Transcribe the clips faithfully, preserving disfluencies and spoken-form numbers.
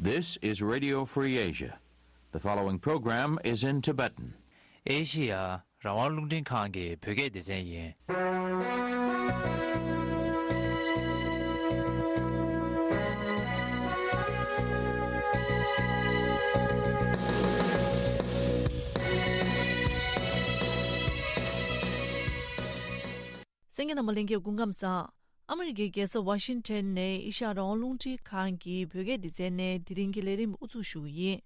This is Radio Free Asia. The following program is in Tibetan. ཨེ་ཤེ་ཡ་རང་དབང་རླུང་འཕྲིན་ཁང་གི་བོད་སྐད་སྡེ་ཚན་ཡིན། གསན་མཁན་རྣམ་པ་ལྷན་རྒྱས་སྐུ་ཁམས་བཟང་། ཨ་མི་རི་ཀའི་རྒྱལ་ས་ཝ་ཤིང་ཊོན་ནས་ཨེ་ཤ་ཡ་རང་དབང་རླུང་འཕྲིན་ཁང་གི་བོད་སྐད་སྡེ་ཚན་ནས་དེ་རིང་གི་ལས་རིམ་དབུ་འཛུགས་ཞུ་གི་ཡིན།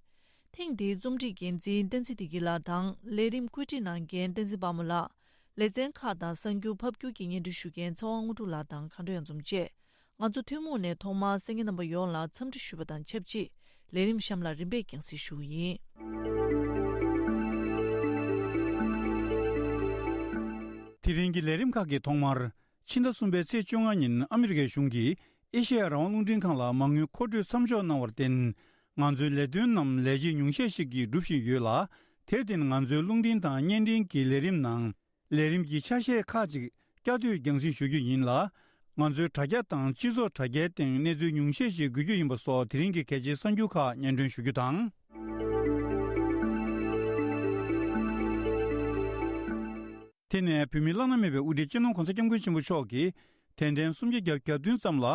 ཐེངས་འདིའི་རྩོམ་སྒྲིག་འགན་འཛིན་བསྟན་འཛིན་བདེ་སྐྱིད་ལགས་དང་ལས་རིམ་བཀོད་སྒྲིག་གནང་མཁན་བསྟན་འཛིན་དཔལ་མོ་ལགས། ལེ་ཚན་ཁག་དང་གསར་འགྱུར་ཕབ་སྒྱུར་གྱི་སྙན་སྒྲོན་ཞུ་མཁན་ཚེ་དབང་དངོས་གྲུབ་ལགས་དང་མཁའ་འགྲོ་གཡང་འཛོམས་བཅས། ང་ཚོ་ཐུན་མོང་ནས་ཐོག་མར་གསན་མཁན་རྣམ་པ་ཡོངས་ལ་འཚམས་འདྲི་ཞུ་བ་དང་ཆབས་ཅིག་ལས་རིམ་གཤམ་ལ་རིམ་པས་རྒྱང་སྲིང་ཞུ་གི་ཡིན། དེ་རིང་གི་ལས་རིམ་ཁག་གི་ཐོག་མར། ཕྱི་ཟླ་གསུམ་པའི་ཚེས་བཅོ་ལྔ་ཉིན་ཨ་མི་རི་ཀའི་གཞུང་གིས་ཨེ་ཤེ་ཡ་རང་དབང་རླུང་འཕྲིན་ཁང་ལ་མ་དངུལ་མཁོ་སྤྲོད་མཚམས་འཇོག་གནང་བར་བརྟེན། ང་ཚོའི་ལས་དོན་རྣམས་ལས་བྱེད་ཉུང་ཤས་ཤིག་གིས་སྒྲུབ་བཞིན་ཡོད་ལ། དེར་བརྟེན་ང་ཚོའི་རླུང་འཕྲིན་དང་བརྙན་འཕྲིན་གྱི་ལས་རིམ་ནང་། ལས་རིམ་གྱི་ཆ་ཤས་ཁག་ཅིག་བསྐྱར་ཟློས་རྒྱང་སྲིང་ཞུ་རྒྱུ་ཡིན་ལ། ང་ཚོའི་དྲ་རྒྱ་དང་སྤྱི་ཚོགས་དྲ་རྒྱའི་སྟེང་གནས་ཚུལ་ཉུང་ཤས་ཤིག་འགོད་རྒྱུ་ཡིན་པ་སོགས་དེ་རིང་གི་གལ་ཆེའི་གསར་འགྱུར་ཁག་སྙན་སྒྲོན་ཞུ་རྒྱུ་དང་། དེ་ནས་བོད་མིའི་བླ་ན་མེད་པའི་དབུ་ཁྲིད་སྤྱི་ནོར་༸གོང་ས་༸སྐྱབས་མགོན་ཆེན་པོ་མཆོག་གིས་དད་ལྡན་སུམ་བརྒྱ་བརྒྱད་ཅུ་གྱ་བདུན་ཙམ་ལ་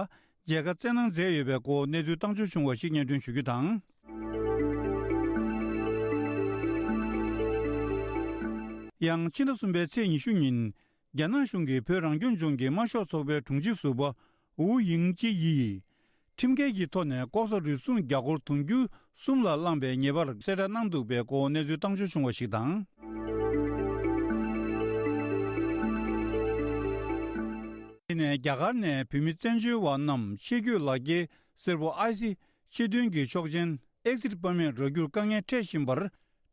མཇལ་ཁ་བསྩལ་གནང་མཛད་ཡོད་པའི་སྐོར་གནས་ཚུལ་བཏང་འབྱོར་བྱུང་བ་ཞིག་སྙན་སྒྲོན་ཞུ་རྒྱུ་དང་། ཡང་ཕྱི་ཟླ་གསུམ་པའི་ཚེས་ཉི་ཤུ་ཉིན། རྒྱ་ནག་གཞུང་གིས་བོད་རང་སྐྱོང་ལྗོངས་ཀྱི་དམར་ཤོག་ཚོགས་པའི་དྲུང་ཆེ་ཟུར་པ་ཝུའུ་དབྱིང་ཅི་ཡིས། ཁྲིམས་འགལ་གྱི་ཐོག་ནས་ལྐོག་ཟ་རུལ་སུངས་རྒྱ་སྒོར་དུང་ཕྱུར་གསུམ་ལ་བླངས་པའི་ཉེས་པར་གསལ་བསྒྲགས་གནང་འདུག་པའི་སྐོར་གནས་ཚུལ་བཏང་འབྱོར་བྱུང་བ་ཞིག་དང་། དེ་ནས་རྒྱ་གར་ནས་བོད་མི་བཙན་བྱོལ་བ་རྣམས་ཕྱི་སྐྱོད་ལག་འཁྱེར་སེར་པོ་ཨའི་སི་ཕྱི་དོན་གྱི་ཆོག་མཆན། Exit Permit རག་རྒྱུར་དཀའ་ངལ་འཕྲད་བཞིན་པར།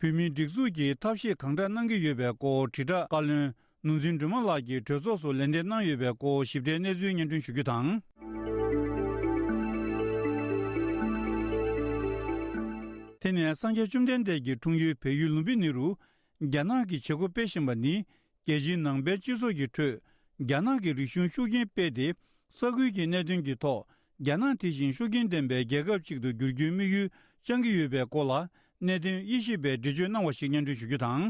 བོད་མིའི་སྒྲིག་འཛུགས་ཀྱིས་ཐབས་ཤེས་གང་དྲག་གནང་གི་ཡོད་པའི་སྐོར་དྲིལ་བསྒྲགས་བཀའ་བློན་ནོར་འཛིན་སྒྲོལ་མ་ལགས་ཀྱིས་གྲོས་ཚོགས་སུ་ལན་འདེབས་གནང་ཡོད་པའི་སྐོར་ཞིབ་ཕྲའི་གནས་ཚུལ་སྙན་སྒྲོན་ཞུ་རྒྱུ་དང་། དེ་ནས་སངས་རྒྱས་བཅོམ་ལྡན་འདས་ཀྱི་འཁྲུངས་ཡུལ་བལ་ཡུལ་ལུམ་བི་ནི་རུ། རྒྱ་ནག་གིས་བྱེད་སྒོ་སྤེལ་བཞིན་པ་ནི། རྒྱལ་སྤྱིའི་ནང་པའི་སྤྱི་ཚོགས་ཀྱི་ཁྲོད། རྒྱ་ནག་གི་རིག་གཞུང་ཤུགས་རྐྱེན་སྤེལ་ཏེ། ས་ཁུལ་གྱི་གནད་དོན་གྱི་ཐོག་རྒྱ་ནག་དེ་བཞིན་ཤུགས་རྐྱེན་ལྡན་པའི་རྒྱལ་ཁབ་ཅིག་ཏུ་འགྱུར་རྒྱུའི་དམིགས་ཡུལ་བཅངས་ཀྱི་ཡོད་པའི་སྐོར་ལ། གནད་དོན་དབྱེ་ཞིབ་པས་འགྲེལ་བརྗོད་གནང་བ་ཞིག་སྙན་སྒྲོན་ཞུ་རྒྱུ་དང་།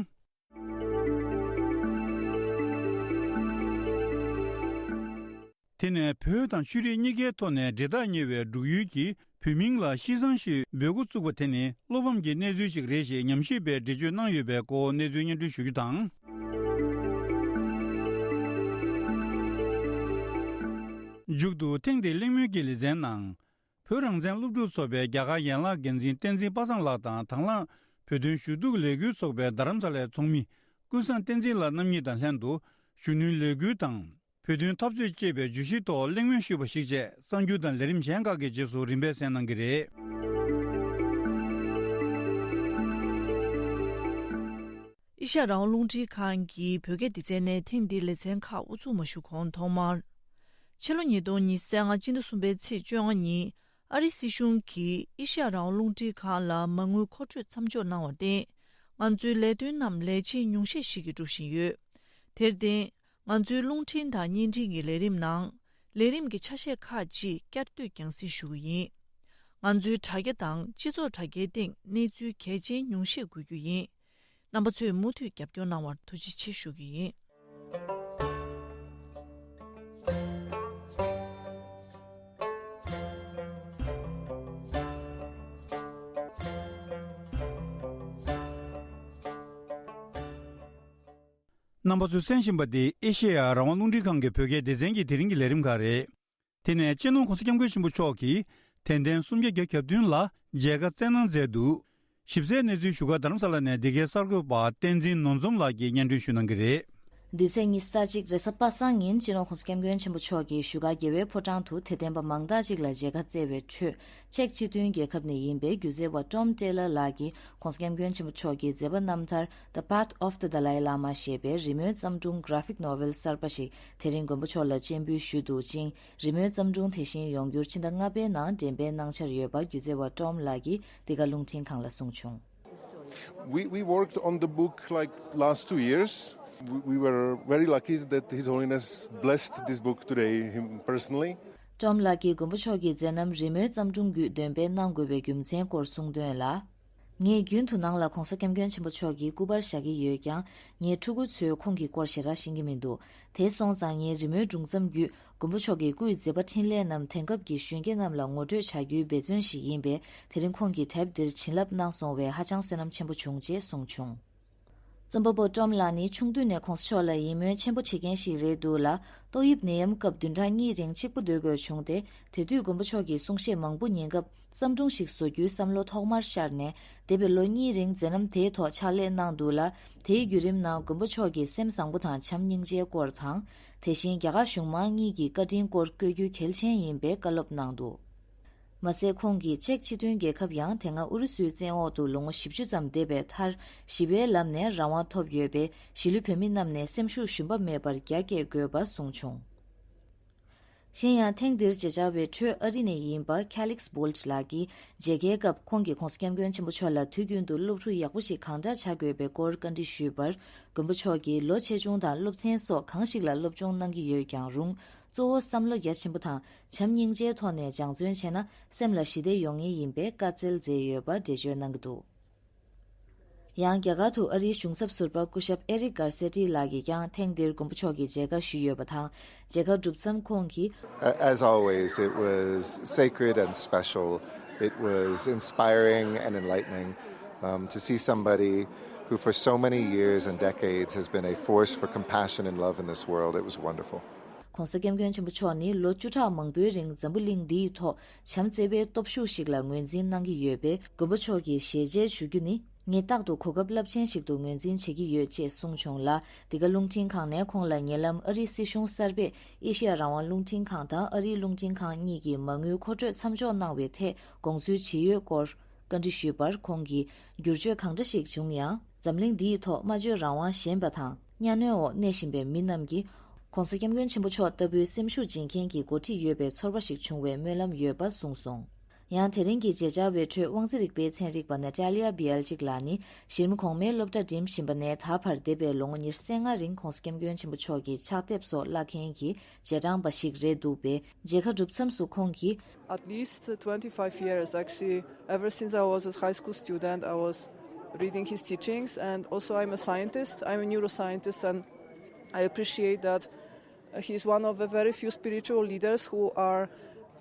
དེ་ནས་བོད་དང་ཆོས་རིག་གཉིས་ཀའི་ཐོག་ནས་འབྲེལ་ཐག་ཉེ་བའི་འབྲུག་ཡུལ་གྱི་བོད་མིང་ལ་ཤི་སང་ཞེས་འབོད་འགོ་བཙུགས་པ་དེ་ནི་བློ་ཕམ་གྱི་གནས་ཚུལ་ཞིག་རེད་ཞེས་ཉམས་ཞིབ་པས་འགྲེལ་བརྗོད་གནང་ཡོད་པའི་སྐོར་གནས་ཚུལ་སྙན་སྒྲོན་ཞུ་རྒྱུ་དང་། མཇུག་ཏུ་ཐེངས་འདིའི་གླེང་མོལ་གྱི་ལེ་ཚན་ནང་། བོད་རང་བཙན་སློབ་ཕྲུག་ཚོགས་པའི་རྒྱ་གར་ཡན་ལག་འགན་འཛིན་བསྟན་འཛིན་པ་སངས་ལགས་དང་དང་བླངས་བོད་དོན་ཞུ་གཏུག་ལས་འགུལ་ཚོགས་པའི་རྡ་རམ་ས་ལའི་ཚོགས་མི་ཀུན་བཟང་བསྟན་འཛིན་ལགས་རྣམ་གཉིས་དང་ལྷན་དུ་གཞོན་ནུའི་ལས་འགུལ་དང་། བོད་དོན་འཐབ་རྩོད་ཅེས་པའི་བརྗོད་གཞིའི་ཐོག་གླེང་མོལ་ཞུས་པ་ཞིག་བཅས་གསར་འགྱུར་དང་ལས་རིམ་གཞན་ཁག་གི་རྗེས་སུ་རིམ་པས་གསན་གནང་གི་རེད། ཨེ་ཤ་ཡ་རང་དབང་རླུང་འཕྲིན་ཁང་གི་བོད་སྐད་སྡེ་ཚན་ནས་ཐེངས་འདིའི་ལེ་ཚན་ཁག་དབུ་འཛུགས་མ་ཞུས་གོང་ཐོག་མར། ཕྱི་ལོ་ཉིས་སྟོང་ཉི་ཤུ་རྩ་ལྔ་སྤྱི་ཟླ་གསུམ་པའི་ཚེས་བཅོ་ལྔ་ཉིན་ཨ་རིའི་སྲིད་གཞུང་གིས་ཨེ་ཤ་ཡ་རང་དབང་རླུང་འཕྲིན་ཁང་ལ་མ་དངུལ་མཁོ་སྤྲོད་མཚམས་འཇོག་གནང་བར་བརྟེན། ང་ཚོའི་ལས་དོན་རྣམས་ལས་བྱེད་ཉུང་ཤས་ཤིག་གིས་སྒྲུབ་བཞིན་ཡོད། དེར་བརྟེན། ང་ཚོའི་རླུང་འཕྲིན་དང་བརྙན་འཕྲིན་གྱི་ལས་རིམ་ནང་། ལས་རིམ་གྱི་ཆ་ཤས་ཁག་ཅིག་བསྐྱར་ཟློས་རྒྱང་སྲིང་ཞུ་གི་ཡིན། ང་ཚོའི་དྲ་རྒྱ་དང་སྤྱི་ཚོགས་དྲ་རྒྱའི་སྟེང་གནས་ཚུལ་གལ་ཆེན་ཉུང་ཤས་འགོད་རྒྱུ་ཡིན། རྣམ་པ་ཚོས་མུ་མཐུད་རྒྱབ་སྐྱོར་གནང་བར་ཐུགས་རྗེ་ཆེ་ཞུ་གི་ཡིན། རྣམ་པ་ཚོས་གསན་བཞིན་པ་འདི་ཨེ་ཤེ་ཡ་རང་དབང་རླུང་འཕྲིན་ཁང་གི་བོད་སྐད་སྡེ་ཚན་གྱི་དེ་རིང་གི་ལས་རིམ་ཁག་རེད། དེ་ནས་སྤྱི་ནོར་༸གོང་ས་༸སྐྱབས་མགོན་ཆེན་པོ་མཆོག་གིས་དད་ལྡན་སུམ་བརྒྱ་བརྒྱད་ཅུ་གྱ་བདུན་ལ་མཇལ་ཁ་བསྩལ་གནང་མཛད་འདུག། ཞིབ་གསལ་གནས་ཚུལ་བཞུགས་སྒར་རྡ་རམ་ས་ལ་ནས་འདི་གའི་གསར་འགོད་པ་བསྟན་འཛིན་ནོར་འཛོམས་ལགས་ཀྱིས་སྙན་སྒྲོན་ཞུ་གནང་གི་རེད། འདི་ཚེས་ཉི་ཤུ་རྩ་གཅིག་རེས་གཟའ་པ་སངས་ཉིན་སྤྱི་ནོར་༸གོང་ས་༸སྐྱབས་མགོན་ཆེན་པོ་མཆོག་གིས་བཞུགས་སྒར་རྒྱལ་བའི་ཕོ་བྲང་དུ་དད་ལྡན་པ་མང་དག་ཅིག་ལ་མཇལ་ཁ་བསྩལ་བའི་ཁྲོད། ཅེཀ་སྤྱི་མཐུན་རྒྱལ་ཁབ་ནས་ཡིན་པའི་སྒྱུ་རྩལ་བ་ཊོམ་ཊེ་ལར་ལགས་ཀྱིས་༸གོང་ས་༸སྐྱབས་མགོན་ཆེན་པོ་མཆོག་གི་མཛད་པ་རྣམ་ཐར་The Path of the Dalai Lama ཞེས་པའི་རི་མོའི་བརྩམས་སྒྲུང་གྷ་ར་ཕིག་ནོ་ཝེལ་གསར་པ་ཞིག་དེ་རིང་མགོན་པོ་མཆོག་ལ་སྤྱན་འབུལ་ཞུས་འདུག་ཅིང་། རི་མོའི་བརྩམས་སྒྲུང་དེ་བཞིན་ཡོང་འགྱུར་ཕྱི་ཟླ་ལྔ་པའི་ནང་འགྲེམས་སྤེལ་གནང་འཆར་ཡོད་པ་སྒྱུ་རྩལ་བ་ཊོམ་ལགས་ཀྱིས་འདི་ག་རླུང་འཕྲིན་ཁང་ལ་གསུངས་བྱུང་། We, we worked on the book like last two years. We, we were very lucky that His Holiness blessed this book today, him personally. ཀྲོམ་ལགས་ཀྱིས་མགོན་པོ་མཆོག་གི་མཛད་རྣམ་རི་མོའི་བརྩམས་སྒྲུང་བརྒྱུད་འདོན་སྤེལ་གནང་དགོས་པའི་རྒྱུ་མཚན་སྐོར་གསུངས་དོན་ལ། ངས་རྒྱུན་དུ་ནང་ལ་༧གོང་ས་༧སྐྱབས་མགོན་ཆེན་པོ་མཆོག་གི་སྐུ་པར་བཞག་གི་ཡོད་ཀྱང་། ངའི་ཕྲུ་གུ་ཚོས་ཁོང་གི་སྐོར་ཞེ་དྲག་ཤེས་ཀྱི་མི་འདུག་དེ་སོང་ཙང་། ངའི་རི་མོའི་སྒྲུང་བརྩམས་བརྒྱུད་མགོན་པོ་མཆོག་གི་སྐུའི་མཛད་པ་འཕྲིན་ལས་རྣམས་དེང་སྐབས་ཀྱི་གཞོན་སྐྱེས་རྣམས་ལ་ངོ་སྤྲོད་བྱ་རྒྱུའི་འབད་བརྩོན་ཞིག་ཡིན་པས། དེ་རིང་ཁོང་གིས་དེབ་འདིར་བྱིན་རླབས་གནང་སོང་བས་ཧ་ཅང་བསོད་ནམས་ཆེན་པོ་བྱུང་ཅེས་གསུངས་བྱུང་། རྩོམ་པ་པོ་ཀྲོམ་ལགས་ནི་ཆུང་དུས་ནས་༧གོང་ས་མཆོག་ལ་ཡིད་སྨོན་ཆེན་པོ་བྱེད་མཁན་ཞིག་རེད་འདུག་ལ། ཏོག་དབྱིབས་ནད་ཡམས་སྐབས་བདུན་ཕྲག་གཉིས་རིང་གཅིག་པུ་སྡོད་དགོས་བྱུང་སྟེ། དེ་དུས་མགོན་པོ་མཆོག་གིས་གསུང་བཤད་མང་པོ་ཉན་སྐབས། བརྩམས་སྒྲུང་ཞིག་བཟོ་རྒྱུའི་བསམ་བློ་ཐོག་མར་ཤར་ནས། འདས་པའི་ལོ་གཉིས་རིང་མཛད་རྣམ་དེའི་ཐོག་ཕྱག་ལས་གནང་འདུག་ལ། དེའི་བརྒྱུད་རིམ་ནང་མགོན་པོ་མཆོག་གི་སེམས་བཟང་པོ་དང་བྱམས་སྙིང་རྗེའི་སྐོར་དང་། དེ་བཞིན་རྒྱ་གར་གཞུང་མང་གཉིས་ཀྱི་བཀའ་དྲིན་སྐོར་བཀོད་རྒྱུ་གལ་ཆེན་ཡིན་པའི་བཀའ་སློབ་གནང་འདུག་མ་ཟད། ཁོང་གིས་ཅེཀ་སྤྱི་མཐུན་རྒྱལ་ཁབ་ཡང་དེ་སྔ་ཨུ་རུ་སུའི་བཙན་འོག་ཏུ་ལོ་ངོ་བཞི་བཅུ་ཙམ་འདས་པའི་མཐར། ཞི་བའི་ལམ་ནས་རང་དབང་ཐོབ་ཡོད་པས། གཞིས་ལུས་བོད་མི་རྣམས་ནས་སེམས་ཤུགས་ཞུམ་པ་མེད་པར་རྒྱ་བསྐྱེད་དགོས་པ་གསུངས་བྱུང་། གཞན་ཡང་། ཐེངས་འདིར་མཇལ་བཅར་བའི་ཁྲོད་ཨ་རི་ནས་ཡིན་པ་Calix Bolt ལགས་ཀྱིས། མཇལ་ཁའི་སྐབས་ཁོང་གིས་༧གོང་ས་༧སྐྱབས་མགོན་ཆེན་པོ་མཆོག་ལ་དུས་རྒྱུན་དུ་སློབ་ཕྲུག་ཡག་པོ་ཞིག་གང་འདྲ་བྱ་དགོས་པའི་སྐོར་བཀའ་འདྲི་ཞུས་པར། མགོན་པོ་མཆོག་གིས་ལོ་ཆེ་ཆུང་དང་སློབ་ཚན་སོགས་གང་ཞིག་ལ་སློབ་སྦྱོང་གནང་གི་ཡོད་ཀྱང་རུང་། གཙོ་བོ་བསམ་བློ་རྒྱ་ཆེན་པོ་དང་བྱམས་སྙིང་རྗེའི་ཐོག་ནས་སྦྱང་བརྩོན་བྱས་ན། སེམས་ལ་ཞི་བདེ་ཡོང་ངེས་ཡིན་པའི་བཀའ་སྩལ་མཛད་ཡོད་པ་འགྲེལ་བརྗོད་གནང་གི་འདུག་ཡང་། རྒྱ་གར་དུ་ཨ་རིའི་གཞུང་ཚབ་ཟུར་པ་སྐུ་ཞབས་ཨེ་རིག་གར་སེ་ཏི་ལགས་ཀྱིས་ཀྱང་ཐེངས་འདིར་མགོན་པོ་མཆོག་གི་མཇལ་ཁ་ཞུས་ཡོད་པ་དང་། མཇལ་ཁ་གྲུབ་མཚམས་ཁོང་གིས། A- As always, it was sacred and special. It was inspiring and enlightening, um, to see somebody who, for so many years and decades, has been a force for compassion and love in this world. It was wonderful. ༧གོང་ས་༧སྐྱབས་མགོན་ཆེན་པོ་མཆོག་ནི་ལོ་བཅུ་ཕྲག་མང་པོའི་རིང་འཛམ་བུ་གླིང་འདིའི་ཐོག་བྱམས་བརྩེ་བའི་སྟོབས་ཤུགས་ཤིག་ལ་ངོས་འཛིན་གནང་གི་ཡོད་པས། མགོན་པོ་མཆོག་གི་ཞལ་མཇལ་ཞུ་རྒྱུ་ནི་ངས་རྟག་ཏུ་གོ་སྐབས་རླབས་ཆེན་ཞིག་ཏུ་ངོས་འཛིན་བྱེད་ཀྱི་ཡོད་ཅེས་གསུངས་བྱུང་ལ། འདི་ག་རླུང་འཕྲིན་ཁང་ནས་ཁོང་ལ་ཉེ་ལམ་ཨ་རིའི་སྲིད་གཞུང་གསར་པས་ཨེ་ཤེ་ཡ་རང་དབང་རླུང་འཕྲིན་ཁང་དང་ཨ་རིའི་རླུང་འཕྲིན་ཁང་གཉིས་ཀྱི་མ་དངུལ་མཁོ་སྤྲོད་མཚམས་འཇོག་གནང་བའི་ཐད་དགོངས་ཚུལ་ཇི་ཡོད་སྐོར་བཀའ་འདྲི་ཞུས་པར། ཁོང་གིས། བསྒྱུར་བཅོས་གང་འདྲ་ཞིག་བྱུང་ཡང་། འཛམ་གླིང་འདིའི་ཐོག་སྨྲ་བརྗོད་རང་དབང་ཞན་པ་དང་གཉའ་གནོན་འོག་གནས་བཞིན་པའི་མི་རྣམས་ཀྱིས། ༧གོང་ས་༧སྐྱབས་མགོན་ཆེན་པོ་མཆོག་ལྟ་བུའི་སེམས་ཤུགས་སྦྱིན་མཁན་གྱི་འགོ་ཁྲིད་ཡོད་པའི་ཚོར་བ་ཞིག་བྱུང་བའི་སྨོན་ལམ་ཡོད་པ་གསུངས་སོང་། ཡང་། དེ་རིང་གི་མཇལ་བཅར་བའི་ཁྲོད་དབང་འཛིན་རིག་པའི་ཚན་རིག་པ་ནཱ་ཏཱ་ལི་ཡ་བི་ཨལ་ཅིག་ལགས་ནི། གཞི་རིམ་གོང་མའི་སློབ་གྲྭ་འགྲིམ་བཞིན་པ་ནས་ད་བར་འདས་པའི་ལོ་ངོ་ཉེར་ལྔ་རིང་༧གོང་ས་༧སྐྱབས་མགོན་ཆེན་པོ་མཆོག་གི་ཕྱག་དེབ་སོགས་བཀླགས་མཁན་གྱི་རྗེས་འབྲང་པ་ཞིག་རེད་འདུག་པས། མཇལ་ཁ་གྲུབ་མཚམས་སུ་ཁོང་གིས། At least twenty-five years, actually, ever since I was a high school student, I was reading his teachings, and also I'm a scientist, I'm a neuroscientist, and I appreciate that he's one of the very few spiritual leaders who are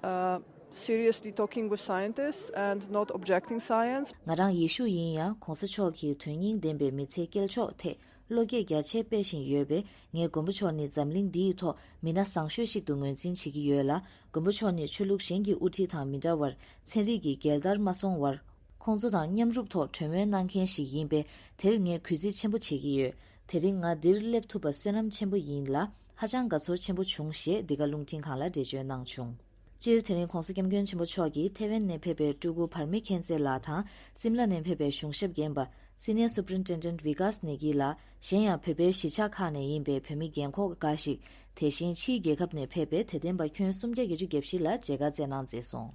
uh, seriously talking with scientists and not objecting science. ང་རང་ཡེ་ཤུ་ཡིན་ཡང་། ༧གོང་ས་མཆོག་གི་དོན་སྙིང་ལྡན་པའི་མི་ཚེ་སྐྱེལ་ཕྱོགས་ཐད་བློ་སྐྱེད་རྒྱ་ཆེ་སྤེལ་བཞིན་ཡོད་པས། ངས་མགོན་པོ་མཆོག་ནི་འཛམ་གླིང་འདིའི་ཐོག་མི་སྣ་བཟང་ཤོས་ཤིག་ཏུ་ངོས་འཛིན་བྱེད་ཀྱི་ཡོད་ལ། མགོན་པོ་མཆོག་ནི་ཆོས་ལུགས་གཞན་གྱི་དབུ་ཁྲིད་དང་མི་འདྲ་བར་ཚན་རིག་གི་རྒྱལ་དར་མ་སོང་བར། ཁོང་ཚོ་དང་མཉམ་རུབ་ཐོག་གྲོས་མོལ་གནང་མཁན་ཞིག་ཡིན་པས། དེར་ངས་གུས་བརྩི་ཆེན་པོ་བྱེད་ཀྱི་ཡོད། དེ་རིང་ང་འདིར་སླེབས་ཐུབ་པ་བསོད་ནམས་ཆེན་པོ་ཡིན་ལ། ཧ་ཅང་དགའ་ཚོར་ཆེན་པོ་བྱུང་ཞེས་འདི་ག་རླུང་འཕྲིན་ཁང་ལ་འགྲེལ་བརྗོད་གནང་བྱུང་། སྤྱིར། དེ་རིང་༧གོང་ས་༧སྐྱབས་མགོན་ཆེན་པོ་མཆོག་གིས་ཐེ་ཝན་ནས་ཕེབས་པའི་སྤྲུལ་སྐུ་བྷར་མི་མཁྱེན་བརྩེ་ལགས་དང་། སིམ་ལ་ནས་ཕེབས་པའི་གཞུང་ཞབས་རྒན་པ་Senior Superintendent Vikas Negi ལགས། གཞན་ཡང་བོད་པའི་གཞིས་ཆགས་ཁག་ནས་ཡིན་པའི་བོད་མི་རྒན་འཁོགས་འགའ་ཞིག་དེ་བཞིན་ཕྱིའི་རྒྱལ་ཁབ་ནས་ཕེབས་པའི་དད་ལྡན་པ་ཁྱོན་སུམ་བརྒྱ་བརྒྱད་ཅུ་གྱ་བཞི་ལ་མཇལ་ཁ་བསྩལ་གནང་མཛད་སོང་།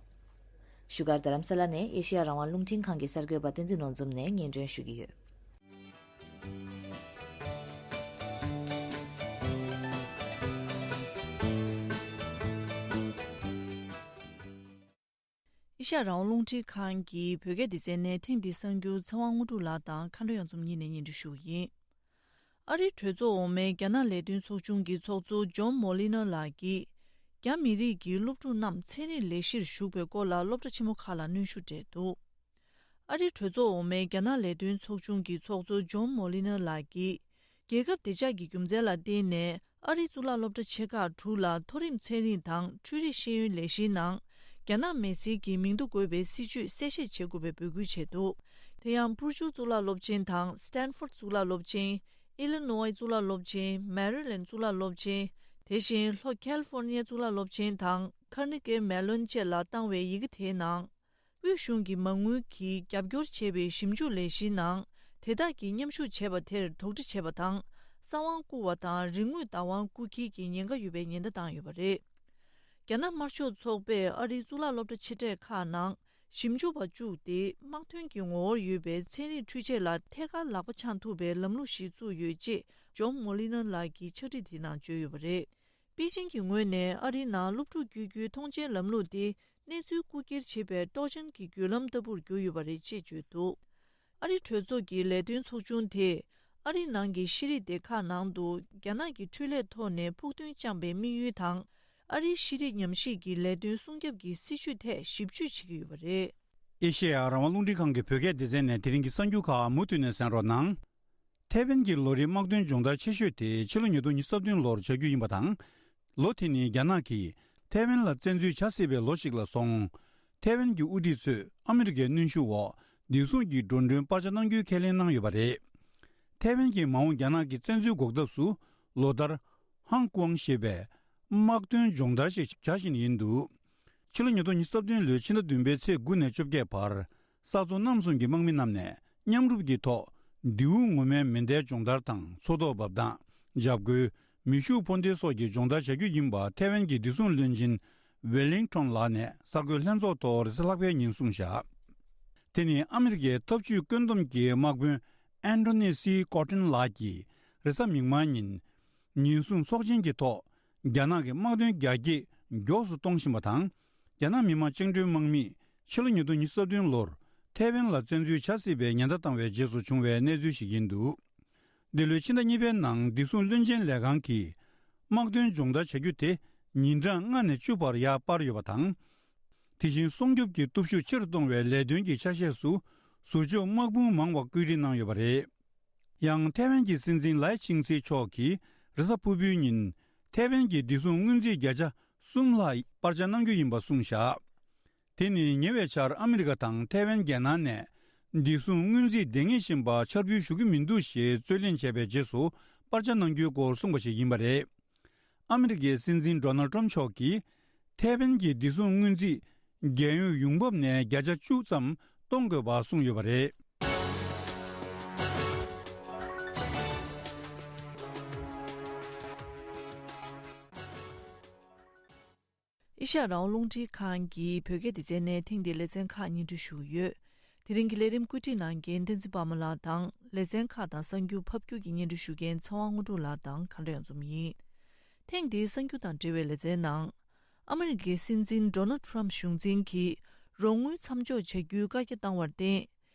བཞུགས་སྒར་རྡ་རམ་ས་ལ་ནས་ཨེ་ཤེ་ཡ་རང་དབང་རླུང་འཕྲིན་ཁང་གི་གསར་འགོད་པ་བསྟན་འཛིན་ནོར་འཛོམས་ནས་སྙན་སྒྲོན་ཞུ་གི་ཡོད། ཨེ་ཤ་ཡ་རང་དབང་རླུང་འཕྲིན་ཁང་གི་བོད་སྐད་སྡེ་ཚན་ནས་ཐེངས་འདིའི་གསར་འགྱུར་ཚེ་དབང་དངོས་གྲུབ་ལགས་དང་མཁའ་འགྲོ་གཡང་འཛོམས་གཉིས་ནས་སྙན་སྒྲོན་ཞུ་གི་ཡིན། ཨ་རིའི་གྲོས་ཚོགས་འོག་མའི་རྒྱ་ནག་ལས་དོན་ཚོགས་ཆུང་གི་ཚོགས་གཙོ་ཇོན་མོ་ལི་ནར་ལགས་ཀྱིས། རྒྱ་མི་རིགས་ཀྱི་སློབ་ཕྲུག་རྣམས་ཚན་རིག་ལས་གཞིར་ཞུགས་པའི་སྐོར་ལ་སློབ་གྲྭ་ཆེན་མོ་ཁག་ལ་གནོན་ཤུགས་སྤྲད་འདུག་ཨ་རིའི་གྲོས་ཚོགས་འོག་མའི་རྒྱ་ནག་ལས་དོན་ཚོགས་ཆུང་གི་ཚོགས་གཙོ་ཇོན་མོ་ལི་ནར་ལགས་ཀྱིས། རྒྱལ་ཁབ་བདེ་འཇགས་ཀྱི་རྒྱུ་མཚན་ལ་བརྟེན་ནས། ཨ་རིའི་གཙུག་ལག་སློབ་གྲྭ་ཆེ་ཁག་དྲུག་ལ་མཐོ་རིམ་ཚན་རིག་དང་འཕྲུལ་རིག་ཤེས་ཡོན་ལས་གཞིའི་ནང་། རྒྱ་ནག་མི་སེར་གྱི་མིང་ཐོ་འགོད་པའི་སྲིད་བྱུས་གསལ་བཤད་བྱེད་དགོས་པའི་འབོད་སྐུལ་བྱས་འདུག་དེ་ཡང་། པུར་ཅུའུ་གཙུག་ལག་སློབ་ཆེན་དང་སི་ཏན་ཧྥོརྡ་གཙུག་ལག་སློབ་ཆེན། ཨི་ལི་ནོའི་གཙུག་ལག་སློབ་ཆེན། མེ་རི་ལེན་གཙུག་ལག་སློབ་ཆེན། དེ་བཞིན་ལྷོ་ཁལ་ཧྥོར་ནི་ཡ་གཙུག་ལག་སློབ་ཆེན་དང་ཁར་ནེ་གི་མེ་ལོན་བཅས་ལ་བཏང་བའི་ཡི་གེ་དེའི་ནང་། དབུས་གཞུང་གི་མ་དངུལ་གྱིས་རྒྱབ་སྐྱོར་བྱས་པའི་ཞིབ་འཇུག་ལས་གཞིའི་ནང་། དེ་དག་གིས་མཉམ་ཞུགས་བྱས་པ་དེར་དོགས་འདྲི་བྱས་པ་དང་། གསང་བ་བརྐུ་བ་དང་རིག་དངོས་བདག་དབང་རྐུ་འཁྱེར་གྱི་ཉེན་ཁ་ཡོད་པའི་ཉེན་བརྡ་བཏང་ཡོད་པ་རེད། རྒྱ་ནག་དམར་ཤོག་ཚོགས་པས་ཨ་རིའི་གཙུག་ལག་སློབ་གྲྭ་ཆེ་གྲས་ཁག་ནང་། ཞིབ་འཇུག་པ་བཅུག་སྟེ། དམག་དོན་གྱི་ངོ་བོར་ཡོད་པའི་ཚན་རིག་འཕྲུལ་ཆས་ལ་ཐད་ཀར་ལག་པ་འཆང་ཐུབ་པའི་ལམ་ལུགས་ཤིག་བཙུགས་ཡོད་ཅེས། ཇོན་མོ་ལི་ནར་ལགས་ཀྱིས་ཕྱག་བྲིས་དེའི་ནང་བརྗོད་ཡོད་པ་རེད། པེ་ཅིང་གི་ངོས་ནས་ཨ་རིའི་ནང་སློབ་ཕྲུག་བསྐྱོད་རྒྱུའི་ཐོངས་མཆན་ལམ་ལུགས་དེ། གནས་ཚུལ་རྐུ་འཁྱེར་བྱེད་པའི་སྲོག་ཆགས་ཀྱི་བརྒྱུད་ལམ་ལྟ་བུར་གྱུར་ཡོད་པ་རེད་ཅེས་བརྗོད་འདུག་ཨ་རི་གྲོས་ཚོགས་ཀྱི་ལས་དོན་ཚོགས་ཆུང་དེས་ཨ་རིའི་ནང་གི་ཤེས་རིག་སྡེ་ཁག་ནང་དུ་རྒྱ་ནག་གི་འཕྲུལ་ལས་ཐོག་ནས་ཕུགས་འདུན་བཅངས་པའི་དམིགས་ཡུལ་དང་། ཨ་རིའི་ཤེས་རིག་ཉམས་ཞིབ་ཀྱི་ལས་དོན་སྲུང་སྐྱོབ་ཀྱི་སྲིད་བྱུས་ཐད་ཞིབ་དཔྱོད་བྱེད་ཀྱི་ཡོད་པ་རེད། ཨེ་ཤེ་ཡ་རང་དབང་རླུང་འཕྲིན་ཁང་གི་བོད་སྐད་སྡེ་ཚན་ནས་དེ་རིང་གི་གསར་འགྱུར་ཁག་མུ་མཐུད་ནས་གསན་རོགས་གནང་། ཐའེ་ཝན་གྱི་ལོ་རེའི་དམག་དོན་སྦྱོང་བརྡར་ཆེ་ཤོས་དེ་ཕྱི་ལོ་ཉིས་སྟོང་ཉི་ཤུ་རྩ་བདུན་ལོར་བྱ་རྒྱུ་ཡིན་པ་དང་། ལོ་དེ་ནི་རྒྱ་ནག་གིས་ཐའེ་ཝན་ལ་བཙན་འཛུལ་བྱ་སྲིད་པའི་ལོ་ཞིག་ལ་སོང་། ཐའེ་ཝན་གྱི་དབུ་ཁྲིད་ཚོས་ཨ་མི་རི་ཀའི་གནོན་ཤུགས་འོག་བདེ་སྲུང་གི་འགྲོ་གྲོན་སྤར་ཆ་གནང་རྒྱུའི་ཁས་ལེན་གནང་ཡོད་པ་རེད། ཐའེ་ཝན་གྱི་མ་འོངས་རྒྱ་ནག་གི་བཙན་འཛུལ་འགོག་ཐབས་སུ་ལོ་ལྟར་ཧང་ཀོང་ཞེས་པའི་དམག་དོན་སྦྱོང་བརྡར་ཞིག་བྱ་བཞིན་ཡིན་འདུག་ཕྱི་ལོ་ཉིས་སྟོང་ཉི་ཤུ་རྩ་བདུན་ལོའི་ཕྱི་ཟླ་བདུན་པའི་ཚེས་དགུ་ནས་བཅོ་བརྒྱད་བར། ས་མཚོ་རྣམ་གསུམ་གྱི་དམག་མི་རྣམས་ནས་མཉམ་རུབ་ཀྱི་ཐོག་མདེའུ་ངོ་མའི་མེ་མདའི་སྦྱོང་བརྡར་དང་། མཚོ་ཐོག་འབབ་སྟངས། འཇབ་རྒོལ། མེ་ཤུགས་འཕུར་མདེལ་སོགས་ཀྱི་སྦྱོང་བརྡར་བྱ་རྒྱུ་ཡིན་པ་ཐའེ་ཝན་གྱི་བདེ་སྲུང་བློན་ཆེན་ཝེ་ལིང་ཊོན་ལགས་ནས་གསར་འགོད་ལྷན་ཚོགས་ཐོག་རེས་གཟའ་ལྷག་པའི་ཉིན་གསུངས་བཞག་དེ་ནི་ཨ་མི་རི་ཀའི་འཐབ་ཇུས་བཀོད་འདོམས་ཀྱི་དམག་དཔོན་ཨན་ཐོ་ནི་སི་ཀོ་ཏྲིན་ལགས་ཀྱིས་རེས་གཟའ་མིག་དམར་ཉིན། ཉེན་སྲུང་ཚོགས་ཆེན་གྱི་ཐོག་རྒྱ་ནག་གི་དམག་དོན་རྒྱ་སྐྱེད་མགྱོགས་སུ་གཏོང་བཞིན་པ་དང་། རྒྱ་ནག་མི་དམངས་བཅིངས་འགྲོལ་དམག་མིས་ཕྱི་ལོ་ཉིས་སྟོང་ཉི་ཤུ་རྩ་བདུན་ལོར་ཐའེ་ཝན་ལ་བཙན་འཛུལ་བྱ་སྲིད་པའི་ཉེན་བརྡ་བཏང་བའི་རྗེས་སུ་བྱུང་བའི་གནས་ཚུལ་ཞིག་ཡིན་འདུག་འདི་ལོའི་ཕྱི་ཟླ་གཉིས་པའི་ནང་བདེ་སྲུང་བློན་ཆེན་ལས་ཁང་གིས་དམག་དོན་སྦྱོང་བརྡར་བྱ་རྒྱུ་དེ་ཉིན་གྲངས་ལྔ་ནས་བཅུ་བར་ཡར་སྤར་ཡོད་པ་དང་། དེ་བཞིན་སྲུང་སྐྱོབ་ཀྱི་སྟོབས་ཤུགས་ཆེ་རུ་གཏོང་བའི་ལས་དོན་གྱི་ཆ་ཤས་སུ་ཟུར་འཇོག་དམག་དཔུང་མང་བ་བཀོད་སྒྲིག་གནང་ཡོད་པ་རེད། ཡང་ཐའེ་ཝན་གྱི་སྲིད་འཛིན་ལའེ་ཆིང་ཚེ་མཆོག་གིས་རེས་གཟའ་ཕུར་བུའི་ཉིན་ཐའེ་ཝན་གྱི་བདེ་སྲུང་སྔོན་རྩིས་བརྒྱ་ཆ་གསུམ་ལྷག་སྤར་ཆ་གནང་རྒྱུ་ཡིན་པ་གསུངས་བཞག་དེ་ནི་ཉེ་བའི་ཆར་ཨ་མི་རི་ཀ་དང་ཐའེ་ཝན་རྒྱལ་ནང་ནས་བདེ་སྲུང་སྔོན་རྩིས་འདེང་ངེས་བཞིན་པ་འཆར་འབུལ་ཞུ་གི་མི་འདུག་ཞེས་རྩོད་གླེང་བྱས་པའི་རྗེས་སུ་སྤར་ཆ་གནང་རྒྱུའི་སྐོར་གསུངས་པ་ཞིག་ཡིན་པ་རེད། ཨ་མི་རི་ཀའི་སྲིད་འཛིན་ཌོ་ནལ་ཊམ་མཆོག་གིས་ཐའེ་ཝན་གྱི་བདེ་སྲུང་སྔོན་རྩིས་རྒྱལ་ཡོངས་ཡོང་འབབ་ནས་བརྒྱ་ཆ་བཅུ་ཙམ་གཏོང་དགོས་པ་གསུངས་ཡོད་པ་རེད། ཨེ་ཤ་ཡ་རང་དབང་རླུང་འཕྲིན་ཁང་གི་བོད་སྐད་སྡེ་ཚན་ནས་ཐེངས་འདིའི་ལེ་ཚན་ཁག་སྙན་སྒྲོན་ཞུ་གི་ཡོད། དེ་རིང་གི་ལས་རིམ་བཀོད་སྒྲིག་གནང་མཁན་བསྟན་འཛིན་པདྨ་ལགས་དང་། ལེ་ཚན་ཁག་དང་གསར་འགྱུར་ཕབ་སྒྱུར་གྱི་སྙན་སྒྲོན་ཞུ་མཁན་ཚེ་དབང་དངོས་གྲུབ་ལགས་དང་གངས་ལྗོངས་རྒྱ་མཚོ་ཡིན། ཐེངས་འདིའི་གསར་འགྱུར་དང་འབྲེལ་བའི་ལེ་ཚན་ནང་། ཨ་མི་རི་ཀའི་སྲིད་འཛིན་ཌོ་ནལ་ཊམ་གཞུང་འཛིན་གྱིས་རོགས་དངུལ་མཚམས་འཇོག་བྱ་རྒྱུའི་བཀའ་རྒྱ་བཏང་བར་བརྟེན།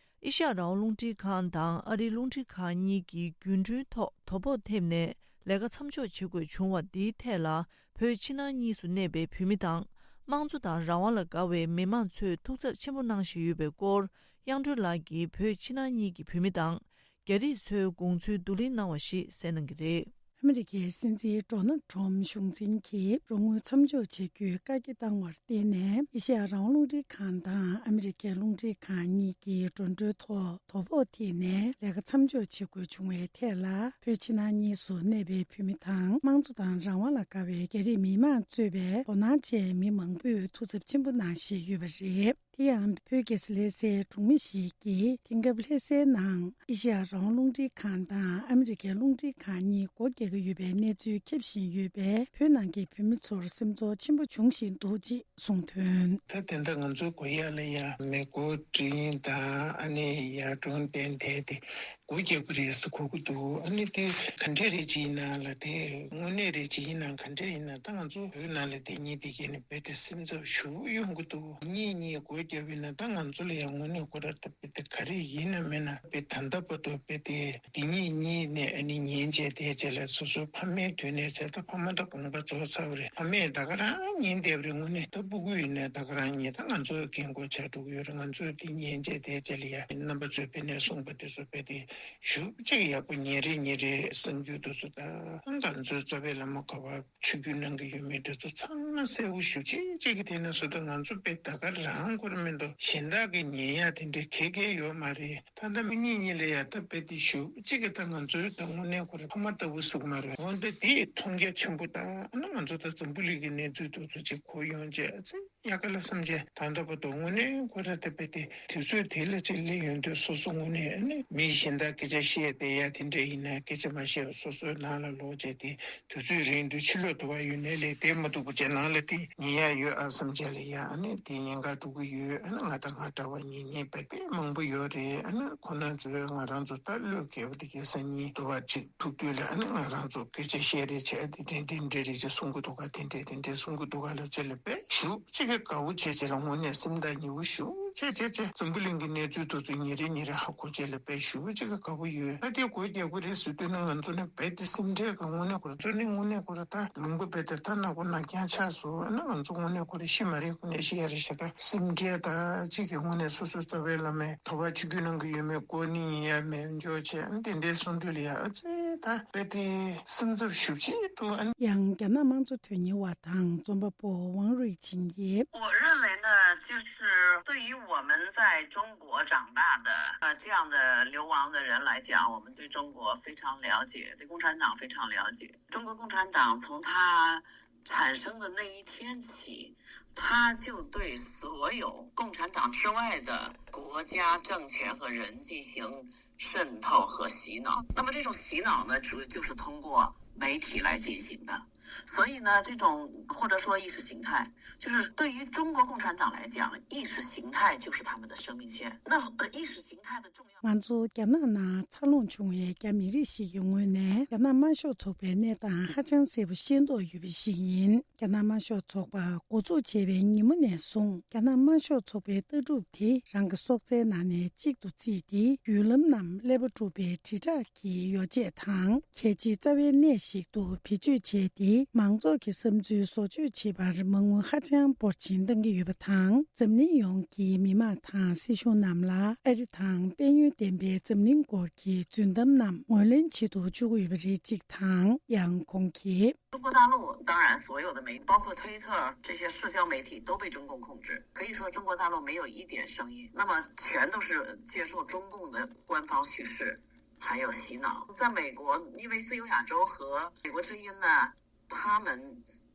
ཨེ་ཤ་ཡ་རང་དབང་རླུང་འཕྲིན་ཁང་དང་ཨ་རིའི་རླུང་འཕྲིན་ཁང་གཉིས་ཀྱིས་རྒྱུན་གྲོན་ཐོག་དོ་ཕོག་ཐེབས་ནས་ལས་ཀ་མཚམས་འཇོག་བྱེད་དགོས་བྱུང་བ་འདིའི་ཐད་ལ། བོད་ཕྱི་ནང་གཉིས་སུ་གནས་པའི་བོད་མི་དང་། དམངས་གཙོ་དང་རང་དབང་ལ་དགའ་བའི་མི་མང་ཚོས་ཐུགས་འཚབ་ཆེན་པོ་གནང་བཞིན་ཡོད་པའི་སྐོར། དབྱངས་སྒྲོན་ལགས་ཀྱིས་བོད་ཕྱི་ནང་གཉིས་ཀྱི་བོད་མི་དང་། རྒྱ་རིགས་ཚོའི་དགོངས་ཚུལ་བསྡུ་ལེན་གནང་བ་ཞིག་གསན་གནང་གི་རེད། ཨ་མི་རི་ཀའི་སྲིད་འཛིན་ཌོ་ནལ་ཊམ་གཞུང་འཛིན་གྱིས་རོགས་དངུལ་མཚམས་འཇོག་བྱ་རྒྱུའི་བཀའ་རྒྱ་བཏང་བར་བརྟེན་ནས། ཨེ་ཤ་ཡ་རང་དབང་རླུང་འཕྲིན་ཁང་དང་ཨ་མི་རི་ཀའི་རླུང་འཕྲིན་ཁང་གཉིས་ཀྱིས་འགྲོ་གྲོན་ཐོག་དོ་ཕོག་ཐེབས་ནས་ལས་ཀ་མཚམས་འཇོག་བྱེད་དགོས་བྱུང་བའི་ཐད་ལ། བོད་ཕྱི་ནང་གཉིས་སུ་གནས་པའི་བོད་མི་དང་། དམངས་གཙོ་དང་རང་དབང་ལ་དགའ་བའི་རྒྱ་རིགས་མི་མང་གཙོས་པའི་དོ་སྣང་ཅན་མི་མང་པོས་ཐུགས་འཚབ་ཆེན་པོ་གནང་བཞིན་ཡོད་པ་རེད། དེ་ཡང་བོད་རྒྱལ་ས་ལྷ་སའི་གྲོང་མི་ཞིག་གིས། དེང་སྐབས་ལྷ་སའི་ནང་ཨེ་ཤ་ཡ་རང་དབང་རླུང་འཕྲིན་ཁང་དང་ཨ་མི་རི་ཀའི་རླུང་འཕྲིན་ཁང་གཉིས་སྒོ་རྒྱག་གི་ཡོད་པའི་གནས་ཚུལ་ཁྱབ་བཞིན་ཡོད་པས། བོད་ནང་གི་བོད་མི་ཚོར་སེམས་ཚོར་ཆེན་པོ་འབྱུང་བཞིན་འདུག་ཅེས་གསུངས་དོན། ད་དེ་འདྲ་ང་ཚོའི་སྒོ་ཡག་ལ་ཡ་མེ་འཁོར་འདྲེན་དང་ཨ་ནི་ཡར་ཀྲུང་ཏན་དེ་དེ་སྒོ་རྒྱག་གི་རེད་ཟེར་གོ་གི་འདུག་ཨ་ནི་དེ་ག་འདྲས་རེད་ཅིག་ཡིན་ན་ལ་དེ་དངོས་གནས་རེད་ཅིག་ཡིན་ན་ག་འདྲས་ཡིན་ན། ད་ང་ཚོ་བོད་ནང་ལ་དེ་གཉིས་དེ་གས་ནི་རྦད་དེ་སེམས་འཚབ་ཞེ་པོ་ཡོང་གི་འདུག་གཉིས་གཉིས་སྒོ་བརྒྱབ་ཡིན་ན་ད་ང་ཚོ་ལ་ཡང་དངོས་གནས་ཁོ་ར་ད་རྦད་དེ་ག་རེ་ཡིན་ན་མིན་ན་རྦད་ད་ལྟ་བར་དུ་རྦད་དེ་དེ་གཉིས་གཉིས་ནས་ཨ་ནི་ཉན་བྱས་བསྡད་བྱས་ལ་སོ་སོའི་ཕ་མའི་དུས་ནས་བྱས། ད་ཕ་མ་ད་དགོངས་པ་རྫོགས་ཚར་བ་རེད། ཕ་མས་ད་ག་རང་ཉན་བསྡད་པ་རེད། དངོས་གནས་ད་སྤུ་གུ་ཡིན་ནའི་ད་ག་རང་ཉན། ད་ང་ཚོའི་རྒན་གོག་ཆགས་འགྲོ་གི་ཡོད་རེད། ང་ཚོས་དེ་ཉན་བྱས་བསྡད་བྱས་ལ་ཡ་རྣམ་པ་ཚོས་དཔེར་ན་གསུངས་པ་དེ་ཚོ་རྦད་དེ་ཞེ་པོ་ཅིག་ཡག་པོ་ཉན་རེད། ཉན་རེད། གསར་འགྱུར་དེ་ཚོ་ད་ང་ཚོའི་རྩ་བའི་བླ་མ་ག་པར་ཆོས་བརྒྱུད་གནང་གི་ཡོད་མེད་དེ་ཚོ་ཚང་མ་གསལ་པོ་ཞེ་པོ་ཅིག་ཅིག་གི་དེ་ན་བཟོ་ད་ང་ཚོ་དཔེ་ད་ག་རང་ཁོར་མེད་དོ། གཞན་དག་གི་ཉན་ཡག་དེ་འདྲའི་ག་གེ་ཡོད་མ་རེད། ད་ལྟ་མི་གཉིས་གཉིས་ལ་ཡ་ད་དཔེ་དེ་ཞེ་པོ་ཅིག་གི་ད་ང་ཚོའི་ད་དངོས་གནས་ཁོ་རང་ཕ་མ་ལྟ་བུ་ཟེར་གི་མ་རེད། འོན་ཏེ་དེ་མཐོང་རྒྱ་ཆེན་པོ། ད་ཨ་ནི་ང་ཚོ་ད་འཛམ་བུ་གླིང་གི་གནས་ཚུལ་དེ་ཚོ་ཅིག་གོ་ཡོང་བྱས་ཨ་ཙི། དབྱར་ཁ་ལ་བསམ་བྱས་ད་ལྟ་བར་དུ་དངོས་གནས་ཁོ་ར་ད་དཔེ་དེ་དུས་ཚོད་དེ་ལ་ཅིག་སླེབས་ཡོང་དུས་སོ་སོ་དངོས་གནས་ཨ་ནི་མི་གཞན་དག་སྐད་ཆ་བཤད་བསྡད་ཡ་དེ་འདྲ་ཡིན་ན་སྐད་ཆ་མ་བཤད་པར་སོ་སོའི་ནང་ལ་ལོག་བྱས་ཏེ། དུས་ཚོད་རིང་དུས་ཕྱི་ལོགས་དུ་བ་ཡོད་ནའི་ལས་དེ་མ་འདུག་པ་བྱས་ནང་ལ་དེ་ཉན་ཡ་ཡོད་ཨ་བསམ་བྱས་ལ་ཡ་ཨ་ནི་དེ་ཉན་ག་འགྲོ་གི་ཡོད། ཨ་ནི་ང་དང་ང་འདྲ་བ་ཉན་ཉན་པ་དཔེ་མང་པོ་ཡོད་རེད། ཨ་ནི་ཁོ་ན་ཚོས་ང་རང་ཚོ་ད་བློས་འགེལ་བ་དེ་གའི་སང་ཉིན་དུ་བ་ཅིག་ཐུག་དུས་ལ་ཨ་ནི་ང་རང་ཚོ་སྐད་ཆ་བཤད་རེས་བྱས་དེ་འདྲས་འདྲས་འདྲས་རེད་ཅེས་གསུང་གི་འདུག་ག་དེ་འདྲས་དེ་འདྲས་གསུང་གི་འདུག་ག་ལ་ཅེས་ལ་དཔེ་ཞུ་གཅིག་གི་དགའ་བོ་བྱས་བྱས་ལ་དངོས་གནས་སེམས་ཐག་ཉེ་བོ་ཞུ་བྱས་བྱས་བྱས་འཛམ་བུ་གླིང་གི་གནས་ཚུལ་དེ་ཚོ་ཉིན་རེ་ཉིན་རེ་ཧ་གོ་བྱས་ལ་དཔེ་ཞུ་གཅིག་གི་དགའ་བོ་ཡོད། ད་དེ་སྒོ་རྒྱག་གི་རེད་ཟེར་དུས་ནི་ང་ཚོ་ནི་རྦད་དེ་སེམས་ཁྲལ་གི་དངོས་གནས་ཁོ་ར་ཚོ་ནི་དངོས་གནས་ཁོ་ར་ད་ལུང་པ་རྦད་དེ་ད་ནག་པོ་ནག་རྐྱང་ཆགས་སོང་། ཨ་ནི་ང་ཚོ་དངོས་གནས་ཁོ་ར་ཤི་མ་རེད་ཁོ་ནས་ཤི་ཡ་རེད་ཤག་ད་སེམས་ཁྲལ་ད་གཅིག་གི་དངོས་གནས་སོ་སོའི་རྩ་བའི་བླ་མས་ཐོབ་པ་ཆུ་རྒྱུད་ནང་གི་ཡོད་མེད་སྐོར་ནི་ཡིན་ཡ་མེད་འཇོག་བྱས་ཨ་ནི་དེ་འདྲའི་གསུང་དུས་ལ་ཡ་ཨ་ཙི་ད་རྦད་དེ་སེམས་འཚབ་ཞེ་པོ་ཅིག་འདུག་ཨ་ནི། ཡང་རྒྱ་ནག་དམངས་གཙོ་དོན་གཉེར་བ་དང་རྩོམ་པ་པོ་ཝང་རུའི་ཆིང་གིས། 我认为呢，就是对于我们在中国长大的呃这样的流亡的人来讲，我们对中国非常了解，对共产党非常了解。中国共产党从它产生的那一天起，它就对所有共产党之外的国家、政权和人进行渗透和洗脑。那么这种洗脑呢，主就是通过媒体来进行的。所以呢，这种或者说意识形态，就是对于中国共产党来讲，意识形态就是他们的生命线。那呃，意识形态的重要。 ང་ཚོ་རྒྱ་ནག་ནང་འཚར་ལོངས་བྱུང་བའི་རྒྱ་མི་རིགས་ཤིག་གི་ངོས་ནས་རྒྱ་ནག་དམར་ཤོག་ཚོགས་པའི་གནས་སྟངས་ཧ་ཅང་གསལ་པོ་ཤེས་རྟོགས་ཡོད་པ་ཞིག་ཡིན། རྒྱ་ནག་དམར་ཤོག་ཚོགས་པ་འགོ་འཛུགས་བྱས་པའི་ཉིན་མོ་ནས་བཟུང་རྒྱ་ནག་དམར་ཤོག་ཚོགས་པའི་ལྟ་གྲུབ་དེ་རང་གི་སྲོག་རྩའི་ནང་ནས་གཅིག་ཏུ་བརྩིས་ཏེ་བརྒྱུད་ལམ་རྣམས་ཀླད་པ་གྲུབ་པའི་དྲིལ་བསྒྲགས་ཀྱི་ཡོ་བྱད་དང་གལ་ཆེའི་རྩ་བའི་གནས་ཤིག་ཏུ་བེད་སྤྱོད་བྱས་ཏེ་མང་ཚོགས་ཀྱི་བསམ་ཚུལ་བཟོ་བཅོས་བྱེད་པར་མ་དངུལ་ཧ་ཅང་འབོར་ཆེན་གཏང་གི་ཡོད་པ་དང་། འཛམ་གླིང་ཡོངས་ཀྱི་མི་དམངས་དང་སྲིད་གཞུང་རྣམས་ལ་ཨ་རི་དང་དཔལ་ཡོན་ལྡན་པའི་འཛམ་གླིང་སྐོར་གྱི་རྫུན་གཏམ་རྣམས་ངོས་ལེན་བྱེད་དུ་བཅུག་གི་ཡོད་པ་རེད་ཅིག་དང་། ཡང་ཁོང་གིས། 中国大陆当然所有的媒，包括推特这些社交媒体都被中共控制，可以说中国大陆没有一点声音，那么全都是接受中共的官方叙事，还有洗脑。在美国，因为自由亚洲和美国之音呢，他们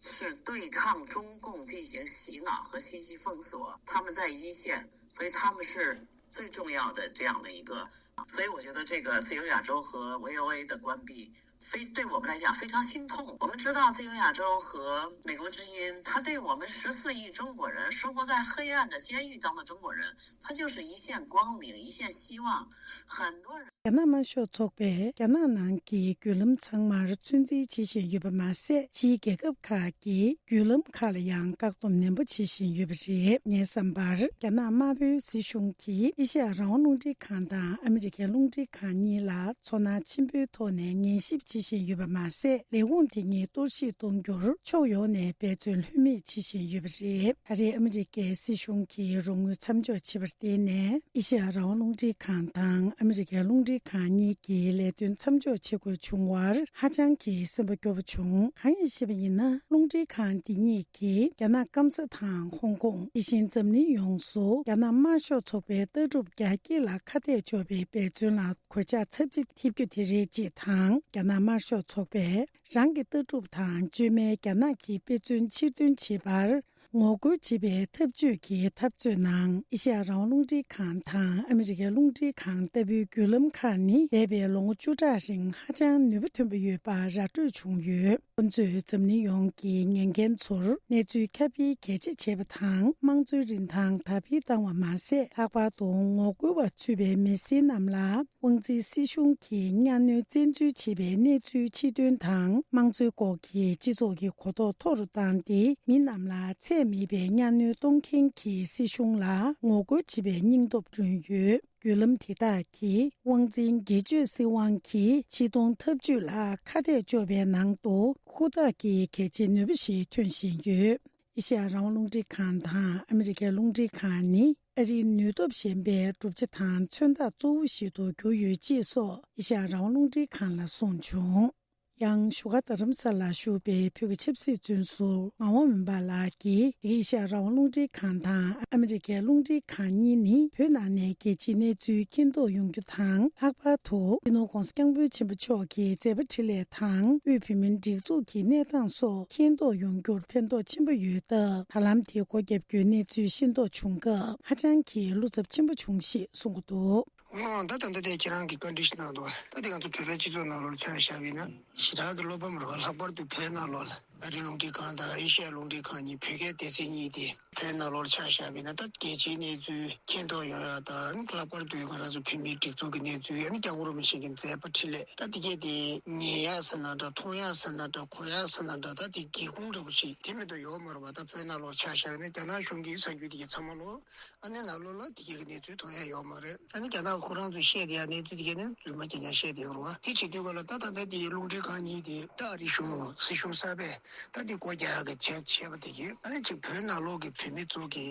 是对抗中共进行洗脑和信息封锁，他们在一线，所以他们是最重要的这样的一个。所以我觉得这个自由亚洲和 V O A 的关闭，非对我们来讲非常心痛。我们知道自由亚洲和美国之音，它对我们十四亿中国人，生活在黑暗的监狱当中的中国人，它就是一线光明，一线希望。很多人 རྒྱ་ནག་དམར་ཤོག་ཚོགས་པས་རྒྱ་ནག་ནང་གི་བརྒྱུད་ལམ་ཚང་མར་ཚོད་འཛིན་བྱེད་བཞིན་ཡོད་པ་མ་ཟད། ཕྱིའི་རྒྱལ་ཁབ་ཁག་གི་བརྒྱུད་ལམ་ཁག་ལ་ཡང་བཀག་སྡོམ་ནན་པོ་བྱེད་བཞིན་ཡོད་པ་རེད། ངའི་བསམ་པར། རྒྱ་ནག་དམར་པོའི་སྲིད་གཞུང་གིས་ཨེ་ཤ་ཡ་རང་དབང་རླུང་འཕྲིན་ཁང་དང་ཨ་མི་རི་ཀའི་རླུང་འཕྲིན་ཁང་གཉིས་ལ་ཚོར་སྣང་ཆེན་པོའི་ཐོག་ནས་ཉན་ཞིབ་བྱེད་བཞིན་ཡོད་པ་མ་ཟད། ལས་ཁུངས་དེ་གཉིས་གཏོར་བཤིག་གཏོང་རྒྱུར་ཕྱོགས་ཡོངས་ནས་འབད་བརྩོན་ལྷོད་མེད་བྱེད་བཞིན་ཡོད་པ་རེད། ད་རེས་ཨ་མི་རི་ཀའི་སྲིད་གཞུང་གིས་རོགས་དངུལ་མཚམས་འཇོག་བྱས་པར་བརྟེན་ནས། ཨེ་ཤ་ཡ་རང་དབང་རླུང་འཕྲིན་ཁང་དང་ཨ་མི་རི་ཀའི་རླུང་འཕྲིན་ཁང་གཉིས་ཀྱི་ལས་དོན་མཚམས་འཇོག་བྱེད་དགོས་བྱུང་བར་ཧ་ཅང་གི་སེམས་པ་སྐྱོ་པོ་བྱུང་། གང་ཡིན་ཞེས་པ་ཡིན་ན། རླུང་འཕྲིན་ཁང་འདི་གཉིས་ཀྱིས་རྒྱ་ནག་སྐམ་ས་དང་ཧོང་ཀོང་། དེ་བཞིན་འཛམ་གླིང་ཡོངས་སུ་རྒྱ་ནག་དམར་ཤོག་ཚོགས་པའི་ལྟ་གྲུབ་རྒྱ་སྐྱེད་ལ་ཁ་གཏད་གཅོག་པའི་འབད་བརྩོན་ལ་གོད་ཆག་ཚབས་ཆེ་ཐེབས་རྒྱུ་དེ་རེད་ཅེས་དང་། རྒྱ་ནག་དམར་ཤོག་ཚོགས་པས་རང་གི་ལྟ་གྲུབ་དང་བཅོས་མའི་རྒྱ་ནག་གི་དཔེ་མཚོན་ཕྱིར་འདོན་བྱེད་པར། ངོ་རྒོལ་བྱེད་པའི་འཐབ་ཇུས་ཀྱི་འཐབ་རྩོད་ནང་ཨེ་ཤ་ཡ་རང་དབང་རླུང་འཕྲིན་ཁང་དང་ཨ་མི་རི་ཀའི་རླུང་འཕྲིན་ཁང་ལྟ་བུའི་བརྒྱུད་ལམ་ཁག་ནི་འདས་པའི་ལོ་ངོ་བཅུ་ཕྲག་རིང་ཧ་ཅང་ནུས་པ་ཐོན་པ་ཡོད་པ་ར་སྤྲོད་བྱུང་ཡོད། ཁོ་ཚོས་འཛམ་གླིང་ཡོངས་ཀྱི་ཉན་མཁན་ཚོར་གནས་ཚུལ་ཁྱབ་སྤེལ་གལ་ཆེ་བྱས་པ་དང་། དམངས་གཙོའི་རིན་ཐང་དར་སྤེལ་བཏང་བ་མ་ཟད། ལྷག་པར་དུ་ངོ་རྒོལ་བ་ཚུད་པའི་མི་སེར་རྣམས་ལ། དབང་འཛིན་སྲིད་གཞུང་གིས་གཉའ་གནོན་བཙན་འཛུལ་བྱེད་པའི་གནས་ཚུལ་ཕྱིར་འདོན་དང་། དམངས་གཙོའི་སྐོར་གྱི་སྤྱི་ཚོགས་ཀྱི་གོ་རྟོགས་མཐོ་རུ་བཏང་སྟེ། མི་རྣམས་ལ་ཚད་མེད་པའི་གཉའ་གནོན་གཏོང་མཁན་གྱི་སྲིད་གཞུང་ལ་ངོ་རྒོལ་བྱེད་པའི་སྙིང་སྟོབས་བསྐྲུན་ཡོད། བརྒྱུད་ལམ་དེ་དག་གིས་དབང་འཛིན་སྒེར་གཅོད་སྲིད་དབང་གི་ཕྱིར་གཏོང་འཐབ་ཇུས་ལ་ཁ་གཏད་གཅོག་པའི་ནང་དུ་ཧུར་ཐག་གིས་གལ་ཆེའི་ནུས་པ་ཞིག་ཐོན་བཞིན་ཡོད། ཨེ་ཤ་ཡ་རང་དབང་རླུང་འཕྲིན་ཁང་དང་ཨ་མི་རི་ཀའི་རླུང་འཕྲིན་ཁང་ནི་ཨ་རིའི་ནུས་སྟོབས་ཞན་པའི་གྲུབ་ཆ་དང་མཚོན་རྟགས་གཙོ་བོ་ཞིག་ཏུ་གྱུར་ཡོད་ཅེས་སོགས་ཨེ་ཤ་ཡ་རང་དབང་རླུང་འཕྲིན་ཁང་ལ་གསུངས་བྱུང་། ཡང་བཞུགས་སྒར་རྡ་རམ་ས་ལར་བཞུགས་པའི་བོད་ཀྱི་ཆབ་སྲིད་བཙོན་ཟུར་ངག་དབང་མུན་པ་ལགས་ཀྱིས། ཨེ་ཤ་ཡ་རང་དབང་རླུང་འཕྲིན་ཁང་དང་ཨ་མི་རི་ཀའི་རླུང་འཕྲིན་ཁང་གཉིས་ནི་བོད་ནང་ནས་རྒྱལ་སྤྱིའི་གནས་ཚུལ་མཁྱེན་རྟོགས་ཡོང་རྒྱུ་དང་། ལྷག་པར་དུ་སྤྱི་ནོར་༧གོང་ས་༧སྐྱབས་མགོན་ཆེན་པོ་མཆོག་གི་མཛད་པ་འཕྲིན་ལས་དང་དབུས་བོད་མིའི་སྒྲིག་འཛུགས་ཀྱི་གནས་སྟངས་སོགས་མཁྱེན་རྟོགས་ཡོང་རྒྱུར་ཕན་ཐོགས་ཆེན་པོ་ཡོད་སྟབས། ད་ལམ་དེ་སྒོ་བརྒྱབ་རྒྱུའི་གནས་ཚུལ་ཤེས་རྟོགས་བྱུང་སྐབས་ཧ་ཅང་གི་བློ་འཚབ་ཆེན་པོ་བྱུང་ཞེས་གསུངས་ཀྱི་འདུག། འོ་ད་ད་ལྟ་དེ་ཁྱེད་རང་གི་བཀའ་འདྲི་ཞིག་གནང་འདུག། ད་དེ་ང་ཚོ་བོད་པའི་སྤྱི་ཚོགས་ནང་ལོགས་ཆ་བཞག་པ་ཡིན་ན། ཞེ་དྲག་གི་བློ་ཕམ་རེད་བ། ལྷག་པར་དུ་བོད་ནང་ལོགས་ལ་ཨ་རིའི་རླུང་འཕྲིན་ཁང་དང་ཨེ་ཤ་ཡ་རླུང་འཕྲིན་ཁང་གཉིས། བོད་སྐད་སྡེ་ཚན་གཉིས་དེ་བོད་ནང་ལོགས་ཆ་བཞག་པ་ཡིན་ན། ད་རྒྱལ་སྤྱིའི་གནས་ཚུལ་མཁྱེན་རྟོགས་ཡོང་ཡ་དང་། ལྷག་པར་དུ་ང་རང་ཚོ་བོད་མིའི་སྒྲིག་འཛུགས་ཀྱི་གནས་ཚུལ། ཨ་ནི་སྐྱབས་མགོན་རིན་པོ་ཆེ་གི་མཛད་པ་འཕྲིན་ལས། ད་དེ་གས་དེ་ཉན་ཡ་ཟེར་ན་འདྲ། མཐོང་ཡ་ཟེར་ན་འདྲ། གོ་ཡ་ཟེར་ན་འདྲ། ད་དེ་སྒེའུ་ཁུང་འདྲ་པོ་ཞིག་དེ་མེད་དུ་ཡོད་མ་རེད་བ། ད་བོད་ནང་ལོགས་ཆ་བཞག་པ་ཡིན་ན། རྒྱ་ནག་གཞུང་གི་གསར་འགྱུར་དེ་གས་ཚང་མ་ལོགས། ཨ་ནི་ནང་ལོགས་ལ་དེ་གའི་གནས་ཚུལ་མཐོང་ཡ་ཡོད་མ་རེད། ཨ་ནི་རྒྱ་ནག་ཁོ་རང་ཚོས་བཤད་བསྡད་ཡ་གནས་ཚུལ་དེ་གའི་ནི་རྫུན་མ་རྐྱང་རྐྱང་བཤད་བསྡད་ཡོད་རེད་བ། དེ་བྱེད་དུས་ག་ལ་ད་ད་ལྟ་དེའི་རླུང་འཕྲིན་ཁང་གཉིས་དེ་ད་ཨ་རི་གཞུང་སྲིད་གཞུང་གསར་པས་ད་དེ་སྒོ་རྒྱག་ཡ་གི་བྱས་བྱས་པ་དེ་གའི། ཨ་ནི་ཅིག་བོད་ནང་ལོགས་ཀྱི་བོད་མི་ཚོ་གི་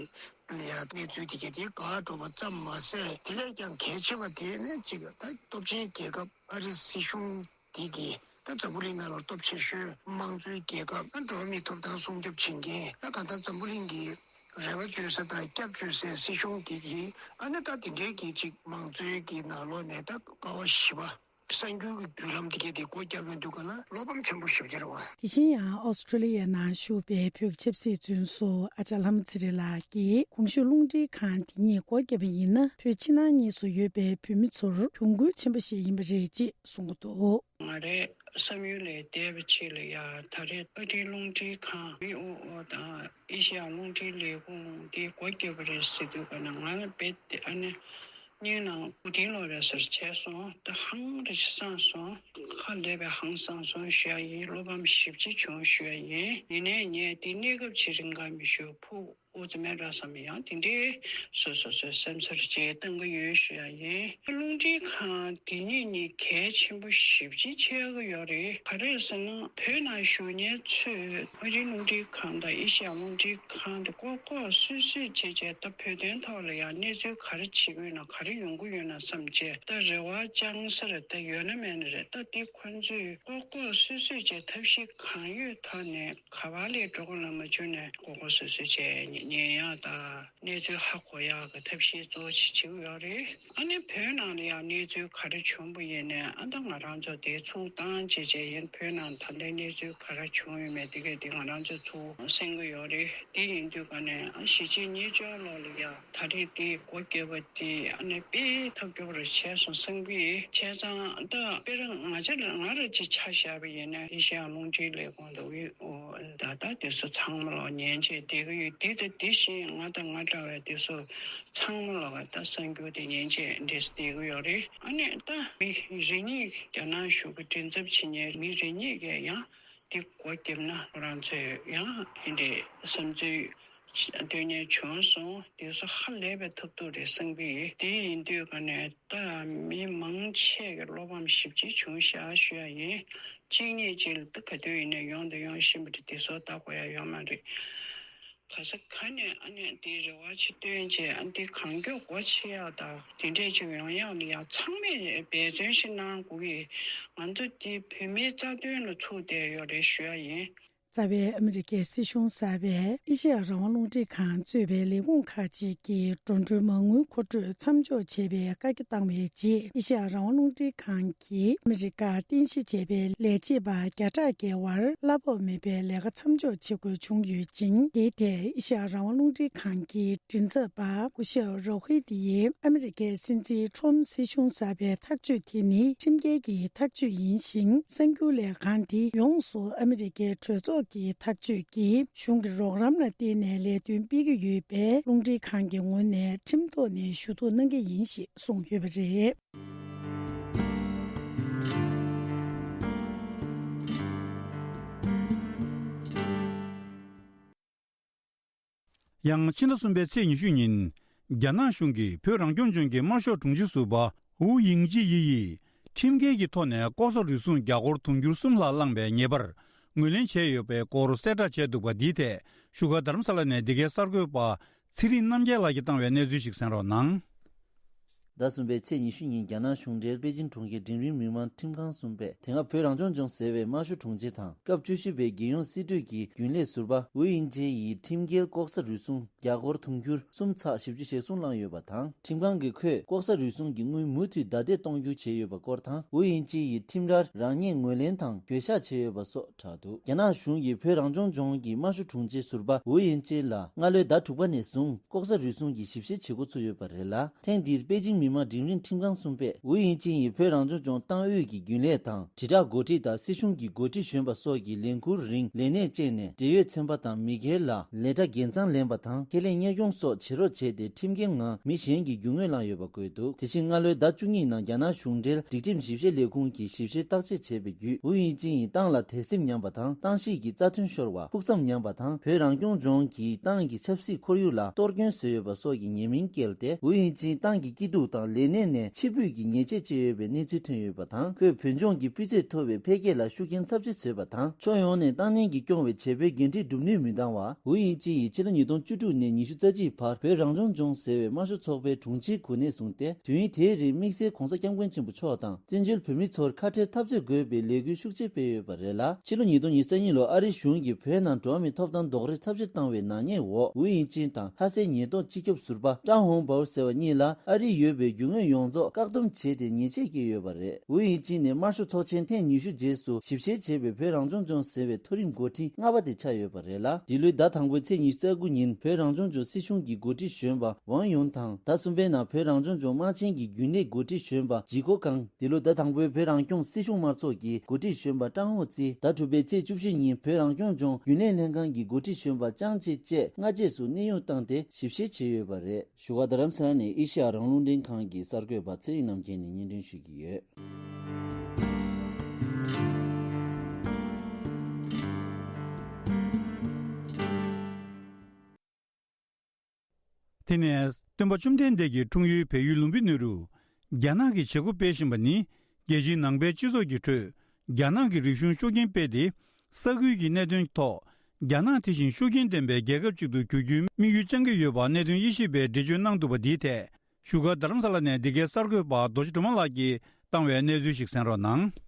ལ་ཡ་གནས་ཚུལ་དེ་གའི་དེ་འགག་འགྲོ་བ་ཙམ་མ་ཟད། དེ་ལས་ཀྱང་གལ་ཆེ་བ་དེ་ནི་ཅིག་ད་སྟོབས་ཆེན་རྒྱལ་ཁབ་ཨ་རི་སྲིད་གཞུང་དེ་གིས་ད་འཛམ་བུ་གླིང་ནང་ལ་སྟོབས་ཆེ་ཤོས་དམངས་གཙོའི་རྒྱལ་ཁབ། ད་འགྲོ་བ་མིའི་ཐོབ་ཐང་སྲུང་སྐྱོབ་བྱེད་མཁན། ད་གང་ལྟར་འཛམ་བུ་གླིང་གི་རེ་བ་བཅོལ་ས་དང་སྐྱབས་བཅོལ་སའི་སྲིད་གཞུང་དེ་གིས། ཨ་ནི་ད་དེ་འདྲའི་གི་ཅིག་དམངས་གཙོའི་གི་ནང་ལོགས་ནས་ད་ཀ་བ་བཞི་པ་གསར་འགྱུར་གྱི་བརྒྱུད་ལམ་དེ་གའི་དེ་སྒོ་བརྒྱབ་ཡོང་དུས་ག་ལ་བློ་ཕམ་ཆེན་པོ་ཞེ་པོ་ཅིག་རེད་བ། དེ་བཞིན་ཡང་ཨོ་སི་ཀྲོ་ལི་ཡའི་ནང་བཞུགས་པའི་བོད་ཀྱི་ཆབ་སྲིད་བཙོན་ཟུར་ཨ་ཅག་ལྷ་མོ་ཚེ་རིང་ལགས་ཀྱིས། གོང་ཞུས་རླུང་འཕྲིན་ཁང་དེ་གཉིས་སྒོ་བརྒྱབ་པ་ཡིན་ན། བོད་ཕྱི་ནང་གཉིས་སུ་ཡོད་པའི་བོད་མི་ཚོར་གྱོང་གུན་ཆེན་པོ་ཞིག་ཡིན་པ་རེད་ཅེས་གསུངས་འདུག། ང་རའི་བསམ་ཡུལ་ལས་འདས་པ་ཅིག་ལ་ཡ། ད་རེས་ཨ་རིའི་རླུང་འཕྲིན་ཁང་མི་ཨོ་ཨོ་དང་ཨེ་ཤེ་ཡ་རླུང་འཕྲིན་ལས་ཁུངས་འདི་སྒོ་བརྒྱབ་པ་རེད་ཟེར་དུས་ག་ན། ང་ལ་རྦད་དེ་ཨ་ནི་སྙིང་ནང་མུ་མཐུད་ལོག་རེད་ཟེར་བྱས་སོང་། ད་ཧང་རེ་ཞིག་སངས་སོང་། ཧ་ལས་པའི་ཧང་སངས་སོང་ཞུ་ཡ་ཡིན། བློ་ཕམ་ཞེ་པོ་ཅིག་བྱུང་ཞུ་ཡ་ཡིན། ཡིན་ནའི་ངས་འདི་གནས་སྐབས་ཅིག་རིང་ག་མི་ཞུ་ཕུག་འུ་ཙམ་མེད་འདྲ་བསམ། ཡང་དེ་འདྲའི་སོ་སོ་སོའི་སེམས་ཚོར་བྱས་བཏང་གི་ཡོད་ཞུ་ཡ་ཡིན། རླུང་འཕྲིན་ཁང་དེ་གཉིས་གཉིས་གལ་ཆེན་པོ་ཞེ་པོ་ཅིག་ཆགས་ཀྱི་ཡོད་རེད། ག་རེ་ཟེར་ན། བོད་ནང་བཞུགས་མཁན་ཚོས་ཨ་རིའི་རླུང་འཕྲིན་ཁང་དང་ཨེ་ཤེ་ཡ་རླུང་འཕྲིན་ཁང་དེ་ལྐོག་ལྐོག་སུད་སུད་བྱས་བྱས། ད་བོད་དོན་ཐོག་ལ་ཡང་གནས་ཚུལ་ག་རེ་བྱེད་ཀྱི་ཡོད་ན། ག་རེ་ཡོང་གི་ཡོད་ན་བསམ་བྱས། ད་རེ་བ་བཅང་ས་རེད། ད་ཡོད་ན་མེད་ན་རེད། ད་དེ་ཁོ་ཚོས་ལྐོག་ལྐོག་སུད་སུད་བྱས། ཐབས་ཤེས་གང་ཡོད་ཐོག་ནས་ག་བ་ལས་འགྲོ་གི་ལ་མ་བྱུང་ནས་ལྐོག་ལྐོག་སུད་སུད་བྱས་ཉན་ཡག་དང་གནས་ཚུལ་ཧ་གོ་ཡག་གི་ཐབས་ཤེས་གཙོ་བོ་ཞིག་བྱེད་ཀྱི་ཡོད་རེད། ཨ་ནི་བོད་ནང་ལ་ཡང་གནས་ཚུལ་ག་རེ་བྱུང་བ་ཡིན་ནའི། ཨ་ད་ང་རང་ཚོ་དེ་ཚུར་བཏང་བྱས་བྱས་ཡིན། བོད་ནང་ད་ལྟའི་གནས་ཚུལ་ག་རེ་བྱུང་ཡོད་མེད་དེ་གས་དེ་ང་རང་ཚོ་ཚུར་གསན་གྱི་ཡོད་རེད། དེ་ཡིན་དུས་ག་ནས་ཨ་གཞིས་བྱེས་གཉིས་ཆར་ལོགས་ལ་ཡ། ད་རེས་དེ་སྒོ་བརྒྱབ་པ་དེ་ཨ་ནི་དཔེ་ཐབས་སྐྱོ་པོ་རུ་བྱས་སོང་བསམ་གྱི་ཡོད། བྱས་ཙང་ད་དཔེར་ང་ཅག་ང་རང་ཅིག་ཆ་བཞག་པ་ཡིན་ན། ཨེ་ཤེ་ཡ་རླུང་འཕྲིན་ལས་ཁུངས་དང་དབུས་ཨོ་ད་ལྟ་དེ་ཚོ་ཚང་མ་ལོག་ཉན་བྱས་བསྡད་ཀྱི་ཡོད། དེ་དང་དེ་བཞིན་ང་དང་ང་འདྲ་བའི་དེ་ཚོ་ཚང་མ་ལོག་ད་གསར་འགྱུར་དེ་ཉན་བྱས་འདྲེས་བསྡད་ཀྱི་ཡོད་རེད། ཨ་ནི་ད་མི་རེ་གཉིས་རྒྱ་ནག་གཞུང་གི་མགྲིན་ཚབ་བྱེད་མཁན་མི་རེ་གཉིས་ཀས་ཡང་། འདི་སྒོ་བརྒྱབ་ན་ཁོ་རང་ཚོས་ཡང་འདི་འདྲའི་བསམ་ཚུལ་འདོན་མཁན་བྱུང་སོང་། འདི་ཚོ་ཧ་ལས་པའི་ཐབས་སྡུག་རེད་བསམ་གྱི་ཡོད། དེ་ཡིན་དུས་ག་ནས་ད་མི་མང་ཆེ་གི་བློ་ཕམ་ཞེ་པོ་ཅིག་བྱུང་ཤག་ཞུ་ཡ་ཡིན། གཅིག་གཉིས་ཅིག་ལ་ད་ག་དུས་ཡིན་ནའི་ཡོང་དང་ཡོང་བཞིན་པ་རེད། འདི་ཚོ་ལྟ་དགོས་ཡ་ཡོད་མ་རེད། ག་ས་ག་ནས་ཨ་ནི་འདི་རེ་བ་ཅིག་བཏོན་བྱས། ཨ་འདི་གང་མགྱོགས་སྒོ་ཕྱེ་ཡག་དང་དེ་འདྲས་ཅིག་ཡོང་ཡག་ལ་ཡ་ཚང་མས་འབད་བརྩོན་ཞིག་གནང་དགོས་ཀྱི། ང་ཚོ་འདི་བོད་མིའི་རྩ་དོན་ལ་ཚུགས་བསྡད་ཡོད་རེད་ཞུ་ཡ་ཡིན། རྩ་བའི་ཨ་མི་རི་ཀའི་སྲིད་གཞུང་གསར་པས་ཨེ་ཤེ་ཡ་རང་དབང་རླུང་འཕྲིན་ཁང་གཙོས་པའི་ལས་ཁུངས་ཁག་ཅིག་གིས་འགྲོ་གྲོན་མ་དངུལ་མཁོ་སྤྲོད་མཚམས་འཇོག་བྱས་པའི་བཀའ་རྒྱ་བཏང་བའི་རྗེས། ཨེ་ཤེ་ཡ་རང་དབང་རླུང་འཕྲིན་ཁང་གིས་ཨ་མི་རི་ཀར་རྟེན་གཞི་བྱས་པའི་ལས་བྱེད་པ་བརྒྱ་ཕྲག་བརྒལ་བར་གླ་ཕོགས་མེད་པའི་ལས་ཀ་མཚམས་འཇོག་བྱེད་དགོས་བྱུང་ཡོད་ཅིང་། དེའི་ཐད་ཨེ་ཤེ་ཡ་རང་དབང་རླུང་འཕྲིན་ཁང་གི་མགྲིན་ཚབ་པ་སྐུ་ཞབས་རོ་ཧི་དི་ཡིས་ཨ་མི་རི་ཀའི་སྲིད་འཛིན་ཁྲོམ་སྲིད་གཞུང་གསར་པའི་ཐག་གཅོད་དེ་ནི་ཁྲིམས་འགལ་གྱི་ཐག་གཅོད་ཡིན་ཞིང་། གསར་འགྱུར་ལས་ཁང་འདི་ཡོངས་སུ་ཨ་མི་རི་ཀའི་གྲོས་ཚོགས་ཀྱི་ཐག་གཅོད་ཀྱིས་གཞུང་གི་རོགས་རམ་ལ་བརྟེན་ནས་ལས་དོན་སྤེལ་གྱི་ཡོད་པས། རླུང་འཕྲིན་ཁང་གི་ངོས་ནས་ཁྲིམས་ཐོག་ནས་ཞུ་གཏུག་གནང་གི་ཡིན་ཞེས་གསུངས་ཡོད་པ་རེད། ཡང་ཕྱི་ཟླ་གསུམ་པའི་ཚེས་ཉི་ཤུ་ཉིན། རྒྱ་ནག་གཞུང་གིས་བོད་རང་སྐྱོང་ལྗོངས་ཀྱི་དམར་ཤོག་དྲུང་ཆེ་ཟུར་པ་ཝུའུ་དབྱིང་ཅི་ཡི་ཡིས་ཁྲིམས་འགལ་གྱི་ཐོག་ནས་ལྐོག་ཟ་རུལ་སུངས་རྒྱ་སྒོར་དུང་ཕྱུར་གསུམ་ལྷག་བླངས་པའི་ཉེས་པར་ངོས་ལེན་བྱས་ཡོད་པའི་སྐོར་གསལ་བསྒྲགས་བྱས་འདུག་པ། འདིའི་ཐད་བཞུགས་སྒར་རྡ་རམ་ས་ལ་ནས་འདི་གའི་གསར་འགོད་པ་ཚེ་རིང་རྣམ་རྒྱལ་ལགས་ཀྱིས་བཏང་བའི་གནས་ཚུལ་ཞིག་གསན་རོགས་གནང་། ཟླ་གསུམ་པའི་ཚེས་ཉི་ཤུ་ཉིན་རྒྱ་ནག་གཞུང་འབྲེལ་པེ་ཅིང་གྲོང་ཁྱེར་འབྲིང་རིམ་མི་དམངས་ཁྲིམས་ཁང་གསུམ་པས་དེ་སྔ་བོད་རང་སྐྱོང་ལྗོངས་ཟེར་བའི་དམར་ཤོག་དྲུང་ཆེ་དང་སྐབས་བཅུ་བཞི་པའི་རྒྱལ་ཡོངས་སྲིད་གྲོས་ཀྱི་རྒྱུན་ལས་ཟུར་པ་ཝུའུ་དབྱིང་ཅེ་ཡིས་ཁྲིམས་འགལ་ལྐོག་ཟ་རུལ་སུངས་རྒྱ་སྒོར་དུང་ཕྱུར་གསུམ་ཚེག་བཞི་བཅུ་ཞེ་གསུམ་བླངས་ཡོད་པ་དང་། ཁྲིམས་ཁང་གིས་ཁོས་ལྐོག་ཟ་རུལ་སུངས་ཀྱི་དངུལ་མུ་མཐུད་བདའ་འདེད་གཏོང་རྒྱུ་བྱས་ཡོད་པའི་སྐོར་དང་། ཝུའུ་དབྱིང་ཅེ་ཡི་ཁྲིམས་རར་རང་ཉིད་ངོས་ལེན་དང་གྱོད་བཤགས་བྱས་ཡོད་པ་སོགས་བསྒྲགས་འདུག་རྒྱ་ནག་གཞུང་གིས་བོད་རང་སྐྱོང་ལྗོངས་ཀྱི་དམར་ཤོག་དྲུང་ཆེ་ཟུར་པ་ཝུའུ་དབྱིང་ཅེ་ལ་སྔ་ལོའི་ཟླ་དྲུག་པ་ནས་བཟུང་ལྐོག་ཟ་རུལ་སུངས་ཀྱི་ཞིབ་བཤེར་བྱེད་འགོ་ཚུགས་ཡོད་པ་རེད་ལ། ཐེངས་འདིར་པེ་ཅིང་མི་དམངས་འབྲིང་རིམ་ཁྲིམས་ཁང་གསུམ་པས་ཝུའུ་དབྱིང་ཅེ་ཡིས་བོད་རང་སྐྱོང་ལྗོངས་ཏང་ཨུད་ཀྱི་རྒྱུན་ལས་དང་། དྲིལ་བསྒྲགས་འགོ་ཁྲིད་དང་སྲིད་གཞུང་གི་འགོ་ཁྲིད་གཞོན་པ་སོགས་ཀྱི་ལས་འཁུར་རིང་ལས་གནས་བཅས་ནས་འབྲེལ་ཡོད་ཚན་པ་དང་མི་སྒེར་ལ་ལས་གྲྭ་འགན་གཙང་ལེན་པ་དང་ཁེ་ལས་གཉེར་སྐྱོང་སོགས་བྱེད་རོགས་བྱས་ཏེ། ཁྲིམས་འགལ་ངང་མི་གཞན་གྱི་རྒྱུ་དངོས་བླངས་ཡོད་པ་འགོད་འདུག་དེ་བཞིན་སྔ་ལོའི་ཟླ་བཅུ་གཉིས་ནང་རྒྱ་ནག་གཞུང་འབྲེལ་སྒྲིག་ཁྲིམས་ཞིབ་བཤེར་ལས་ཁུངས་ཀྱིས་ཞིབ་བཤེར་བརྟག་དཔྱད་བྱས་པའི་བརྒྱུད། ཝུའུ་དབྱིང་ཅེ་ཡིས་ཏང་ལ་དད་སེམས་ཉམས་པ་དང་། ཏང་གཤིས་ཀྱི་རྩ་དོན་ཤོར་བ། ཕུགས་བསམ་ཉམས་པ་དང་། བོད་རང་སྐྱོང་ལྗོངས་ཀྱི་ཏང་གི་ཆབ་སྲིད་ཁོར་ཡུག་ལ་གཏོར་སྐྱོན་བཟོས་ཡོད་པ་སོགས་ཀྱི་ཉེས་མིང་བཀལ་ཏེ། ཝུའུ་དབྱིང་ཅེ་ཏང་གི་སྐྱིད་སྡུག་དང་ལས་གནས་ནས་ཕྱིར་འབུད་ཀྱི་ཉེས་ཆད་བཅད་ཡོད་པའི་གནས་ཚུལ་ཐོན་ཡོད་པ་དང་། ཁོས་བོད་ལྗོངས་ཀྱི་སྤུས་ཚད་མཐོ་བའི་འཕེལ་རྒྱས་ལ་ཤུགས་རྐྱེན་ཚབས་ཆེ་བཟོས་པ་དང་། ཕྱོགས་ཡོངས་ནས་ཏང་ནན་གྱིས་སྐྱོང་བའི་བྱེད་པོའི་འགན་འཁྲི་སྒྲུབ་ནུས་མི་འདང་བ། ཝུའུ་དབྱིང་ཅེ་ཡིས་ཕྱི་ལོ་ཉིས་སྟོང་བཅུ་དྲུག་ནས་ཉི་ཤུ་རྩ་གཅིག་བར་བོད་རང་སྐྱོང་ལྗོངས་ཟེར་བའི་དམར་ཤོག་ཚོགས་པའི་དྲུང་ཆེའི་གོ་གནས་བཟུང་སྟེ། དུས་ཡུན་དེའི་རིང་དམིགས་བསལ་༧གོང་ས་༧སྐྱབས་མགོན་ཆེན་པོ་མཆོག་དང་བཙན་བྱོལ་བོད་མི་ཚོར་ཁ་བྲལ་འཐབ་རྩོད་དགོས་པའི་ལས་འགུལ་ཤུགས་ཆེ་སྤེལ་ཡོད་པ་རེད་ལ། ཕྱི་ལོ་ཉིས་སྟོང་ཉི་ཤུ་རྩ་གཉིས་ལོར་ཨ་རིའི་གཞུང་གིས་བོད་ནང་འགྲོ་བ་མིའི་ཐོབ་ཐང་རྡོག་རོལ་འཐབ་ཆེད་བཏང་བའི་ནག་ཉེས་འོག་ཝུའུ་དབྱིང་ཅེ་དང་ལྷ་སའི་ཉེན་རྟོག་སྤྱི་ཁྱབ་ཟུར་པ་ཀྲང་ཧོང་པའོ་ཟེར་བ་གཉིས་ལ་ཨ་རིར་ཡོད་པའི་རྒྱུ་དངོས་ཡོངས་རྫོགས་བཀག་སྡོམ་བྱས་ཏེ་ཉེས་ཆད་བཀལ་ཡོད་པ་རེད། ཝུའུ་དབྱིང་ཅེ་ནི་དམར་ཤོག་ཚོགས་ཆེན་ཐེངས་ཉི་ཤུ་རྗེས་སུ་ཞིབ་བཤེར་བྱས་པའི་བོད་རང་སྐྱོང་ལྗོངས་ཟེར་བའི་མཐོ་རིམ་འགོ་ཁྲིད་ལྔ་པ་དེ་ཆགས་ཡོད་པ་རེད་ལ། འདི་ལོའི་ཟླ་དང་པོའི་ཚེས་ཉི་ཤུ་རྩ་དགུ་ཉིན་བོད་རང་སྐྱོང་ལྗོངས་སྲིད་གཞུང་གི་འགོ་ཁྲིད་གཞོན་པ་ཝང་ཡུན་དང་། ཟླ་གསུམ་པའི་ནང་བོད་རང་སྐྱོང་ལྗོངས་དམངས་ཆེན་གྱི་རྒྱུན་ལས་འགོ་ཁྲིད་གཞོན་པ་ཇི་གོ་ཀང་། འདི་ལོའི་ཟླ་དང་པོའི་བོད་རང་སྐྱོང་སྲིད་གཞུང་དམར་ཚོགས་ཀྱི་འགོ་ཁྲིད་གཞོན་པ་ཀྲང་ཧོ་ཙི། ཟླ་དྲུག་པའི་ཚེས་བཅུ་བཞི་ཉིན་བོད་རང་སྐྱོང་ལྗོངས་རྒྱུན་ལས་ལྷན་ཁང་གི་འགོ་ཁྲིད་གཞོན་པ་ཅང་ཅེ་བཅས་སྔ་རྗེས་སུ་གནས་དབྱུང་བཏང་སྟེ་ཞིབ་བཤེར་བྱས་ཡོད་པ་རེད། བཞུགས་སྒར་རྡ་རམ་ས་ལ་ནས་ཨེ་ཤེ་ཡ་རང་དབང་རླུང་འཕྲིན་ཁང་གི་གསར་འགོད་པ་ཚེ་རིང་རྣམ་རྒྱལ་ནས་སྙན་སྒྲོན་ཞུ་གི་ཡོད། དེ་ནས་སྟོན་པ་བཅོམ་ལྡན་འདས་ཀྱི་འཁྲུངས་ཡུལ་བལ་ཡུལ་ལུམ་བི་ནི་རུ་རྒྱ་ནག་གིས་བྱེད་སྒོ་སྤེལ་བཞིན་པ་ནི། རྒྱལ་སྤྱིའི་ནང་པའི་སྤྱི་ཚོགས་ཀྱི་ཁྲོད་རྒྱ་ནག་གི་རིག་གཞུང་ཤུགས་རྐྱེན་སྤེལ་ཏེ། ས་ཁུལ་གྱི་གནད་དོན་ཐོག་རྒྱ་ནག་དེ་བཞིན་ཤུགས་རྐྱེན་ལྡན་པའི་རྒྱལ་ཁབ་ཅིག་ཏུ་འགྱུར་རྒྱུའི་དམིགས་ཡུལ་བཅངས་ཀྱི་ཡོད་པ་གནད་དོན་དབྱེ་ཞིབ་པས་འགྲེལ་བརྗོད་གནང་འདུག་པ་འདིའི་ཐད། བཞུགས་སྒར་རྡ་རམ་ས་ལ་ནས་འདི་གའི་གསར་འགོད་པ་རྡོ་རྗེ་སྒྲོལ་མ་ལགས་ཀྱིས་བཏང་བའི་གནས་ཚུལ་ཞིག་གསན་རོགས་གནང་།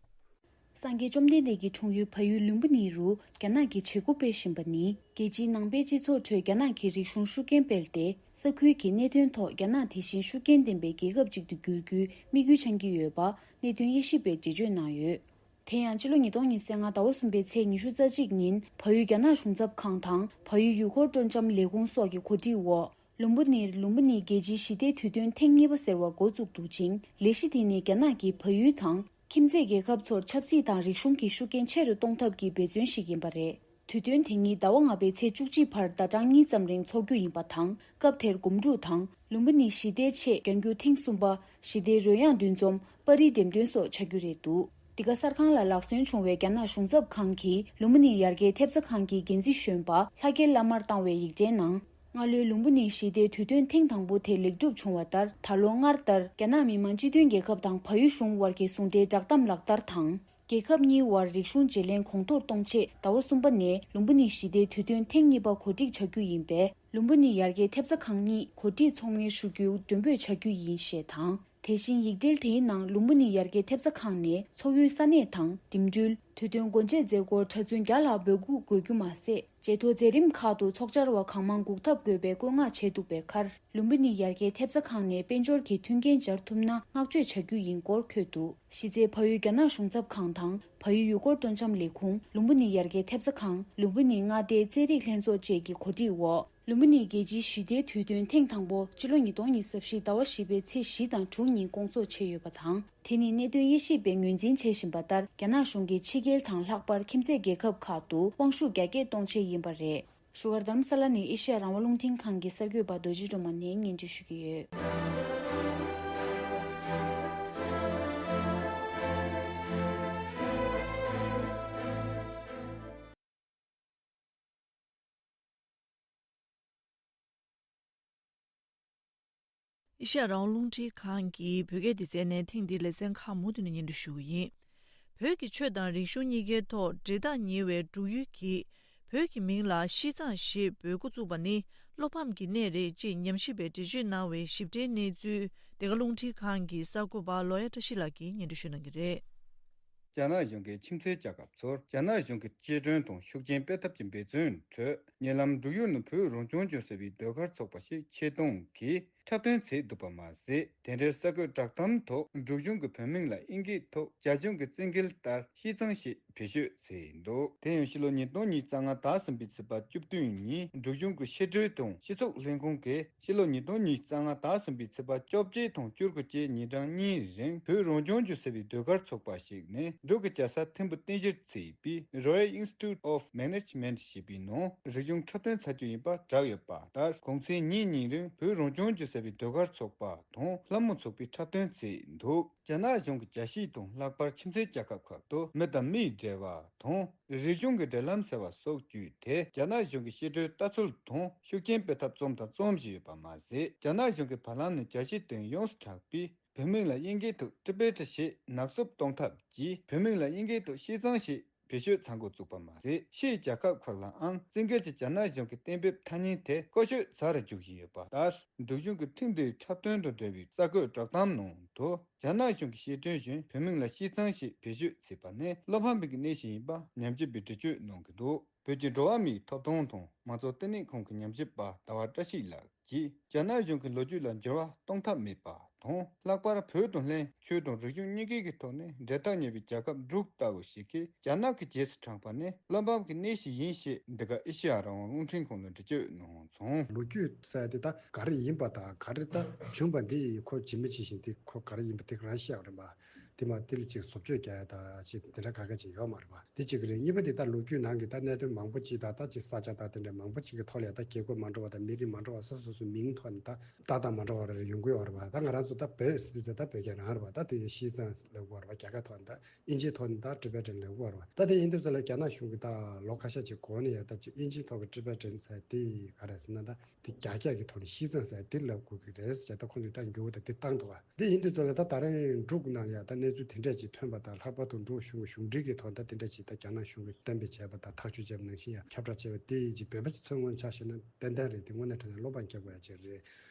སངས་རྒྱས་བཅོམ་ལྡན་འདས་ཀྱི་འཁྲུངས་ཡུལ་བལ་ཡུལ་ལུམ་བི་ནི་རུ་རྒྱ་ནག་གིས་བྱེད་སྒོ་སྤེལ་བཞིན་པ་ནི། རྒྱལ་སྤྱིའི་ནང་པའི་སྤྱི་ཚོགས་ཁྲོད་རྒྱ་ནག་གི་རིག་གཞུང་ཤུགས་རྐྱེན་སྤེལ་ཏེ། ས་ཁུལ་གྱི་གནད་དོན་ཐོག་རྒྱ་ནག་དེ་བཞིན་ཤུགས་རྐྱེན་ལྡན་པའི་རྒྱལ་ཁབ་ཅིག་ཏུ་འགྱུར་རྒྱུའི་དམིགས་ཡུལ་འཆང་གི་ཡོད་པ་གནད་དོན་དབྱེ་ཞིབ་པས་འགྲེལ་བརྗོད་གནང་ཡོད། དེ་ཡང་ཕྱི་ལོ་ཉིས་སྟོང་ཉི་ཤུ་རྩ་ལྔ་ཟླ་བ་གསུམ་པའི་ཚེས་ཉི་ཤུ་རྩ་གཅིག་ཉིན་བལ་ཡུལ་རྒྱ་ནག་གཞུང་ཚབ་ཁང་དང་བལ་ཡུལ་ཡུལ་སྐོར་སྤྲོ་འཆམ་ལས་ཁུངས་སོགས་ཀྱི་གོ་སྒྲིག་འོག་ལུམ་བི་ནིར་ལུམ་བི་ནི་རྒྱལ་སྤྱིའི་ཞི་བདེའི་དུས་སྟོན་ཐེངས་གཉིས་པ་ཟེར་བ་འགོ་བཙུགས་འདུག་ཅིང་། ལས་གཞི་དེ་ནི་རྒྱ་ནག་གིས་བལ་ཡུལ་དང་། ཁྱིམ་མཚེས་རྒྱལ་ཁབ་ཚོར་ཆབ་སྲིད་དང་རིག་གཞུང་གི་ཤུགས་རྐྱེན་ཆེ་རུ་གཏོང་ཐབས་ཀྱི་འབད་བརྩོན་ཞིག་ཡིན་པ་རེད། དུས་སྟོན་དེ་ཉིད་ཟླ་བ་ལྔ་པའི་ཚེས་བཅུ་གཅིག་བར་ཟླ་གྲངས་གཉིས་ཙམ་རིང་འཚོགས་རྒྱུ་ཡིན་པ་དང་། སྐབས་དེར་སྒོམ་སྒྲུབ་དང་། ལུམ་བི་ནི་ཞི་བདེའི་ཆེད་རྒྱང་རྒྱུག་ཐེངས་གསུམ་པ། ཞི་བདེའི་རོལ་དབྱངས་འདུ་འཛོམས། པར་རིས་འགྲེམས་སྟོན་སོགས་བྱ་རྒྱུ་རེད་འདུག་འདི་ག་གསར་ཁང་ལ་ལག་སོན་བྱུང་བའི་རྒྱ་ནག་གཞུང་ཚབ་ཁང་གིས་ལུམ་བི་ནི་ཡར་རྒྱས་ཐེབས་རྩ་ཁང་གི་འགན་འཛིན་གཞོན་པ་ལྷ་སྐལ་བླ་མར་བཏང་བའི་ཡིག་ཕྲེང་ནང་། སྔ་ལོའི་ལུམ་བི་ནིའི་ཞི་བདེའི་དུས་སྟོན་ཐེངས་དང་པོ་དེ་ལེགས་གྲུབ་བྱུང་བ་ལྟར། ད་ལོ་སྔར་ལྟར་རྒྱ་ནག་མི་དམངས་སྤྱི་མཐུན་རྒྱལ་ཁབ་དང་བལ་ཡུལ་གཞུང་དབར་གྱི་ཟུང་འབྲེལ་བསྒྲགས་གཏམ་ལག་བསྟར་དང་། རྒྱལ་ཁབ་གཉིས་དབར་རིག་གཞུང་བརྗེ་ལེན་གོང་མཐོར་གཏོང་ཆེད་ཟླ་བ་གསུམ་པ་ནས་ལུམ་བི་ནིའི་ཞི་བདེའི་དུས་སྟོན་ཐེངས་གཉིས་པ་གོ་སྒྲིག་བྱ་རྒྱུ་ཡིན་པས། ལུམ་བི་ནི་ཡར་རྒྱས་ཐེབས་རྩ་ཁང་གཉིས་གོ་སྒྲིག་ཚོགས་མིར་ཞུ་རྒྱུའི་མགྲོན་འབོད་བྱ་རྒྱུ་ཡིན་ཞེས་དང་། དེ་བཞིན་ཡིག་འབྲེལ་དེའི་ནང་ལུམ་བི་ནི་ཡར་རྒྱས་ཐེབས་རྩ་ཁང་ནས་ཚོགས་ཡུལ་ས་གནས་དང་འགྲིམ་འགྲུལ། དུས་སྟོན་སྒོ་འབྱེད་མཛད་སྒོར་གྲྭ་བཙུན་བརྒྱ་ལྷག་འབོད་འགུག་དགོས་རྒྱུ་མ་ཟད། བྱེས་ཐོག་མཛད་རིམ་ཁག་ཏུ་ཚོགས་བཅར་བ་གང་མང་འགུག་ཐབས་དགོས་པའི་བཀོད་མངགས་བྱས་འདུག་པའི་ཁར། ལུམ་བི་ནི་ཡར་རྒྱས་ཐེབས་རྩ་ཁང་ནས་དཔལ་འབྱོར་གྱི་མཐུན་རྐྱེན་སྦྱར་ཐུབ་ན་བསྔགས་བརྗོད་བྱ་རྒྱུ་ཡིན་སྐོར་འཁོད་འདུག་གཞི་རྩའི་བལ་ཡུལ་རྒྱ་ནག་གཞུང་ཚབ་ཁང་དང་བལ་ཡུལ་ཡུལ་སྐོར་སྤྲོ་འཆམ་ལས་ཁུངས། ལུམ་བི་ནི་ཡར་རྒྱས་ཐེབས་རྩ་ཁང་། ལུམ་བི་ནི་མངའ་སྡེའི་རྩེད་རིགས་ལྷན་ཚོགས་བཅས་ཀྱི་གོ་སྒྲིག་འོག་ལུམ་བི་ནིའི་རྒྱལ་སྤྱིའི་ཞི་བདེའི་དུས་སྟོན་ཐེངས་དང་པོ་སྤྱི་ལོ་ཉིས་སྟོང་ཉི་ཤུ་རྩ་བཞི་ཟླ་བ་བཞི་པའི་ཚེས་བཞི་དང་དྲུག་ཉིན་སྐོང་ཚོགས་བྱས་ཡོད་པ་དང་། དེ་ནི་གནད་དོན་དབྱེ་ཞིབ་པས་ངོས་འཛིན་བྱེད་བཞིན་པ་ལྟར། རྒྱ་ནག་གཞུང་གིས་ཕྱི་རྒྱལ་དང་ལྷག་པར་ཁྱིམ་མཚེས་རྒྱལ་ཁབ་ཁག་ཏུ་དབང་ཤུགས་རྒྱ་སྐྱེད་གཏོང་ཆེད་ཡིན་པ་རེད། བཞུགས་སྒར་རྡ་རམ་ས་ལ་ནས་ཨེ་ཤེ་ཡ་རང་དབང་རླུང་འཕྲིན་ཁང་གི་གསར་འགོད་པ་རྡོ་རྗེ་སྒྲོལ་མ་ནས་སྙན་སྒྲོན་ཞུ་གི་ཡོད། ཨེ་ཤ་ཡ་རང་དབང་རླུང་འཕྲིན་ཁང་གི་བོད་སྐད་སྡེ་ཚན་ནས་ཐེངས་འདིའི་ལེ་ཚན་ཁག་མུ་མཐུད་ནས་སྙན་སྒྲོན་ཞུ་གི་ཡིན། བོད་ཀྱི་ཆོས་དང་རིག་གཞུང་གཉིས་ཀའི་ཐོག་འབྲེལ་ཐག་ཉེ་བའི་འབྲུག་ཡུལ་གྱིས་བོད་ཀྱི་མིང་ལ་ཤིས་ཙང་ཞེས་འབོད་འགོ་བཙུགས་པ་ནི་བློ་ཕམ་གྱི་གནས་རེད་ཅེས་ཉམས་ཞིབ་པས་འགྲེལ་བརྗོད་གནང་བའི་ཞིབ་ཕྲའི་གནས་ཚུལ་ འདི་ག་རླུང་འཕྲིན་ཁང་གི་གསར་འགོད་པ་ལོ་ཡ་བཀྲ་ཤིས་ལགས་ཀྱིས་སྙན་སྒྲོན་ཞུ་གནང་གི་རེད། རྒྱ་ནག་གཞུང་གིས་ཁྱིམ་མཚེས་རྒྱལ་ཁབ་ཚོར་རྒྱ་ནག་གཞུང་གི་གཅེས་སྐྱོང་དང་ཤུགས་རྐྱེན་སྤེལ་ཐབས་ཀྱི་འབད་བརྩོན་ཁྲོད། ཉེ་ལམ་འབྲུག་ཡུལ་ནང་བོད་རང་སྐྱོང་ལྗོངས་ཟེར་བའི་ཟློས་གར་ཚོགས་པ་ཞིག་ཆེད་གཏོང་གིས་འཁྲབ་སྟོན་བྱས་འདུག་པ་མ་ཟད། དེ་འབྲེལ་གསར་འགོད་བསྒྲགས་གཏམ་ཐོག་འབྲུག་གཞུང་གིས་བོད་མིང་ལ་དབྱིན་སྐད་ཐོག་རྒྱ་གཞུང་གི་བཙན་འགེལ་ལྟར་ཤིས་ཙང་ཞེས་བེད་སྤྱོད་བྱས་འདུག་དེ་ཡང་ཕྱི་ལོ་ཉིས་སྟོང་ཉི་ཤུ་རྩ་ལྔ་ཟླ་གསུམ་པའི་ཚེས་པ་བཅུ་བདུན་ཉིན་འབྲུག་གཞུང་གི་ཕྱི་དྲིལ་དང་སྤྱི་ཚོགས་ལྷན་ཁང་གིས་ཕྱི་ལོ་ཉིས་སྟོང་ཉི་ཤུ་རྩ་ལྔ་ཟླ་གསུམ་པའི་ཚེས་པ་བཅོ་བརྒྱད་དང་བཅུ་དགུ་བཅས་ཉིན་གྲངས་གཉིས་རིང་བོད་རང་སྐྱོང་ལྗོངས་ཟེར་བའི་ཟློས་གར་ཚོགས་པ་ཞིག་ནས་འབྲུག་གི་རྒྱལ་ས་ཐིམ་ཕུ་རྟེན་གཞིར་བྱས་པའི་Royal Institute of Management ཞེས་པའི་ནང་རིག་གཞུང་འཁྲབ་སྟོན་བྱ་རྒྱུ་ཡིན་པ་བསྒྲགས་ཡོད་པ་ལྟར། གུང་སེང་ཉིན་གཉིས་རིང་བོད་རང་སྐྱོང་ལྗོངས་ཟེར་བའི་ཟློས་གར་ཚོགས་པ་དང་སློབ་མ་ཚོགས་པས་འཁྲབ་སྟོན་བྱས་འདུག་རྒྱ་ནག་གཞུང་གི་རྒྱལ་སྤྱི་དང་ལྷག་པར་ཁྱིམ་མཚེས་རྒྱལ་ཁབ་ཁག་ཏུ་མི་དང་མིའི་འབྲེལ་བ་དང་རིག་གཞུང་གི་འབྲེལ་ལམ་ཟེར་བ་སོགས་བརྒྱུད་དེ་རྒྱ་ནག་གཞུང་གི་ཕྱི་དྲིལ་ལྟ་ཚུལ་དང་ཤུགས་རྐྱེན་སྤེལ་ཐབས་རྩོམ་དང་རྩོམ་བཞིན་ཡོད་པ་མ་ཟད། རྒྱ་ནག་གཞུང་གིས་བར་ལམ་ནས་རྒྱལ་སྤྱིའི་སྟེང་ཡོངས་སུ་གྲགས་པའི་བོད་མིང་ལ་དབྱིན་སྐད་དུ་ཊི་བེ་ཊི་ཞེས་ནག་བསུབ་གཏོང་ཐབས་ཀྱིས་བོད་མིང་ལ་དབྱིན་སྐད་དུ་ཤིས་ཙང་ཞེས་བེད་སྤྱོད་བྱ་འགོ་བཙུགས་པ་མ་ཟད། ཕྱིའི་རྒྱལ་ཁབ་ཁག་ལའང་བཙན་འགེལ་གྱིས་རྒྱ་ནག་གཞུང་གི་གཏན་འབེབས་ཐ་སྙད་དེ་བཀོལ་སྤྱོད་ཚར་རུ་འཇུག་བཞིན་ཡོད་པ་ལྟར། འབྲུག་གཞུང་གི་ཐེངས་འདིའི་འཁྲབ་སྟོན་དང་འབྲེལ་བའི་གསར་འགོད་བསྒྲགས་གཏམ་ནང་དུ། རྒྱ་ནག་གཞུང་གི་ཤེས་དོན་བཞིན་བོད་མིང་ལ་ཤིས་ཙང་ཞེས་བེད་སྤྱོད་བྱས་པ་ནི་བློ་ཕམ་པའི་གནས་ཤིག་ཡིན་པ་ཉམས་ཞིབ་པས་འགྲེལ་བརྗོད་གནང་གི་འདུག་བོད་ཀྱི་འགྲོ་བ་མིའི་ཐོབ་ཐང་དང་མང་གཙོ་ལྟེ་གནས་ཁང་གི་ཉམས་ཞིབ་པ་ཟླ་བ་བཀྲ་ཤིས་ལགས་ཀྱིས། རྒྱ་ནག་གཞུང་གི་ལོ་རྒྱུས་ལ་འགྱུར་བ་གཏོང་ཐབས་མེད་པ་དང་། ལྷག་པར་བོད་དང་ལྷན་ཆོས་དང་རིག་གཞུང་གཉིས་ཀའི་ཐོག་ནས་འབྲེལ་ཐག་ཉེ་བའི་རྒྱལ་ཁབ་འབྲུག་ལྟ་བུ་ཞིག་གིས་རྒྱ་ནག་གི་རྗེས་སུ་འབྲངས་པ་ནི་བློ་ཕམ་གྱི་གནས་ཤིག་ཡིན་ཞེས། འདི་ག་ཨེ་ཤེ་ཡ་རང་དབང་རླུང་འཕྲིན་ཁང་ལ་འགྲེལ་བརྗོད་གནང་སོང་། ལོ་རྒྱུས་ཟེར་དེ་ད་ག་རེ་ཡིན་པ་དང་ག་རེ་ད་བྱུང་བ་འདི་ཁོ་ཇི་མ་ཇི་བཞིན་དེ་ཁོ་ག་རེ་ཡིན་པ་དེ་རང་བཤད་པ་རེད་པ། དེ་མ་དེ་ལ་ཅིག་བཟོ་བཅོས་རྒྱག་ཡ་ད་ཅིག་དེ་འདྲ་ག་ག་ཅིག་ཡོད་མ་རེད་པ། དེ་གཅིག་རེད། གཉིས་པ་དེ་ད་ལོ་རྒྱུས་ནང་གི་ད་གནད་དོན་མང་པོ་ཅིག་ད་ད་ཅིག་ས་ཆ་ད་དེ་འདྲ་མང་པོ་ཅིག་གི་ཐོག་ལ་ཡ་ད་རྒྱལ་ཁབ་མ་འདྲ་བ་དང་མི་རིགས་མ་འདྲ་བ་སོ་སོ་སོ་སོའི་མིང་ཐོག་ནས་ད་ཏག་ཏག་མ་འདྲ་བ་རེ་རེ་ཡོང་གི་ཡོད་རེད་པ། ད་ང་རང་ཚོ་ད་བོད་ཟེར་དུས་ད་ད་བོད་སྐད་རང་རེད་པ། ད་དེ་ཤིས་ཙང་ལབ་དགོས་རེད་པ། རྒྱ་སྐད་ཐོག་ནས་ད་ཨིན་ཇིའི་ཐོག་ནས་ད་ཊི་བེ་ཊན་ལབ་དགོས་རེད་པ། ད་དེ་ཡིན་དུས་ཙམ་ལ་རྒྱ་ནག་གཞུང་གིས་ད་ལོ་ཁ་ཤས་ཅིག་གོང་ནས་ཡ་ད་ཅིག་ཨིན་ཇིའི་ཐོག་གི་ཊི་བེ་ཊན་ཟེར་དེ་ག་རེ་ཟེར་ན་ད། དེ་རྒྱ་སྐད་ཀྱི་ཐོག་ནས་ཤིས་ཙང་ཟེར་དེ་ལབ་དགོས་ཀྱི་རེད་ཟེར། ད་ཁོང་ཚོས་ད་འགྱུར་བ་ད་དེ་བཏང་འདུག་ག་དེ་ཡིན་དུས་ཙམ་ལ་ད་ད་རིང་འབྲུག་ནང་ལ་ཡ་ད་གནས་ཚུལ་དེ་འདྲས་ཅིག་ཐོན་པ་དང་། ལྷག་པར་དུ་འབྲུག་གཞུང་གཞུང་འབྲེལ་གྱི་ཐོག་ད་དེ་འདྲས་ཅིག་ད་རྒྱ་ནག་གཞུང་གིས་གཏན་འབེབས་བྱས་པ་དང་ཐག་གཅོད་བྱས་པ་ནང་བཞིན་ཡ་ཁྱབ་བསྒྲགས་བྱས་པ་དེ་ཅིག་བོད་པ་ཚོའི་ངོས་ཆ་བཞག་ན་ཏན་ཏན་རེད། དེ་དངོས་གནས་དྲང་གནས་བློ་ཕམ་སྐྱེ་དགོས་ཡ་ཅིག་རེད།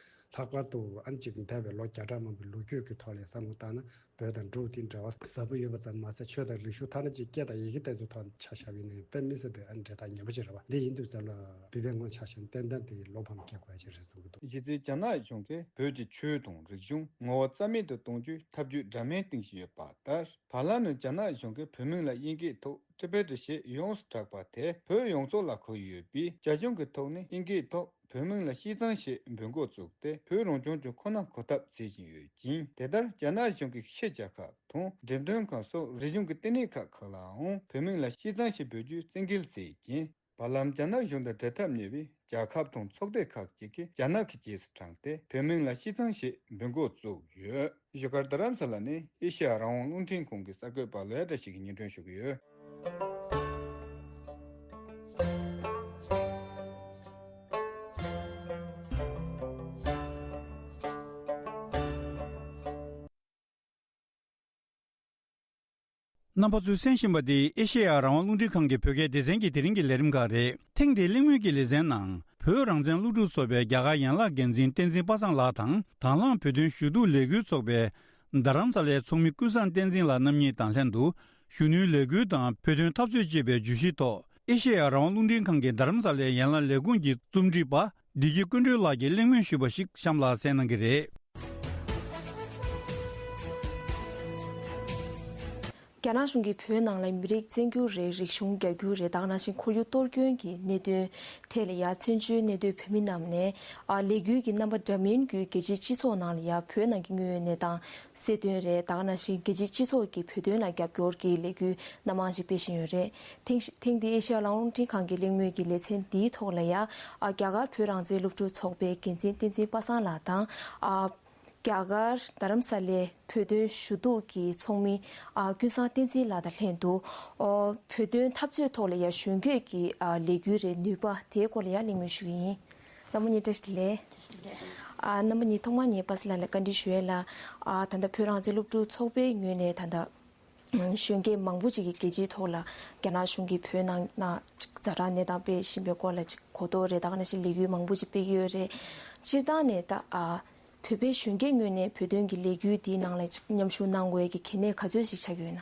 ལྷག་པར་དུ་ཨ་ནི་ཅིག་འདས་པའི་ལོ་བརྒྱ་ཕྲག་མང་པོའི་ལོ་རྒྱུས་ཀྱི་ཐོག་ལ་བསམ་བློ་བཏང་ན། བོད་དང་འབྲུག་དེ་འབྲེལ་བ་ཟབ་པོ་ཡོད་པ་ཙམ་མ་ཟད། ཆོས་དང་རིག་གཞུང་ཐ་ན་ཅིག་སྐད་དང་ཡི་གེ་དེ་ཚོ་ཐོག་ཆ་བཞག་པ་ཡིན་ན་དཔེ་མི་སྲིད་པའི་ཨ་འབྲེལ་ཐག་ཉེ་པོ་ཅིག་རེད་པ། འདི་ཡིན་དུས་ཙམ་ལ་བོད་པའི་ངོས་ཆ་བཞག་ན་ཏན་ཏན་དེ་བློ་ཕམ་སྐྱེ་དགོས་ཡ་ཅིག་རེད་བསམ་གྱི་འདུག་གཞི་རྩའི་རྒྱ་ནག་གཞུང་གིས་བོད་ཀྱི་ཆོས་དང་རིག་གཞུང་ངོ་བོ་རྩ་མེད་དུ་གཏོང་རྒྱུའི་ཐབས་ཇུས་འདྲ་མིན་སྟོན་བཞིན་ཡོད་པ་ལྟར། བར་ལམ་ནས་རྒྱ་ནག་གཞུང་གིས་བོད་མིང་ལ་དབྱིན་སྐད་ཐོག་ཊི་བེ་ཊི་ཞེས་ཡོངས་སུ་གྲགས་པ་དེ་བོད་ཡོངས་རྫོགས་ལ་གོ་ཡི་ཡོད་པས། རྒྱ་གཞུང་གི་ཐོག་ནས་དབྱིན་སྐད་ཐོག་བོད་མིང་ལ་ཤིས་ཙང་ཞེས་འབོད་འགོ་བཙུགས་ཏེ། བོད་རང་སྐྱོང་ལྗོངས་ཁོ་ན་གོ་ཐབས་བྱེད་བཞིན་ཡོད་ཅིང་། དེ་ལྟར་རྒྱ་ནག་གཞུང་གིས་ཕྱི་རྒྱལ་ཁབ་དང་འགྲེམས་སྟོན་ཁང་སོགས་རིག་གཞུང་གི་ལྟེ་གནས་ཁག་ཁག་ལའང་བོད་མིང་ལ་ཤིས་ཙང་ཞེས་འབོད་རྒྱུའི་བཙན་འགེལ་བྱས་རྐྱེན། བར་ལམ་རྒྱ་ནག་གཞུང་དང་འབྲེལ་ཐབས་ཉེ་བའི་རྒྱལ་ཁབ་དང་ཚོགས་སྡེ་ཁག་ཅིག་གིས་རྒྱ་ནག་གི་རྗེས་སུ་འབྲངས་ཏེ། བོད་མིང་ལ་ཤིས་ཙང་ཞེས་འབོད་འགོ་བཙུགས་ཡོད། བཞུགས་སྒར་རྡ་རམ་ས་ལ་ནས་ཨེ་ཤེ་ཡ་རང་དབང་རླུང་འཕྲིན་ཁང་གི་གསར་འགོད་པ་ལོ་ཡ་བཀྲ་ཤིས་ཀྱིས་སྙན་སྒྲོན་ཞུ་གི་ཡོད། རྣམ་པ་ཚོས་གསན་བཞིན་པ་འདི་ཨེ་ཤེ་ཡ་རང་དབང་རླུང་འཕྲིན་ཁང་གི་བོད་སྐད་སྡེ་ཚན་གྱི་དེ་རིང་གི་ལས་རིམ་ཁག་རེད། ཐེངས་འདིའི་གླེང་མོལ་གྱི་ལེ་ཚན་ནང་། བོད་རང་བཙན་སློབ་ཕྲུག་ཚོགས་པའི་རྒྱ་གར་ཡན་ལག་འགན་འཛིན་བསྟན་འཛིན་པ་སངས་ལགས་དང་། དང་བླངས་བོད་དོན་ཞུ་གཏུག་ལས་འགུལ་ཚོགས་པའི་རྡ་རམ་ས་ལའི་ཚོགས་མི་ཀུན་བཟང་བསྟན་འཛིན་ལགས་རྣམ་གཉིས་དང་ལྷན་དུ། གཞོན་ནུའི་ལས་འགུལ་དང་བོད་དོན་འཐབ་རྩོད་ཅེས་པའི་བརྗོད་གཞིའི་ཐོག་ཨེ་ཤེ་ཡ་རང་དབང་རླུང་འཕྲིན་ཁང་གི་རྡ་རམ་ས་ལའི་ཡན་ལག་ལས་ཁུངས་ཀྱི་རྩོམ་སྒྲིག་པ་བདེ་སྐྱིད་ཀུན་སྒྲོན་ལགས་ཀྱིས་གླེང་མོལ་ཞུས་པ་ཞིག་གཤམ་ལ་གསན་གནང་གི་རེད། རྒྱ་ནག་གཞུང་གིས་བོད་ནང་ལ་མི་རིགས་བཙན་སྒྱུར་རེད། རིག་གཞུང་རྒྱ་སྒྱུར་རེད། ད་ག་ནང་བཞིན་ཁོར་ཡུག་གཏོར་སྐྱོན་གྱི་གནད་དོན་ཐད་ལ་ཡ་བཙན་བྱོལ་གནས་སྡོད་བོད་མི་རྣམས་ནས་ཨ་ལས་འགུལ་གྱི་རྣམ་པ་འདྲ་མིན་བརྒྱུད་རྒྱལ་སྤྱིའི་སྤྱི་ཚོགས་ནང་ལ་ཡ་བོད་ནང་གི་དངོས་ཡོད་གནས་སྟངས་གསལ་སྟོན་རེད། ད་ག་ནང་བཞིན་རྒྱལ་སྤྱིའི་སྤྱི་ཚོགས་ཀྱིས་བོད་དོན་ལ་རྒྱབ་སྐྱོར་གྱི་ལས་འགུལ་སྣ་མང་ཞིག་སྤེལ་བཞིན་ཡོད་རེད། ཐེངས་ཤིག་ཐེངས་འདིའི་ཨེ་ཤ་ཡ་ལམ་རླུང་འཕྲིན་ཁང་གི་གླེང་མོལ་གྱི་ལེ་ཚན་འདིའི་ཐོག་ལ་ཡ་ཨ་རྒྱ་གར་བོད་རང་བཙན་སློབ་ཕྲུག་ཚོགས་པའི་འགན་འཛིན་བསྟན་འཛིན་པ་སངས་ལགས་དང་ཨ་རྒྱ་གར་རྡ་རམ་ས་ལའི་བོད་དོན་ཞུ་གཏུག་གི་ཚོགས་མི་ཨ་ཀུན་བཟང་བསྟན་འཛིན་ལགས་དང་ལྷན་དུ་ཨོ་བོད་དོན་འཐབ་རྩོད་ཐོག་ལ་ཡ་གཞོན་སྐྱེས་ཀྱི་ཨ་ལས་འགུལ་རེད། ནུས་པ་དེའི་སྐོར་ལ་ཡ་གླེང་མོལ་ཞུ་གི་ཡིན། རྣམ་པ་གཉིས་བཀྲ་ཤིས་བདེ་ལེགས། ཨ་རྣམ་པ་གཉིས་ཐོག་མར་ངས་པ་སངས་ལགས་ལ་བཀའ་འདྲི་ཞུ་ཡས་ལ། ཨ་ད་ལྟ་བོད་རང་བཙན་སློབ་ཕྲུག་ཚོགས་པའི་ངོས་ནས་ད་ལྟ་གཞོན་སྐྱེས་མང་པོ་ཅིག་གིས་རྒྱལ་སྤྱིའི་ཐོག་ལ་རྒྱ་ནག་གཞུང་གིས་བོད་ནང་ན་ཅིག་ཛ་དྲག་གནས་སྟངས་སྤེལ་བཞིན་པའི་སྐོར་ལ་ཅིག་གོ་རྟོགས་རེད། ད་ག་ནང་བཞིན་ལས་འགུལ་མང་པོ་ཅིག་སྤེལ་གྱི་ཡོད་རེད། སྤྱིར་བཏང་ནས་ད་ཨ་ བོད་པའི་གཞོན་སྐྱེས་ངོས་ནས་བོད་དོན་གྱི་ལས་འགུལ་འདིའི་ནང་ལ་མཉམ་ཞུགས་གནང་དགོས་ཀྱི་གལ་གནད་ག་ཚོད་ཞིག་ཆགས་ཀྱི་ཡོད་ན།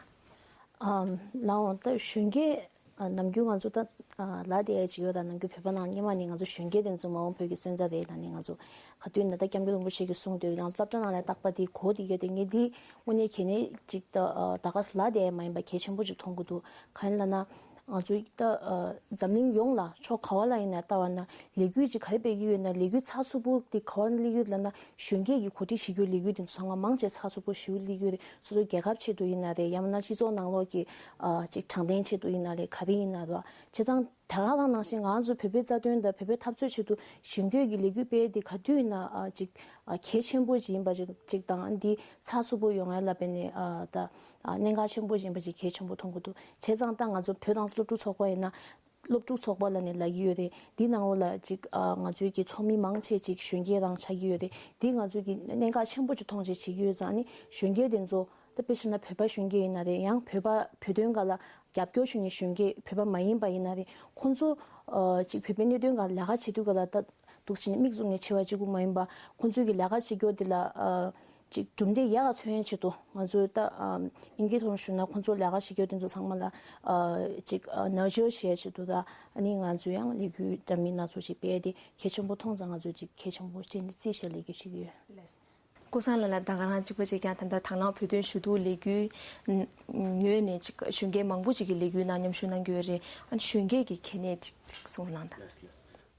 ཨམ། ལགས་འོང་། ད་གཞོན་སྐྱེས་ཨ་ནམ་རྒྱུན་ང་ཚོ་ད་ཨ་ལ་དེ་ཡ་ཅིག་ཡོད་ལ། ནམ་རྒྱུན་བོད་པ་ནང་སྔོན་མ་ནས་ང་ཚོ་གཞོན་སྐྱེས་དེ་ཚོ་མ་འོངས་བོད་ཀྱི་སོན་རྩ་རེད། ད་ནི་ང་ཚོ་ག་དུས་ན་ད་སྐྱབས་མགོན་རིན་པོ་ཆེ་གིས་གསུངས་དུས་ང་ཚོ་སློབ་གྲྭ་ནང་ལ་རྟག་པར་དེ་གོ་དེ་ཡོད་དེ། ངས་འདི་དངོས་གནས་གལ་གནད་ཅིག་ད་ཨ་ད་ག་ས་ལ་དེ་ཡ་མ་ཡིན་པ་གལ་ཆེན་པོ་ཅིག་མཐོང་གི་འདུག་གང་ཡིན་ལབ་ན། ང་ཚོ་ད་ཨ་འཛམ་གླིང་ཡོངས་ལ་ཕྱོགས་ག་བ་ལ་ཡིན་ན་ལྟ་བ་ན་ལས་འགུལ་ཅིག་ག་རེ་སྤེལ་གྱི་ཡོད་ན། ལས་འགུལ་ཚགས་ཚུད་པོ་དེ་ག་བ་ན་སླེབས་ཡོད་ལབ་ན། གཞོན་སྐྱེས་ཀྱི་གོ་སྒྲིག་བྱེད་རྒྱུ་ལས་འགུལ་དེ་ཚོ་ཚང་མ་མང་ཆེ་ཚགས་ཚུད་པོ་ཞེ་པོ་སླེབས་ཡོད་རེད། སོ་སོ་རྒྱལ་ཁབ་ཆེད་དུ་ཡིན་ན་རེད། ཡང་མིན་ན་སྤྱི་ཚོགས་ནང་ལོགས་ཀྱི་ཨ་ཅིག་དྲང་བདེན་ཆེད་དུ་ཡིན་ན་རེད། ག་རེ་ཡིན་ན་རེད། བྱས་ཙང་ད་ག་དང་ནང་བཞིན་ང་ཚོ་བོད་པའི་རྩ་དོན་དང་བོད་པའི་འཐབ་རྩོད་ཆེད་དུ་གཞོན་སྐྱེས་ཀྱི་ལས་འགུལ་སྤེལ་དེ་ག་དུས་ཡིན་ན་ཨ་ཅིག་ཨ་གལ་ཆེན་པོ་ཅིག་ཡིན་པ་ཅིག་ཅིག་དང་། འདི་ཚགས་ཚུད་པོ་ཡོང་ཡ་ལ་དཔེ་ནས་ཨ་ད་ཨ་གནད་འགག་ཆེན་པོ་ཅིག་ཡིན་པ་ཅིག་གལ་ཆེན་པོ་མཐོང་གི་འདུག་བྱས་ཙང་ད་ང་ཚོ་བོད་རང་བཙན་སློབ་ཕྲུག་ཚོགས་པ་ཡིན་ན། སློབ་ཕྲུག་ཚོགས་པ་ལབ་ནས་ལབ་ཀྱི་ཡོད་རེད། འདི་ནང་ལོགས་ལ་ཅིག་ཨ་ང་ཚོའི་གི་ཚོགས་མི་མང་ཆེ་ཅིག་གཞོན་སྐྱེས་རང་ཆགས་ཀྱི་ཡོད་རེད། འདི་ང་ཚོའི་གི་གནད་འགག་ཆེན་པོ་ཅིག་མཐོང་བྱས་བྱེད་ཀྱི་ཡོད་ཙང་། ནི་གཞོན་སྐྱེས་དེ་ཚོ་ད་དཔེ་བཞག་ན་བོད་པ་གཞོན་སྐྱེས་ཡིན་ན་རེད། ཡང་བོད་པ་བོད་དོན་སྒང་ལ་རྒྱབ་སྐྱོར་ཞུ་མཁན་གཞོན་སྐྱེས་བོད་པ་མ་ཡིན་པ་ཡིན་ན་རེད། ཁོང་ཚོ་ཨ་ཅིག་བོད་པའི་གནད་དོན་སྒང་ལ་ལས་ཀ་བྱེད་དུས་སྒང་ལ་ད་འདུག་བྱས་ནས་མིག་བཙུམ་ནས་བྱས་པ་གཅིག་པུ་མ་ཡིན་པ། ཁོང་ཚོའི་གི་ལས་ཀ་བྱེད་རྒྱུ་དེ་ལ་ཨ་ཅིག་གྲུབ་འབྲས་ཡག་ག་ཐོན་ཡག་ཆེད་དུ། ང་ཚོས་ད་ཨམ་དབྱིན་སྐད་ཐོག་ནས་ཞུ་ན་ཁོང་ཚོ་ལས་ཀ་བྱེད་རྒྱུ་དེ་ཚོ་ཚང་མ་ལ་ཨ་ཅིག་ཨ་ནར་ཅར་བྱེད་ཡག་ཆེད་དུ། ད་ཨ་ནི་ང་ཚོས་ཡང་ལས་འགུལ་འདྲ་མིན་སྣ་ཚོགས་ཅིག་སྤེལ་ཏེ་གལ་ཆེན་པོ་མཐོང་ཙང་། ང་ཚོས་ཅིག་གལ་ཆེན་པོ་བྱས་ནས་རྩིས་བཞག་ལས་འགུལ་བྱེད་ཀྱི་ཡོད། ལགས། ཀུན་བཟང་ལགས་ལ་ད་ག་རང་གཅིག་པ་གཅིག་རྐྱང་། ད་ལྟ་དང་བླངས་བོད་དོན་ཞུ་གཏུག་ལས་འགུལ་ངོས་ནས་ཅིག་གཞོན་སྐྱེས་མང་པོ་ཅིག་གིས་ལས་འགུལ་ནང་མཉམ་ཞུགས་གནང་གི་ཡོད་རེད། ཨ་ནི་གཞོན་སྐྱེས་ཀྱི་གལ་གནད་ཅིག་ཅིག་གསུང་རོགས་གནང་དང་།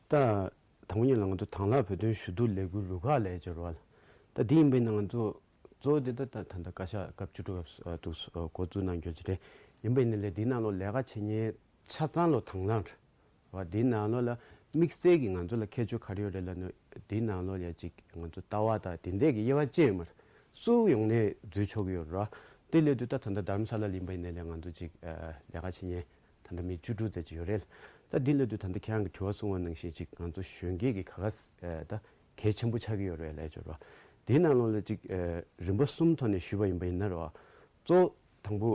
ད། དང་པོ་ཉིད་ལ་ང་ཚོ་དང་བླངས་བོད་དོན་ཞུ་གཏུག་ལས་འགུལ་རུ་ཁག་ལབ་ཡག་ཅིག་ཡོད་རེད་བ། ད་འདི་ཡིན་པ་ཡིན་ན་ང་ཚོ་གཙོ་བོ་དེ་ད་ད་ད་ལྟ་བཀའ་ཤག་སྐབས་བཅུ་དྲུག་པ་འདུག་འགོ་བཙུགས་གནང་རྒྱུ་ཅིག་རེད། ཡིན་པ་ཡིན་ན་ལས་འདིའི་ནང་ལོགས་ལས་ཀ་བྱེད་མཁན་ཆ་ཚང་ལོ་དང་བླངས་རེད་བ། འདིའི་ནང་ལོགས་ལ་དམིགས་བསལ་གྱི་ང་ཚོ་ལ་ཁྱད་ཆོས་ག་རེ་ཡོད་རེད་ལབ་ན། འདིའི་ནང་ལོགས་ལ་ཅིག་ང་ཚོ་ལྟ་བ་དང་དེ་འདྲས་ཀྱི་དབྱེ་བ་ཕྱེ་ཡོད་མ་རེད། སུ་ཡོང་ནས་འཛུལ་ཆོག་གི་ཡོད་རེད་བ། དེ་སླེབས་དུས་ད་ད་ལྟ་རྡ་རམ་ས་ལ་ལ་ཡིན་པ་ཡིན་ན་ལས་ང་ཚོ་ཅིག་ལས་ཀ་བྱེད་མཁན་ད་ལྟ་མི་བཅུ་དྲུག་ཙམ་ཅིག་ཡོད་རེད། ད་འདི་ལབ་དུས་ད་ལྟ་ཁྱེད་རང་གི་དྲི་བ་གསུངས་པ་ནང་བཞིན་ཅིག་ང་ཚོ་གཞོན་སྐྱེས་ཀྱི་ག་ག་ད་གལ་ཆེན་པོ་ཆགས་ཀྱི་ཡོད་རེད་ལབ་ཡག་ཅིག་ཡོད་རེད་བ། དེའི་ནང་ལོགས་ལ་ཅིག་རིམ་པ་གསུམ་ཐོག་ནས་ཞུས་པ་ཡིན་པ་ཡིན་ན་རེད་བ། གཙོ་བོ་དང་པོ་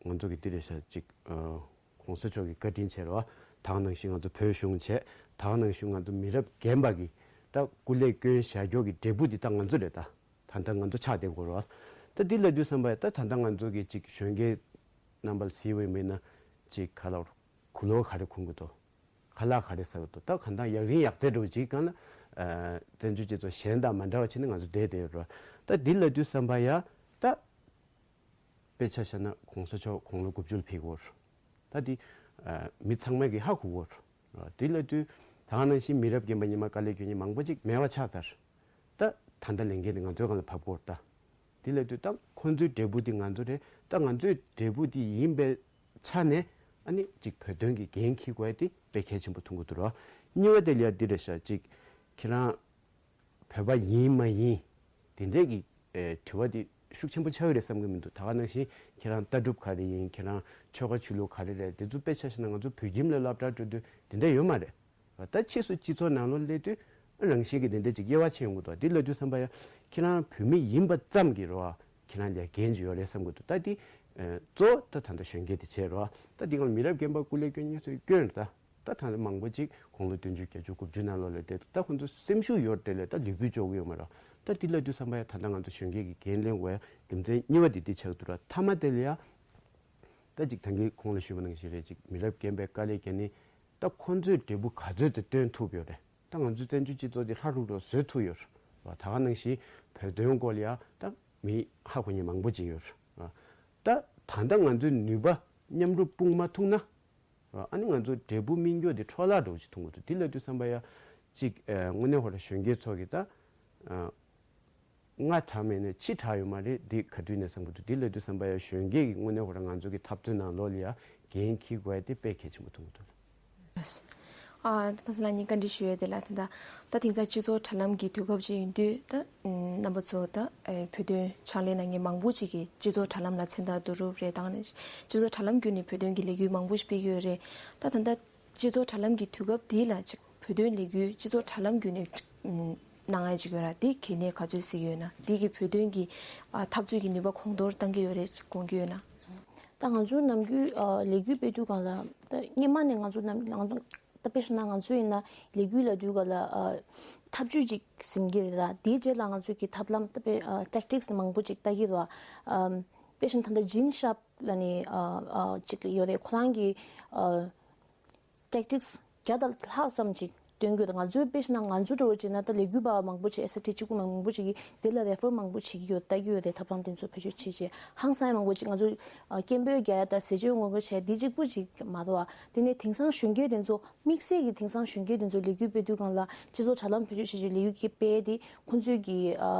ང་ཚོ་གི་འདི་རེད་ཤག་ཅིག་གོང་ས་མཆོག་གི་བཀའ་དྲིན་བྱས་རེད་བ། ད་ག་ནང་བཞིན་ང་ཚོ་བོད་གཞུང་བྱས། ད་ག་ནང་བཞིན་ང་ཚོ་མི་རབས་རྒན་པ་གི་ད་སྐུ་ལས་བསྐྱོན་བཞག་རྒྱུ་གི་འབྲས་བུ་འདི་ད་ང་ཚོ་རེད། ད་ད་ལྟ་ང་ཚོ་ཆགས་བསྡད་ཡོད་རེད་བ། ད་འདི་ལབ་དུས་ཙམ་པ་ཡ་ད་ད་ལྟ་ང་ཚོ་གི་ཅིག་གཞོན་སྐྱེས་རྣམ་པ་ལ་གཟིགས་པ་ཡིན་པ་ཡིན་ན་ཅིག་ག་ལ་གུ་ལོག་ག་རེ་ཁུར་གྱི་འདུག་ཁ་ལག་ག་རེ་ཟ་གི་འདུག་ད་གང་ལྟར་ཡག་རིན་ཡག་རྩེ་འདྲ་བོ་ཅིག་སྒང་ལ་ཨ་བཙན་བྱོལ་སྤྱི་ཚོགས་གཞན་དང་མ་འདྲ་བ་བྱས་ནས་ང་ཚོ་བསྡད་བསྡད་ཡོད་རེད་བ། ད་འདི་ལབ་དུས་ཙམ་པ་ཡ་ད་དཔེ་ཆ་བཞག་ན་གོང་ས་མཆོག་དགུང་ལོ་དགུ་བཅུ་ལ་ཕེབས་ཀྱི་ཡོད་རེད། ད་འདི་ཨ་མི་ཚང་མས་ཀྱིས་ཧ་གོ་གི་ཡོད་རེད། དེ་ལབ་དུས་ད་ག་ནང་བཞིན་མི་རབས་རྒན་པ་སྔོན་མ་དཀའ་ལས་སྐྱོན་མཁན་མང་པོ་ཅིག་མེད་པ་ཆགས་ཚར། ད་ད་ལྟ་ལས་འགན་དེ་ང་ཚོའི་སྒང་ལ་བབས་ཀྱི་ཡོད་རེད། ད་དེ་ལབ་དུས་ད་ཁོང་ཚོའི་འབྲས་བུ་དེ་ང་ཚོ་རེད། ད་ང་ཚོའི་འབྲས་བུ་དེ་ཡིན་པའི་ཆ་ནས་ཨ་ནི་ཅིག་བོད་དོན་གྱི་འགན་འཁྱེར་དགོས་ཡ་དེ་དཔེ་གལ་ཆེན་པོ་མཐོང་གི་འདུག་ར། གཉིས་པ་དེ་ལ་ཡ་འདི་རེད་ཤག་ཅིག་ཁྱེད་རང་བོད་པ་ཡིན་མ་ཡིན་དེ་འདྲས་ཀྱི་ཨེ་དྲི་བ་དེ་ཤུགས་ཆེན་པོ་ཆགས་ཀྱི་རེད་བསམ་གྱི་མི་འདུག་ད་ག་ནང་བཞིན་ཁྱེད་རང་ལྟ་གྲུབ་ག་རེ་ཡིན། ཁྱེད་རང་ཆོལ་ཁ་ཆོས་ལུགས་ག་རེ་རེད། དེ་ཚོ་དཔེ་ཆ་བཞག་ན་ང་ཚོ་བོད་ཁྱིམ་ལ་སློབ་གྲྭ་འགྲོ་དུས་དེ་འདྲས་ཡོད་མ་རེད། ད་ཕྱིས་སུ་སྤྱི་ཚོགས་ནང་ལོགས་སླེབས་དུས་རང་བཞིན་གྱིས་དེ་འདྲ་ཅིག་དབྱེ་བ་ཕྱེ་ཡོང་གི་འདུག་དེ་ལབ་དུས་ཙམ་པ་ཡ་ཁྱེད་རང་བོད་མི་ཡིན་པ་ཙམ་གྱིས་རེད་བ། ཁྱེད་རང་ལ་འགན་ཅིག་ཡོད་རེད་བསམ་གྱི་འདུག་ད་འདི་ཨ་གཙོ་བོ་ད་ད་ལྟ་གཞོན་སྐྱེས་དེ་བྱས་རེད་བ། ད་འདི་སྒང་ལ་མི་རབས་རྒན་པ་སྐུ་ལས་སྐྱོན་མཁན་ཚོས་སྐྱོན་རེད། ད་ད་ད་མང་པོ་ཅིག་དགུང་ལོ་བདུན་ཅུ་བརྒྱད་ཅུ་དགུ་བཅུ་ནང་ལོགས་ལ་བསྡད་འདུག་ད་ཁོང་ཚོ་སེམས་ཤུགས་ཡོད་རེད་ལས་ད་ལུས་པོས་ལྕོགས་ཀྱི་ཡོད་མ་རེད། ད་འདི་ལབ་དུས་ཙམ་པ་ཡ་ད་ལྟ་ང་ཚོ་གཞོན་སྐྱེས་ཀྱི་འགན་ལེན་དགོས་ཡ་རྒྱུ་མཚན་གཉིས་པ་དེ་འདི་ཆགས་འདུག་ར། མཐའ་མ་དེ་ལ་ཡ་ད་ཅིག་ད་གིན་གོང་ལ་ཞུས་པ་ནང་བཞིན་རེད། ཅིག་མི་རབས་རྒན་པའི་དཀའ་ལས་བརྒྱབ་ནས་ད་ཁོང་ཚོས་འབྲས་བུ་ག་ཚོད་ཅིག་བཏོན་ཐུབ་ཡོད་རེད། ད་ང་ཚོའི་བཙན་བྱོལ་སྤྱི་ཚོགས་འདི་ལྷ་རུབ་རུབ་བཟོ་ཐུབ་ཡོད་རེད་བ། ད་ག་ནང་བཞིན་བོད་དོན་སྐོར་ལ་ཡ་ད་མི་ཧ་གོ་མཁན་མང་པོ་ཅིག་ཡོད་རེད་བ། ད་ད་ལྟ་ང་ཚོའི་ནུས་པ་མཉམ་རུབ་སྤུངས་མ་ཐུབ་ན་བ། ཨ་ནི་ང་ཚོ་འབྲས་བུ་སྨིན་རྒྱུ་དེ་འཕྲོ་བརླག་འདྲ་བོ་ཅིག་མཐོང་གི་འདུག་དེ་ལབ་དུས་ཙམ་པ་ཡ་ཅིག་ཨ་དངོས་གནས་ཧོ་ར་གཞོན་སྐྱེས་ཚོ་གིས་ད་ཨ་སྔ་དྲགས་མེད་ནས་ཕྱི་དྲགས་ཡོད་མ་རེད། འདི་ག་དུས་ནས་བསམ་གྱི་འདུག་དེ་ལབ་དུས་ཙམ་པ་ཡ་གཞོན་སྐྱེས་ཀྱིས་དངོས་གནས་ཧོ་ར་ང་ཚོ་གི་འཐབ་རྩོད་ནང་ལོགས་ལ་ཡ་འགན་འཁྱེར་དགོས་ཡ་དེ་དཔེ་གལ་ཆེན་པོ་མཐོང་གི་འདུག་ཨ་ཕ་ས་ལགས་ནས་བཀའ་འདྲི་ཞུ་ཡས་དེ་ལ། ད་ད་ད་དེང་སང་སྤྱི་ཚོགས་དྲ་ལམ་གྱི་དུས་སྐབས་ཅིག་ཡིན་དུས་ད་རྣམ་པ་ཚོ་ད་ཨེ་བོད་དོན་ཕྱག་ལས་གནང་མཁན་མང་པོ་ཅིག་གིས་སྤྱི་ཚོགས་དྲ་ལམ་ལ་མཚན་རྟགས་བསྡུ་རུབ་རེད། ད་ནས་སྤྱི་ཚོགས་དྲ་ལམ་བརྒྱུད་ནས་བོད་དོན་གྱི་ལས་འགུལ་མང་པོ་ཞིག་སྤེལ་གྱི་ཡོད་རེད། ད་ད་ད་སྤྱི་ཚོགས་དྲ་ལམ་གྱི་དུས་སྐབས་འདི་ལ་ཅིག་བོད་དོན་ལས་འགུལ་སྤྱི་ཚོགས་དྲ་ལམ་བརྒྱུད་ནས་ཅིག་གནང་ཡ་ཅིག་ཡོད་ན་འདི་གལ་གནད་ག་ཚོད་གཟིགས་ཡོད་ན། འདི་གིས་བོད་དོན་གྱི་ཨ་འཐབ་རྩོད་ཀྱི་ནུས་པ་གོང་མཐོར་གཏང་གི་ཡོད་རེད་ཅིག་དགོངས་ཀྱི་ཡོད་ན། ད་ང་ཚོ་ནམ་རྒྱུན་ཨ་ལས་འགུལ་སྤེལ་དུས་སྒང་ལ་ད་སྔོན་མ་ནས་ང་ཚོ་ནམ་ང་ཚོ་ ད་དཔེ་བཞག་ན་ང་ཚོ་ཡིན་ན་ལས་འགུལ་ལབ་དུས་ག་ལ་ཨ་ཐབས་ཇུས་ཅིག་ཟིན་གྱི་རེད། ད་དེའི་རྗེས་ལ་ང་ཚོ་གི་ཐབས་ལམ་ད་དཔེ་ཨ་ཊེག་ཊིག་སི་མང་པོ་ཅིག་ལྟ་གི་རེད། ཨམ་དཔེ་བཞག་ན་ད་ལྟ་ཇིན་ཤཱབ་ལབ་ནས་ཨ་ཨ་ཅིག་ཡོད་རེད། ཁོ་རང་གི་ཨ་ཊེག་ཊིག་སི་བརྒྱ་དང་ལྷག་ཙམ་ཅིག་སྟོན་གྱི་ཡོད། ང་ཚོའི་དཔེ་བཞག་ན་ང་ཚོ་འདྲ་བོ་བྱས་ན་ད་ལས་འགུལ་པ་མང་པོ་ཅིག་ཨེས་ཨེཕ་ཊི་གཅིག་པུ་མང་པོ་ཅིག་གིས་དེ་ལ་རེ་ཧྥར་མང་པོ་བྱེད་ཀྱི་ཡོད། ལྟ་གི་ཡོད་རེད། ཐབས་ལམ་དེ་ཚོ་བེད་སྤྱོད་བྱེད་བྱེད་ཧང་སང་ཡ་མང་པོ་ཅིག་ང་ཚོ་ཨ་སྐད་འབོད་རྒྱག་ཡ་དང་ཟས་བཅད་སྔོན་འགོག་བྱས་དེ་གཅིག་པུ་ཅིག་མ་གཏོགས་དེ་ནས་དེང་སང་གཞོན་སྐྱེས་དེ་ཚོ་དམིགས་བསལ་གྱི་དེང་སང་གཞོན་སྐྱེས་དེ་ཚོ་ལས་འགུལ་སྤེལ་དུས་སྒང་ལ་སྤྱི་ཚོགས་དྲ་ལམ་བེད་སྤྱོད་བྱེད་བྱེད་ལས་འགུལ་གྱི་སྤེལ་དེ་ཁོང་ཚོའི་གི་ཨ་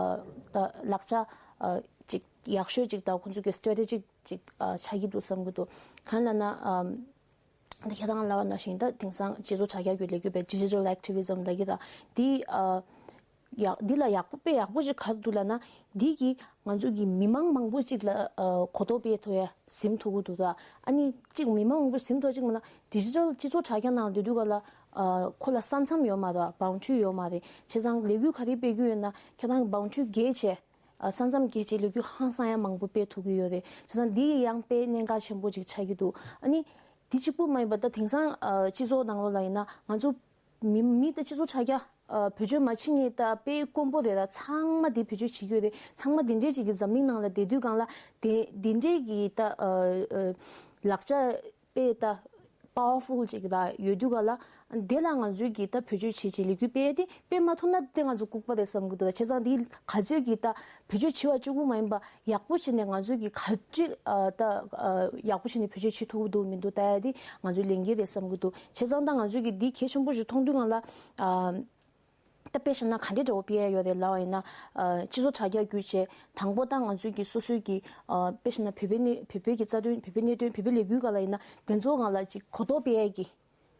ད་ལག་ཆ་ཨ་ཅིག་ཡག་ཤོས་ཅིག་དང་ཁོང་ཚོའི་གི་སི་ཊེ་ཊེ་ཇིག་ཅིག་ཨ་ཆགས་ཀྱི་འདུག་བསམ་གྱི་འདུག་གང་ལབ་ན་ཨ། ད་ཁྱེད་རང་ལབ་པ་ནང་བཞིན་ད་དེང་སང་སྤྱི་ཚོགས་དྲ་རྒྱ་བརྒྱུད་ལས་འགུལ་སྤེལ་ཌི་ཇི་ཊལ་ཨེག་ཊི་བི་ཛམ་ལབ་ཀྱི་ད་འདི་ཨ་ཡག་འདི་ལ་ཡག་པོ་དཔེ་ཡག་པོ་ཅིག་ག་རེ་འདུག་ལབ་ན། འདི་གིས་ང་ཚོ་གི་མི་མང་མང་པོ་ཅིག་ལ་ཨ་གོ་རྟོགས་སྤེལ་ཐུབ་ཡ་ཟིན་ཐུབ་ཀྱི་འདུག་ད་ཨ་ནི་གཅིག་མི་མང་མང་པོ་ཟིན་ཐུབ་ཅིག་མིན་ན་ཌི་ཇི་ཊལ་སྤྱི་ཚོགས་དྲ་རྒྱ་ནང་སྡོད་དུས་ག་ལ་ཨ་ཁོ་ལ་ས་མཚམས་ཡོད་མ་རེད། བའུན་ཌ་རི་ཡོད་མ་རེད། བྱས་ཙང་ལས་འགུལ་ག་རེ་སྤེལ་རྒྱུ་ཡོད་ན་ཁྱེད་རང་གི་བའུན་ཌ་རི་བརྒལ་བྱས། ཨ་ས་མཚམས་བརྒལ་བྱས་ལས་འགུལ་ཧང་སང་ཡ་མང་པོ་སྤེལ་ཐུབ་ཀྱི་ཡོད་རེད། བྱས་ཙང་འདི་ཡང་དཔེ་གནད་འགག་ཆེན་པོ་ཅིག་ཆགས་ཀྱི་འདུག་ཨ་ནི་འདི་གཅིག་པུ་མ་ཡིན་པ་ད་དེང་སང་ཨ་སྤྱི་ཚོགས་ནང་ལོགས་ལ་ཡིན་ན་ང་ཚོ་མི་མི་ད་སྤྱི་ཚོགས་དྲ་རྒྱ་ཨ་བེད་སྤྱོད་མ་བྱེད་མཁན་ད་དཔེ་དཀོན་པོ་རེད། ད་ཚང་མ་འདི་བེད་སྤྱོད་བྱེད་ཀྱི་ཡོད་རེད། ཚང་མ་འདི་འདྲའི་ཅིག་གི་འཛམ་གླིང་ནང་ལ་བསྡད་དུས་སྒང་ལ་དེ་འདི་འདྲའི་གི་ད་ཨ་ཨ་ལག་ཆ་དཔེ་ད་པ་ཝར་ཕུལ་ཅིག་ད་ཡོད་དུས་ག་ལ་དེ་ལ་ང་ཚོས་ཀྱི་ད་བེད་སྤྱོད་བྱེད་བྱེད་ལས་འགུལ་སྤེལ་ཏེ་སྤེལ་མ་ཐུབ་ན་དེ་ང་ཚོ་ལྐུགས་པ་རེད་བསམ་གྱི་འདུག་བྱས་ཙང་འདི་ག་ཚོད་ཀྱི་ད་བེད་སྤྱོད་བྱེད་པ་གཅིག་པུ་མ་ཡིན་པ་ཡག་པོ་བྱས་ནས་ང་ཚོས་ཀྱི་ག་ཚོད་ཨ་ད་ཨ་ཡག་པོ་བྱས་ནས་བེད་སྤྱོད་བྱེད་ཐུབ་ཀྱི་འདུག་མི་འདུག་ལྟ་ཡ་དེ་ང་ཚོའི་ལས་འགན་རེད་བསམ་གྱི་འདུག་བྱས་ཙང་ད་ང་ཚོས་ཀྱི་འདི་གལ་ཆེན་པོ་ཞིག་མཐོང་དུས་སྒང་ལ་ཨ། ད་དཔེ་བཞག་ན་ག་འདྲའི་འདྲ་བོ་སྤེལ་ཡ་ཡོད་རེད་ལབ་པ་ཡིན་ན། ཨ་སྤྱི་ཚོགས་དྲ་རྒྱ་བརྒྱུད་བྱས་དང་པོ་ད་ང་ཚོའི་གི་སོ་སོའི་གི་ཨ་དཔེ་བཞག་ན་བོད་པའི་གནས་བོད་པའི་གི་རྩ་དོན་བོད་པའི་གནད་དོན་བོད་པའི་ལས་འགུལ་སྒང་ལ་ཡིན་ན་དེ་ཚོ་སྒང་ལ་ཅིག་གོ་རྟོགས་སྤེལ་ཡ་གི་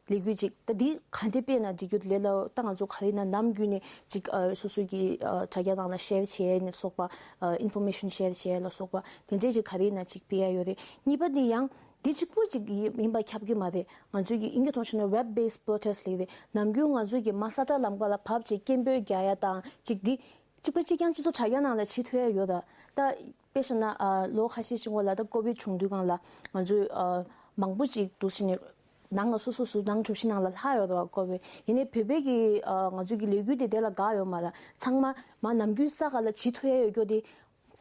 ལས་འགུལ་ཅིག་ད་འདི་ག་འདྲས་སྤེལ་ན་འགྲིག་རྒྱུ་ལས་ལ་ད་ང་ཚོ་ག་རེ་ཡིན་ན་ནམ་རྒྱུན་ནས་ཅིག་ཨ་སོ་སོའི་གི་ཨ་དྲ་རྒྱ་ནང་ལ་ཤེར་བྱས་ནས་སོགས་པ་ཨ་ཨིན་ཕོར་མེ་ཤན་ཤེར་བྱས་ལ་སོགས་པ་དེ་འདྲས་ཅིག་ག་རེ་ཡིན་ན་ཅིག་སྤེལ་ཡ་ཡོད་རེད། གཉིས་པ་འདི་ཡང་འདི་གཅིག་པུ་ཅིག་ཡིན་པ་ཁྱབ་ཀྱི་མ་རེད། ང་ཚོའི་གི་དབྱིན་སྐད་ཐོག་བཤད་ན་web based protest ལབ་ཀྱི་རེད། ནམ་རྒྱུན་ང་ཚོའི་གི་མ་ས་ཁྲ་ལམ་ཁ་ལ་བབས་བྱས་སྐད་འབོད་རྒྱག་ཡ་དང་ཅིག་འདི་གཅིག་པ་གཅིག་རྐྱང་སྤྱི་ཚོགས་དྲ་རྒྱ་ནང་ལ་བྱེད་ཐུབ་ཡ་ཡོད་ད། ད་དཔེ་བཞག་ན་ཨ་ལོ་ཁ་ཤས་ཤིག་སྔོན་ལ་ད་ཀོ་བིད་བྱུང་དུས་སྒང་ལ་ང་ཚོའི་ཨ་མང་པོ་ཅིག་འདུག་ཕྱིན་ནས་ནང་ལ་སོ་སོ་སོ་ནང་གྲུ་བཞི་ནང་ལ་ལྷག་ཡོད་དོ་ཀོ་བིད། ཡིན་ནའི་བོད་པའི་གི་ཨ་ང་ཚོའི་གི་ལས་འགུལ་དེ་དེ་ལ་དགའ་ཡོད་མ་རེད། ཚང་མ་མ་ནམ་རྒྱུན་ས་ག་ལ་བྱེད་ཐུབ་ཡ་ཡོད་རྒྱུ་དེ།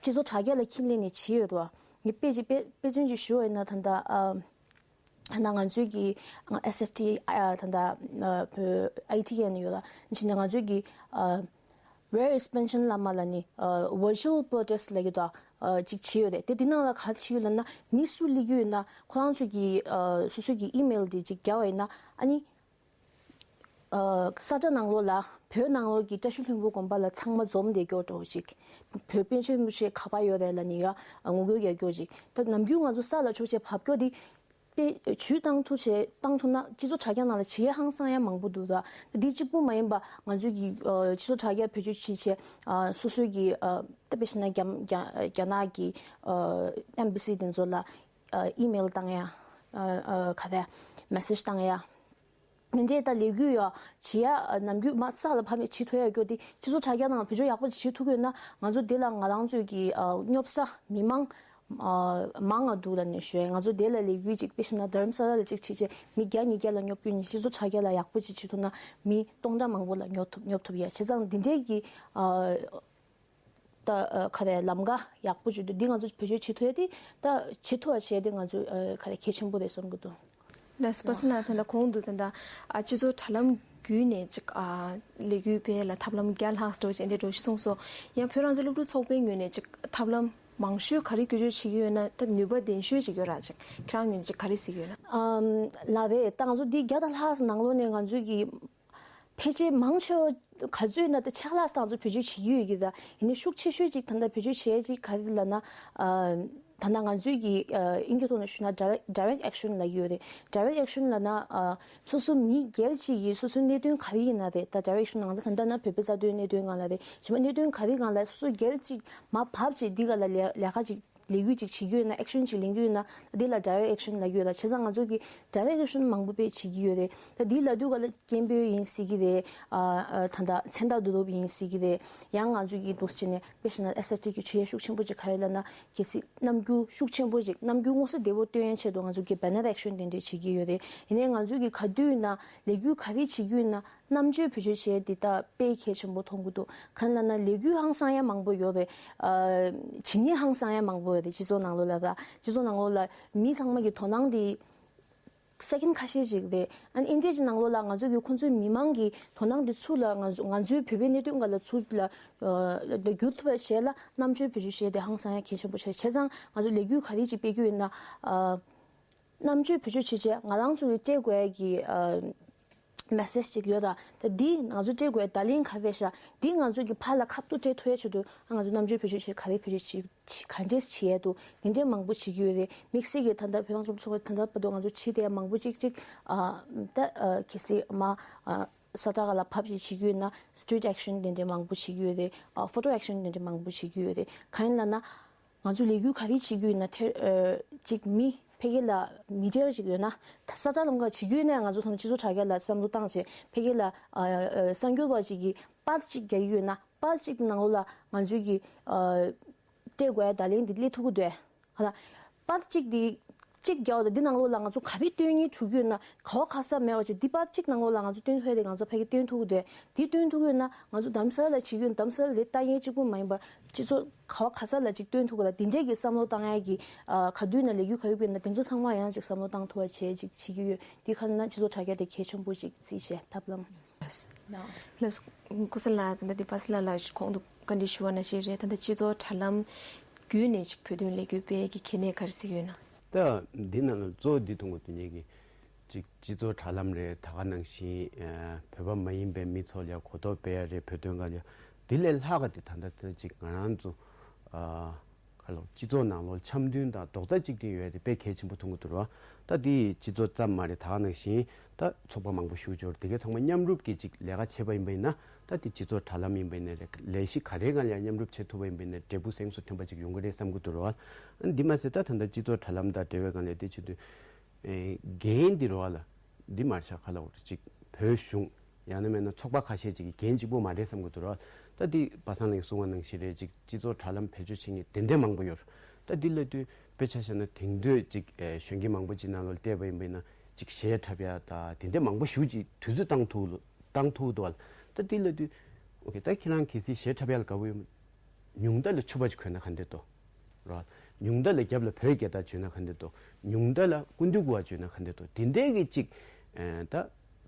སྤྱི་ཚོགས་དྲ་རྒྱ་ལ་འཁྱེར་ལེན་ནས་བྱས་ཡོད་དོ། ངས་དཔེ་ཅིག་དཔེ་དཔེ་མཚོན་ཅིག་ཞུ་བ་ཡིན་ན་ད་ལྟ་ཨ་ད་ལྟ་ང་ཚོའི་གི་ཨ་ཨེས་ཨེཕ་ཊི་ཨ་ད་ལྟ་ཨ་བོད་ཨའི་ཊི་ཨེན་ཡོད་ལ་ཕྱིན་ནས་ང་ཚོའི་གི་ཨ་Where is Panchen Lama ལབ་ནི་ཨ་virtual protest ལབ་ཀྱི་དོ། ཨ་ཅིག་བྱས་ཡོད་རེད། དེ་དེ་ནང་ལ་ག་རེ་བྱས་ཡོད་ལབ་ན་མི་སུ་སླེབས་ཀྱི་ཡོད་ན་ཁོ་རང་ཚོའི་གི་ཨ་སོ་སོའི་གི་ཨི་མེལ་དེ་ཅིག་རྒྱག་པ་ཡིན་ན་ཨ་ནི། ཨ་ས་ཁྲ་ནང་ལོགས་ལ་བོད་ནང་ལོགས་ཀྱི་བཀྲ་ཤིས་ལྷུན་པོ་དགོན་པ་ལ་ཚང་མ་འཛོམས་བསྡད་རྒྱུ་འདྲ་བོ་ཅིག་བོད་པཎ་ཆེན་རིན་པོ་ཆེ་ག་པར་ཡོད་རེད་ལབ་ནི་ཡ་ངོ་རྒོལ་རྒྱག་རྒྱུ་ཅིག་ད་ནམ་རྒྱུན་ང་ཚོ་ས་ལ་ཕྱོགས་བྱས་བབས་རྒྱུ་དེ་དཔེ་ཇུས་བཏང་ཐུབ་བྱས་བཏང་ཐུབ་ན་སྤྱི་ཚོགས་དྲ་རྒྱ་ནང་ལ་བྱེད་ཡས་ཧང་སང་ཡ་མང་པོ་འདུག་ད་འདི་གཅིག་པུ་མ་ཡིན་པ་ང་ཚོའི་གི་ཨ་སྤྱི་ཚོགས་དྲ་རྒྱ་བེད་སྤྱོད་བྱེད་བྱས་ཨ་སོ་སོའི་གི་ཨ་ད་དཔེ་བྱས་ན་རྒྱ་རྒྱ་རྒྱ་ནག་གི་ཨ་ཨེམ་བྷ་སི་དེ་ཚོ་ལ་ཨ་ཨི་མེལ་བཏང་ཡ་ཨ་ཨ་ག་རེ་མེ་སེཇ་བཏང་ཡ། དེ་འདྲའི་ད་ལས་འགུལ་ཡ་བྱེད་ཡ་ནམ་རྒྱུན་མ་ས་ལ་ཕབ་ནས་བྱེད་ཐུབ་ཡ་ཡོད་རྒྱུ་དེ་སྤྱི་ཚོགས་དྲ་རྒྱ་ནང་བེད་སྤྱོད་ཡག་པོ་ཅིག་བྱེད་ཐུབ་ཀྱི་ཡོད་ན་ང་ཚོ་འདི་ལ་ང་རང་ཚོའི་གི་ཨ་སྙོབ་ས་མི་མང་ཨ་མང་ང་འདུག་ལབ་ནས་ཞུ་ཡ། ང་ཚོ་འདི་ལ་ལས་འགུལ་ཅིག་དཔེ་བཞག་ན་དྷ་རམ་ས་ལ་ལ་ཅིག་བྱེད་བྱེད་མི་བརྒྱ་ཉིས་བརྒྱ་ལ་སྙོབ་རྒྱུ་ནི་སྤྱི་ཚོགས་དྲ་རྒྱ་ལ་ཡག་པོ་ཅིག་བྱེད་ཐུབ་ན་མི་སྟོང་ཕྲག་མང་པོ་ལ་སྙོབ་ཐུབ་སྙོབ་ཐུབ་ཡ། བྱས་ཙང་འདི་འདྲའི་གི་ཨ། ད་ཨ་ག་རེ་ལམ་ཁ་ཡག་པོ་ཅིག་འདུག་འདི་ང་ཚོ་བེད་སྤྱོད་བྱེད་ཐུབ་ཡ་དེ་ད་བྱེད་ཐུབ་པ་བྱས་ཏེ་ང་ཚོ་ཨ་ག་རེ་གལ་ཆེན་པོ་རེད་བསམ་གྱི་འདུག་ལགས་སོ། པ་སེ་ལགས་ད་ལྟ་གོང་དུ་ད་ལྟ་ཨ་སྤྱི་ཚོགས་དྲ་ལམ་བརྒྱུད་ནས་ཅིག་ཨ་ལས་འགུལ་སྤེལ་ལ་ཐབས་ལམ་བརྒྱ་ལྷག་འགྲོ་བྱས་འདི་འགྲོ་ཞིག་གསུངས་སོང་། ཡང་བོད་རང་བཙན་སློབ་ཕྲུག་ཚོགས་པའི་ངོས་ནས་ཅིག་ཐབས་ལམ་མང་ཤོས་ག་རེ་བཀོལ་སྤྱོད་བྱེད་ཀྱི་ཡོད་ན་ད་ནུས་པ་ལྡན་ཤོས་ཅིག་ཡོད་ར། ཅིག་ཁྱེད་རང་ངོས་ནས་ཅིག་ག་རེ་གཟིགས་ཡོད་ན། ཨམ་ལགས་རེད། ད་ང་ཚོ་འདི་བརྒྱ་དང་ལྷག་ཙམ་ནང་ལོགས་ནས་ང་ཚོའི་གི་ཕལ་ཆེར་མང་ཆེ་བ་ག་ཚོད་ཡིན་ན་ད་ཕྱེད་ཀ་ལྷག་ཙམ་ང་ཚོ་བེད་སྤྱོད་བྱེད་ཀྱི་ཡོད་ཀྱི། ད་ཡིན་ནའི་ཤུགས་ཆེ་ཤོས་ཅིག་ད་ལྟ་བེད་སྤྱོད་བྱེད་ཡས་ཅིག་ག་རེ་ལབ་ན། ཨ་ད་ལྟ་ང་ཚོའི་གི་ཨ་དབྱིན་སྐད་ཐོག་ནས་ཞུས་ན་direct direct action ལབ་ཀྱི་ཡོད་རེད། Direct action ལབ་ན་ཨ་སོ་སོ་མི་སྒེར་གཅིག་གིས་སོ་སོའི་གནད་དོན་ག་རེ་ཡིན་ན་རེད། ད་direct action ནང་ད་ད་ལྟ་ན་བོད་པའི་རྩ་དོན་གནད་དོན་སྒང་ལ་རེད། གཞན་པ་གནད་དོན་ག་རེ་སྒང་ལ་སོ་སོ་སྒེར་གཅིག་མར་བབས་བྱས་འདི་ག་ལ་ལས་ལས་ཀ་ཅིག་ ལས་འགུལ་ཅིག་བྱེད་རྒྱུ་ཡོད་ན། ཨེག་ཤན་ཅིག་ལེན་རྒྱུ་ཡོད་ན། འདི་ལ་ཌའི་རེག་ཨེག་ཤན་ལབ་ཀྱི་ཡོད་ལ། བྱས་ཙང་ང་ཚོ་གིས་ཌའི་རེག་ཨེག་ཤན་མང་པོ་དཔེ་བྱེད་ཀྱི་ཡོད་རེད། ད་འདི་ལབ་དུས་ག་ལ་སྐད་འབོད་ཡིན་སྲིད་ཀྱི་རེད། ཨ་ཨ་ད་ལྟ་མཚན་རྟགས་བསྡུ་རུབ་ཡིན་སྲིད་ཀྱི་རེད། ཡང་ང་ཚོ་གིས་འདུག་སེ་བྱས་ནས་དཔེ་བཞག་ན་ཨེས་ཨེཕ་ཊི་གི་ཆོས་ཤུགས་ཆེན་པོ་ཅིག་ག་རེ་ལབ་ན། གལ་སྲིད་རྣམ་འགྱུར་ཤུགས་ཆེན་པོ་ཅིག་རྣམ་འགྱུར་མངོན་གསལ་དོད་པོ་སྟོན་ཡས་ཆེད་དུ་ང་ཚོ་གིས་བེ་ནར་ཨེག་ཤན་དེ་འདྲས་བྱེད་ཀྱི་ཡོད་རེད། ཡིན་ནའི་ང་ཚོ་གིས་ག་དུས་ཡིན་ན་ལས་འགུལ་ག་རེ་བྱེད་རྒྱུ་ཡིན་ན། རྣམ་དཔྱོད་བེད་སྤྱོད་བྱས་དེ་ད་དཔེ་གལ་ཆེན་པོ་མཐོང་གི་འདུག་གང་ལབ་ན་ལས་འགུལ་ཧང་སང་ཡ་མང་པོ་ཡོད་རེད། ཨ་བྱེད་མཁན་ཧང་སང་ཡ་མང་པོ་ཡོད་རེད། སྤྱི་ཚོགས་ནང་ལོགས་ལ། ད་སྤྱི་ཚོགས་ནང་ལོགས་ལ་མི་ཚང་མ་གི་དོ་སྣང་དེ་སེ་ཀེན་ཁ་ཤས་ཤིག་རེད། ཨ་ནི་ཨིན་ཌི་ཡ་གི་ནང་ལོགས་ལ་ང་ཚོ་གི་ཁོང་ཚོའི་མི་མང་གི་དོ་སྣང་དེ་ཚུར་ལ་ང་ཚོ་ང་ཚོའི་བོད་པའི་གནད་དོན་སྒང་ལ་ཚུར་ལ་ཨ་བསྒྱུར་ཐུབ་པ་བྱས་ལ་རྣམ་དཔྱོད་བེད་སྤྱོད་བྱས་དེ་ཧང་སང་ཡ་གལ་ཆེན་པོ་ཆགས། བྱས་ཙང་ང་ཚོ་ལས་འགུལ་ག་རེ་ཅིག་སྤེལ་རྒྱུ་ཡིན་ན། ཨ། རྣམ་དཔྱོད་བེད་སྤྱོད་བྱེད་བྱས་ང་རང་ཚོ་གི་སྤྲད་དགོས་ཀྱི་ཨ་མེ་སེ་ཇི་ཅིག་ཡོད། ད་ད་འདི་ང་ཚོ་སྤྲད་དགོས་བརྡ་ལན་ག་རེ་རེད་ཤག་འདི་ང་ཚོ་གི་ཕར་ལ་ཁ་ཐུག་སྤྲད་ཐུབ་ཡ་ཆེད་དུ་ང་ཚོ་རྣམ་དཔྱོད་བེད་སྤྱོད་བྱེད། ག་རེ་བེད་སྤྱོད་བྱེད། ག་འདྲས་བྱེད་ཡ་འདུག་འདི་འདྲས་མང་པོ་བྱེད་ཀྱི་ཡོད་རེད། དམིགས་བསལ་གྱི་ད་ལྟ་བོད་རང་སྐྱོང་ཚོགས་པ་ད་ལྟ་བར་དུ་ང་ཚོ་བྱེད་བསྡད་ཡ་མང་པོ་ཅིག་ཅིག་ཨ་ད་ཨ་གལ་སྲིད་མ་ཨ་ས་ཁྲ་ཁག་ལ་ཕབ་བྱས་བྱེད་ཀྱི་ཡོད་ན་སི་ཊི་རིཊ་ཨེག་ཤན་དེ་འདྲས་མང་པོ་བྱེད་ཀྱི་ཡོད་རེད། ཨ་ཕོ་ཊོ་ཨེག་ཤན་དེ་འདྲས་མང་པོ་བྱེད་ཀྱི་ཡོད་རེད། གང་ཡིན་ལབ་ན། ང་ཚོ་ལས་འགུལ་ག་རེ་བྱེད་རྒྱུ་ཡིན་ན་ཐེར་ཨ་ཅིག་མི་ཕ་གི་ལ་མི་ཌི་ཡར་ཅིག་ཡོད་ན། ད་ས་ཁྲ་ལམ་ཁ་བྱེད་རྒྱུ་ཡིན་ན་ང་ཚོ་ཚང་མ་སྤྱི་ཚོགས་དྲ་རྒྱ་ལ་བསམ་བློ་བཏང་བྱས་ཕ་གི་ལ་ཨ་ཨ་གསར་འགྱུར་བ་ཅིག་གིས་པར་ཅིག་རྒྱག་གི་ཡོད་ན། པར་ཅིག་ནང་ལོགས་ལ་ང་ཚོས་ཀྱི་ཨ་སྤྲད་དགོས་ཡ་བརྡ་ལན་འདི་སླེབས་ཐུབ་ཀྱི་འདུག་ག་ད་པར་གཅིག་འདི་གཅིག་རྒྱག་པ་དང་འདི་ནང་ལོགས་ལ་ང་ཚོ་ག་རེ་སྟོན་སྙིང་བྲོ་གི་ཡོད་ན། ག་བ་ག་ས་མེད་པ་བྱས་འདི་པར་གཅིག་ནང་ལོགས་ལ་ང་ཚོ་སྟོན་ཐུབ་ཡ་དེ་ང་ཚོ་ཕ་གི་སྟོན་ཐུབ་ཀྱི་འདུག་འདི་སྟོན་ཐུབ་ཀྱི་ཡོད་ན་ང་ཚོ་དྷ་རམ་ས་ལ་ལ་བྱེད་ཀྱི་ཡོད་ན་དྷ་རམ་ས་ལ་ལ་ལྟ་མཁན་གཅིག་པུ་མ་ཡིན་པ་སྤྱི་ཚོགས་ག་བ་ག་ས་ལ་ཅིག་སྟོན་ཐུབ་གི་ལ། དེ་འདྲས་ཀྱི་བསམ་བློ་བཏང་ཡ་གི་ཨ་ག་དུས་ན་ལས་འགུལ་ག་རེ་སྤེལ་ན་དེ་ཚོ་ཚང་མ་ཡང་ཅིག་བསམ་བློ་བཏང་ཐུབ་པ་བྱས་ཅིག་བྱེད་ཀྱི་ཡོད། འདི་ག་ན་སྤྱི་ཚོགས་དྲ་རྒྱ་དེ་གལ་ཆེན་པོ་ཅིག་བརྩིས་བྱས་ཐབས་ལམ། ལགས། ལགས། ཀུ་ཤ་ལགས། ད་ལྟ་འདི་པ་སི་ལགས་ལ་གོང་དུ་བཀའ་འདྲི་ཞུ་བ་ནང་བཞིན་རེད། ད་ལྟ་སྤྱི་ཚོགས་དྲ་ལམ་བརྒྱུད་ནས་ཅིག་བོད་དོན་ལས་འགུལ་སྤེལ་གྱི་གལ་གནད་ག་རེ་གཟིགས་ཡོད་ན། ད་འདི་ནང་ལ་གཙོ་བོ་འདི་མཐོང་གི་འདུག་ངེད་ཀྱིས་ཅིག་སྤྱི་ཚོགས་དྲ་ལམ་རེད། ད་ག་ནང་བཞིན་ཨ་བོད་པ་མ་ཡིན་པའི་མི་ཚོ་ལ་གོ་རྟོགས་སྤེལ་ཡ་རེད། བོད་དོན་སྒང་ལ་འདི་ལས་ལྷག་ག་དེ་ད་ལྟ་ད་ཅིག་ང་རང་ཚོ་ཨ་ག་ལ་སྤྱི་ཚོགས་ནང་ལོགས་འཆམ་མཐུན་དང་རྡོག་རྩ་གཅིག་སྒྲིལ་ཡོད་དེ་དཔེ་གལ་ཆེན་པོ་མཐོང་གི་འདུག་ར། ད་དེ་སྤྱི་ཚོགས་ཙམ་མ་རེད། ད་ག་ནང་བཞིན་ད་ཚོགས་པ་མང་པོ་ཞུགས་འབྱོར་དེ་གའི་ཚང་མ་མཉམ་རུབ་ཀྱིས་ཅིག་ལས་ཀ་བྱེད་པ་ཡིན་པ་ཡིན་ན། ད་དེ་སྤྱི་ཚོགས་དྲ་ལམ་ཡིན་པ་ཡིན་ན་རེད། ལས་གཞི་ག་རེའི་སྒང་ལ་ཡང་མཉམ་རུབ་བྱེད་ཐུབ་པ་ཡིན་པ་ཡིན་ན་འབྲས་བུ་གཟེངས་སུ་ཐོན་པ་ཅིག་ཡོང་གི་རེད་བསམ་གི་འདུག་ར། ཨ་འདི་མ་ཟད་ད་ད་ལྟ་སྤྱི་ཚོགས་དྲ་ལམ་དང་འབྲེལ་བའི་སྒང་ལ་དེ་བྱེད་དུས། ཨེ་འགན་འདི་རོ་བ་ལ། འདི་མར་ཤག་ག་ལ་འོར་ཅིག་བོད་གཞུང་ཡང་ན་མེད་ན་ཚོགས་པ་ཁ་ཤས་ཅིག་གི་འགན་གཅིག་པོ་མ་རེད་བསམ་གི་འདུག་རོ། ད་འདི་པ་སངས་ལགས་གསུང་བ་ནང་བཞིན་རེད། ཅིག་སྤྱི་ཚོགས་དྲ་ལམ་བེད་སྤྱོད་བྱེད་མཁན་དེ་འདྲས་མང་པོ་ཡོད། ད་འདི་ལ་དུས་དཔེ་ཆ་བཞག་ན་དེང་དུས་ཅིག་ཨེ་གཞོན་སྐྱེས་མང་པོ་ཅིག་ནང་ལོགས་བལྟས་པ་ཡིན་པ་ཡིན་ན་ཅིག་གཞས་འཁྲབ་ཡ་ད་དེ་འདྲས་མང་པོ་ཞེ་ཅིག་དུས་ཚོད་བཏང་ཐུབ་བཏང་ཐུབ་འདུག་བ། ད་འདི་ལ་དུས་ཨོ་ཁེ་ད་ཁྱེད་རང་གལ་སྲིད་གཞས་འཁྲབ་ཡ་ལ་དགའ་པོ་ཡོད། ཉུང་མཐའ་ལ་ཕྱུ་པ་ཅིག་གོན་ན་ག་འདྲ་འདུག་རོ། ཉུང་མཐའ་ལ་རྒྱབ་ལ་བོད་རྒྱལ་དར་གྱོན་ན་ག་འདྲ་འདུག་ཉུང་མཐའ་ལ་སྐུ་མདུན་སྐུ་པར་གྱོན་ན་ག་འདྲ་འདུག་དེ་འདྲའི་གི་ཅིག་ཨེ་ད་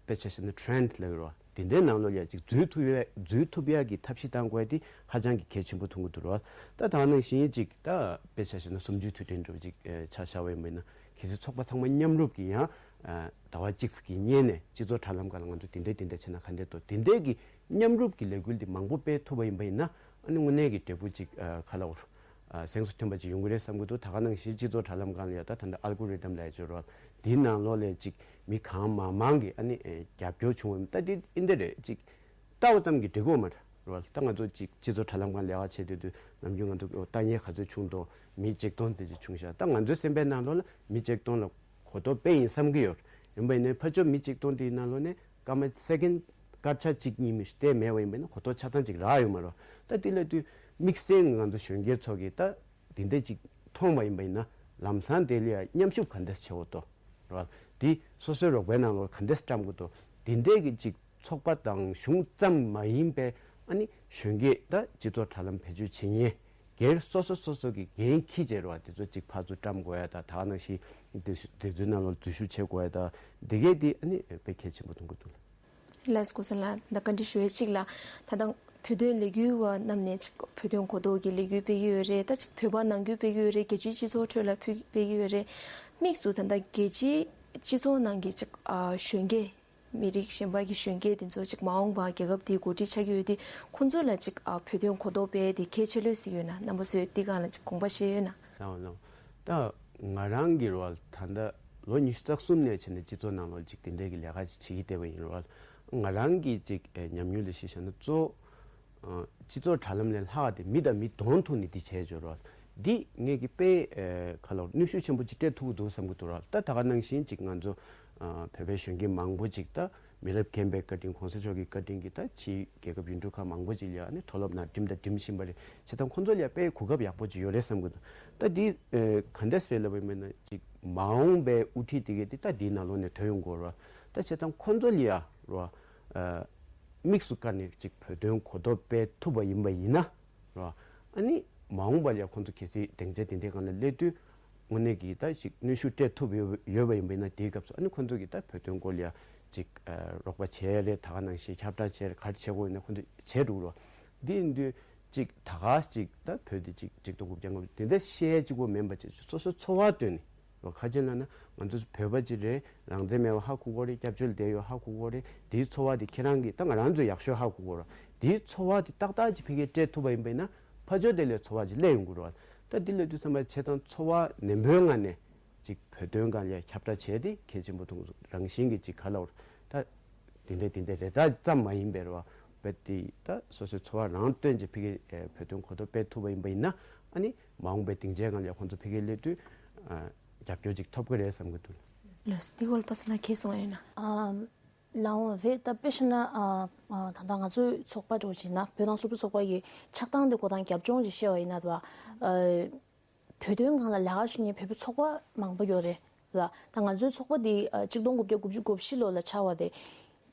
དཔེ་ཆ་བཞག་ན་ཊེ་རེན་ཌི་ལབ་ཀྱི་རོ། དེ་འདྲའི་ནང་ལོགས་ལ་ཅིག་འཛུལ་ཐུབ་ཡ་འཛུལ་ཐུབ་ཡ་གི་ཐབས་ཤེས་བཏང་དགོས་ཡ་དེ་ཧ་ཅང་གི་གལ་ཆེན་པོ་མཐོང་གི་འདུག་རོ། ད་ད་ནང་བཞིན་ཅིག་ད་དཔེ་ཆ་བཞག་ན་གསུམ་བཅུའི་དུས་དྲན་འདྲ་བོ་ཅིག་ཨེ་ཆ་བཞག་པ་ཡིན་པ་ཡིན་ན་གལ་སྲིད་ཚོགས་པ་ཚང་མ་མཉམ་རུབ་ཀྱིས་ཡང་ཨེ་ཟླ་བ་གཅིག་གི་སྔོན་ནས་སྤྱི་ཚོགས་དྲ་ལམ་སྒང་ལ་ང་ཚོ་དེ་འདྲ་དེ་འདྲ་བྱས་ན་ག་འདྲ་འདུག་དེ་འདྲའི་གི་མཉམ་རུབ་ཀྱི་ལས་འགུལ་འདི་མང་པོ་སྤེལ་ཐུབ་པ་ཡིན་པ་ཡིན་ན། ཨ་ནི་དངོས་གནས་ཀྱི་འབྲས་བུ་ཅིག་ཨ་ག་ལ་འོར་ཨ་གཟེངས་སུ་ཐོན་པ་ཅིག་ཡོང་གི་རེད་བསམ་གྱི་འདུག་ད་ག་ནང་བཞིན་སྤྱི་ཚོགས་དྲ་ལམ་སྒང་ལ་ཡ་ད་ད་ལྟ་ཨལ་གོ་རི་དམ་ལབ་ཡ་ཅིག་ཡོད་རེད་བ། འདིའི་ནང་ལོགས་ལ་ཅིག་མི་གང་མང་མང་གིས་ཨ་ནི་ཨེ་རྒྱབ་སྐྱོར་བྱུང་བ་ཡིན་ད་འདི་ཨིན་དེ་རེད། ཅིག་ལྟ་བ་ཙམ་གྱིས་འགྲིག་གི་ཡོད་མ་རེད་བ། ད་ང་ཚོ་ཅིག་སྤྱི་ཚོགས་དྲ་ལམ་སྒང་ལས་ཀ་བྱེད་དུས་དུས་ནམ་རྒྱུན་ང་ཚོ་ལྟ་མཁན་ག་ཚོད་བྱུང་འདུག་མི་ཆིག་སྟོང་ཙམ་ཅིག་བྱུང་ཤག་ད་ང་ཚོའི་སེམས་པའི་ནང་ལོགས་ལ་མི་ཆིག་སྟོང་ལ་གོ་རྟོགས་སྤེལ་ཡིན་བསམ་གྱི་ཡོད། ཡིན་པ་ཡིན་ནའི་ཕར་ཕྱོགས་མི་ཆིག་སྟོང་དེའི་ནང་ལོགས་ནས་སྐར་མ་སེ་ཀེན་སྐར་ཆ་གཅིག་གཉིས་མི་ཞིག་བལྟས་མེད་པ་ཡིན་པ་ཡིན་ན་གོ་རྟོགས་ཆ་ཚང་ཅིག་རག་ཡོད་མ་རེད། ད་དེ་ལ་དུས་དམིགས་བསལ་ང་ཚོ་གཞོན་སྐྱེས་ཚོ་གིས་ད་དེ་འདྲ་ཅིག་མཐོང་བ་ཡིན་པ་ཡིན་ན་ལམ་སང་དེ་ལ་ཡ་མཉམ་ཞུགས་ག་འདྲས་བྱེད་འོ་ཏོ་རེད་བ། དེ་སོ་སོའི་རོགས་པའི་ནང་ལོགས་ག་འདྲས་བཀྲམ་དགོས་ཏོ། དེ་འདྲས་ཀྱི་ཅིག་ཚོགས་པ་དང་གཞུང་ཙམ་མ་ཡིན་པའི་ཨ་ནི་གཞོན་སྐྱེས་ད་སྤྱི་ཚོགས་དྲ་ལམ་བེད་སྤྱོད་བྱེད་མཁན་སྒེར་སོ་སོ་སོ་སོ་གི་འགན་འཁྱེར་བྱས་རེད་བ། དེ་ཚོ་ཅིག་ཕར་ཚུར་བཀྲམ་དགོས་ཡ་ད་ད་ག་ནང་བཞིན་དེ་དེ་ཚོའི་ནང་ལོགས་འཛུལ་ཞུགས་བྱེད་དགོས་ཡ་ད་དེ་གས་དེ་ཨ་ནི་དཔེ་གལ་ཆེན་པོ་མཐོང་གི་འདུག་ལགས་སོ། ཀུན་བཟང་ལགས་ད་བཀའ་འདྲི་ཞུ་ཡས་གཅིག་ལ་ད་ལྟ་བོད་དོན་ལས་འགུལ་བ་རྣམས་ནས་ཅིག་བོད་དོན་གོ་རྟོགས་ཀྱི་ལས་འགུལ་སྤེལ་གྱི་ཡོད་རེད། ད་ཅིག་བོད་པ་ནང་ཁུལ་སྤེལ་གྱི་ཡོད་རེད། རྒྱལ་སྤྱིའི་སྤྱི་ཚོགས་ཁྲོད་ལ་ཕུལ་སྤེལ་གྱི་ཡོད་རེད། དམིགས་སུ་ད་ལྟ་རྒྱལ་སྤྱིའི་སྤྱི་ཚོགས་ནང་གི་ཅིག་ཨ་གཞོན་སྐྱེས་མི་རིགས་གཞན་པ་གི་གཞོན་སྐྱེས་དེ་ཚོ་ཅིག་མ་འོངས་པ་རྒྱལ་ཁབ་དེའི་འགོ་ཁྲིད་ཆགས་ཀྱི་ཡོད་དུས་ཁོང་ཚོ་ལ་ཅིག་ཨ་བོད་དོན་གོ་རྟོགས་སྤེལ་དེ་གལ་ཆེ་ལོས་ཟེར་ཡོད་ན་རྣམ་པ་ཚོས་འདི་སྒང་ལ་ཅིག་དགོངས་པ་བཞེས་ཡོད་ན། ལགས་ལགས། ད་ང་རང་གི་རོལ་ད་ལྟ་ལོ་ཉི་ཤུ་རྩ་གསུམ་ནས་བྱས་ནས་སྤྱི་ཚོགས་ནང་ལོགས་ཅིག་དེ་འདྲའི་གི་ལས་ཀ་ཅིག་བྱེད་ཀྱི་བསྡད་པ་ཡིན་རོལ། ང་རང་གི་ཅིག་ཨེ་ཉམས་མྱོང་ལ་གཞི་བཞག་ན་གཙོ་བོ་ཨ་སྤྱི་ཚོགས་དྲ་ལམ་ལས་ལྷག་སྟེ་མི་དང་མི་གདོང་ཐུག་ནས་འདི་བྱས་ཆོག་རོལ། འདི་ངས་ཀྱི་དཔེ་ཨེ་ག་ལ་གནོན་ཤུགས་ཆེན་པོ་ཅིག་སྤྲད་ཐུབ་ཀྱི་འདུག་བསམ་གྱི་འདུག་ར། ད་ད་ག་ནང་བཞིན་ཅིག་ང་ཚོ་ཨ་བོད་པའི་གཞོན་སྐྱེས་མང་པོ་ཅིག་ད་མི་རབས་རྒན་པའི་བཀའ་དྲིན། གོང་ས་མཆོག་གི་བཀའ་དྲིན་གྱིས་ད་ཕྱིའི་རྒྱལ་ཁབ་ཡུལ་གྲུ་ཁག་མང་པོ་ཅིག་ལ་ཨ་ནི་མཐོ་སློབ་ནང་འགྲིམ་དང་འགྲིམ་བཞིན་པ་རེད། བྱས་ཙང་ཁོང་ཚོ་ལ་དཔེ་གོ་སྐབས་ཡག་པོ་ཅིག་ཡོད་རེད་བསམ་གྱི་འདུག་ད་འདི་ཨེ་ག་འདྲ་ཟེར་ལབ་པ་ཡིན་ན་ཅིག་མ་འོངས་པའི་དབུ་ཁྲིད་དེ་གས་དེ་ད་འདིའི་ནང་ལོགས་ནས་ཐོན་ཡོང་དགོས་ར། ད་བྱས་ཙང་ཁོང་ཚོ་ལ་ཡ་ར་ཨ་དམིགས་སུ་བཀར་ནས་ཅིག་བོད་དོན་གོ་རྟོགས་སྤེལ་ཐུབ་པ་ཡིན་པ་ཡིན་ན། ར། ཨ་ནི་མ་འོངས་པ་ལ་ཁོང་ཚོ་གལ་སྲིད་སྡིངས་ཆ་དེ་འདྲའི་སྒང་ལ་སླེབས་དུས་དངོས་གནས་ཀྱི་ད་ཞིག་གནོན་ཤུགས་སྤྲད་ཐུབ་ཡོད་ཡོད་པ་ཡིན་པ་ཡིན་ན། དེའི་སྐབས་སུ་ཨ་ནི་ཁོང་ཚོ་གིས་ད་བོད་དོན་སྐོར་ལ་ཡ་ཅིག་ཨ་རོགས་པ་བྱས་རེད། ད་ག་ནང་བཞིན་ཁྱབ་བསྒྲགས་བྱས་རེད། ག་རེ་བྱེད་དགོས་ཡིན་ན་ཁོང་ཚོ་བྱས་འགྲོ་གི་རེད། འདི་ཡིན་དུས་ཅིག་ད་ག་ཅིག་ད་བོད་འདི་ཅིག་ཆིག་སྟོང་དགུ་བརྒྱ་ལྔ་བཅུ་དེ་འདྲ་བཤད་ཅིག་པོ་མིན་པ་ཅིག་སོ་སོའི་འཚོ་བ་བཏོན་ནས། ལོ་ཁ་ཅིག་ལ་ན་ང་ཚོ་བོད་པ་ཅིག་རེད། རང་བཙན་མེད་པ་ཧ་གོ་གོ་རེད། སྐྱབས་བཅོལ་བསྡད་ཡོད་ཧ་གོ་གོ་རེད། དེའི་འཚོ་བ་དེ་ཁྱེད་རང་གིས་ད་ང་རང་ཚོ་ཡག་ཤོས་ཧ་གོ་གོ་རེད། དེའི་འཚོ་བ་དེ་ཏག་ཏག་ཅིག་ཕ་གིར་སྤྲད་ཐུབ་པ་ཡིན་པ་ཡིན་ན་ཕར་ཕྱོགས་དེ་ལས་འཚོ་བ་ཅིག་སླེབས་ཡོང་གི་རེད། ད་དེ་ལས་དུས་ཙམ་པ་བྱས་ཙང་འཚོ་བ་ནན་པོའི་ངང་ནས་ཅིག་བོད་དོན་སྒང་ལ་ཁྱབ་བསྒྲགས་བྱས་ཏེ་གལ་ཆེན་པོ་མཐོང་སོང་། རང་བཞིན་གྱི་ཅིག་ག་ལབ་རེད། ད་དེ་འདྲ་དེ་འདྲ་རེད། ད་ཙམ་མ་ཡིན་པའི་རེད་བ། བོད་དེ་ད་སོ་སོའི་འཚོ་བ་རང་བཏོན་ཅིག་ཕ་གིར་བོད་དོན་གོ་རྟོགས་སྤེལ་ཐུབ་པ་ཡིན་པ་ཡིན་ན། ཨ་ནི་མ་འོངས་པའི་སྡིངས་ཆའི་སྒང་ལ་ཁོང་ཚོ་ཕ་གིར་སླེབས་དུས་ཨ་རྒྱབ་སྐྱོར་ཅིག་ཐོབ་ཀྱི་རེད་བསམ་གྱི་འདུག་ལགས་སོ། འདི་སྐོར་ལ་པ་སངས་ལགས་ཁྱེད་གསུང་བ་ཡིན་ན། ཨ་ལའོ་རེད། ད་དཔེ་བཞག་ན་ཨ་ཨ་ད་ལྟ་ང་ཚོའི་ཚོགས་པ་འདྲ་བོ་བྱས་ན་བོད་ནང་སློབ་ཕྲུག་ཚོགས་པ་ཡི་ཆགས་སྟངས་དེ་ཁོ་ཐང་རྒྱབ་ལྗོངས་ཅིག་བཤད་པ་ཡིན་ན་རེད་བ། ཨ་བོད་དོན་སྒང་ལ་ལས་ཀ་བྱེད་མཁན་བོད་པའི་ཚོགས་པ་མང་པོ་ཡོད་རེད་ལ། ད་ང་ཚོའི་ཚོགས་པ་འདི་ཨ་ཆིག་སྟོང་དགུ་བརྒྱ་དགུ་བཅུ་གོ་བཞི་ལོ་ལ་ཆགས་པ་རེད།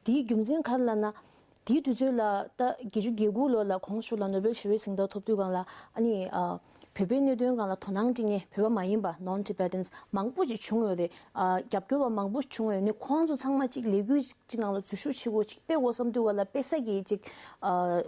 དེའི་རྒྱུ་མཚན་ག་རེ་ལབ་ན། དེའི་དུས་ཚོད་ལ་ད་བརྒྱད་ཅུ་གྱ་དགུ་ལོ་ལ་གོང་ས་མཆོག་ལ་ནོ་བེལ་ཞི་བའི་གཟེངས་རྟགས་ཐོབ་དུས་སྒང་ལ་ཨ་ནི་ཨ་བོད་པའི་གནད་དོན་སྒང་ལ་དོ་སྣང་སྤྲད་མཁན་བོད་པ་མ་ཡིན་པ་non-Tibetans མང་པོ་ཅིག་བྱུང་ཡོད་རེད། ཨ་རྒྱབ་སྐྱོར་བ་མང་པོ་བྱུང་ཡོད་རེད། ཨ་ནི་ཁོང་ཚོ་ཚང་མ་ཅིག་ལས་འགུལ་ཅིག་ནང་ལ་འཛུལ་ཞུགས་བྱེད་དགོས། ཅིག་སྤེལ་དགོས་བསམ་དུས་སྒང་ལ་སྤེལ་ས་གི་ཅིག་ཨ་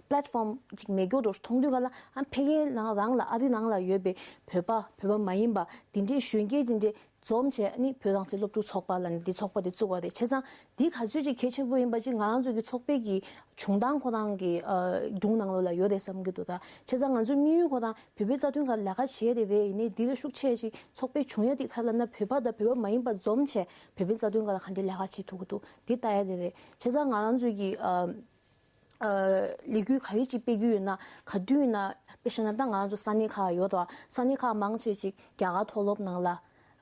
པ་ལེ་ཊི་ཕོམ་ཅིག་མེད་སྐྱོ་འགྲོ་མཐོང་དུས་སྒང་ལ། ཨ་ཕ་གི་ནང་རང་ལ་ཨ་རི་ནང་ལ་ཡོད་པའི་བོད་པ་བོད་པ་མ་ཡིན་པ་དེ་འདྲའི་གཞོན་སྐྱེས་དེ་འདྲའི་འཛོམས་བྱས་ནི་བོད་རང་བཙན་སློབ་ཕྲུག་ཚོགས་པ་ལ་ནི་འདི་ཚོགས་པ་དེ་བཙུགས་པ་རེད། བྱས་ཙང་འདི་ག་ཚོད་ཅིག་གལ་ཆེན་པོ་ཡིན་པ་ཅིག་ང་རང་ཚོ་གི་ཚོགས་པའི་གི་བྱུང་སྟངས་ཁོ་རང་གི་ཨ་སྒྲུང་ནང་ལོགས་ལ་ཡོད་རེད་བསམ་གྱི་འདུག་ད་བྱས་ཙང་ང་ཚོའི་དམིགས་ཡུལ་ཁོ་རང་བོད་པའི་རྩ་དོན་ཁ་ལས་ཀ་བྱས་དེ་རེད། ཡིན་ནའི་འདི་ལ་ཤུགས་ཆེ་ཞིག་ཚོགས་པའི་བྱུང་ཡ་དེ་ག་ལབ་ན་བོད་པ་དང་བོད་པ་མ་ཡིན་པ་འཛོམས་བྱས་བོད་པའི་རྩ་དོན་ཁ་ལ་ག་འདྲའི་ལས་ཀ་བྱེད་ཐུབ་ཀྱི་འདུག་འདི་ལྟ་ཡ་དེ་རེད། བྱས་ཙང་ང་རང་ཚོའི་གི་ཨ། ཨ་ལས་འགུལ་ག་རེ་ཅིག་སྤེལ་རྒྱུ་ཡོད་ན། ག་དུས་ཡིན་ན་དཔེ་བཞག་ན་ད་ང་ཚོ་ས་གནས་ཁག་ཡོད་དོ། ས་གནས་ཁག་མང་ཆེ་ཅིག་རྒྱ་གར་མཐོ་སློབ་ནང་ལ།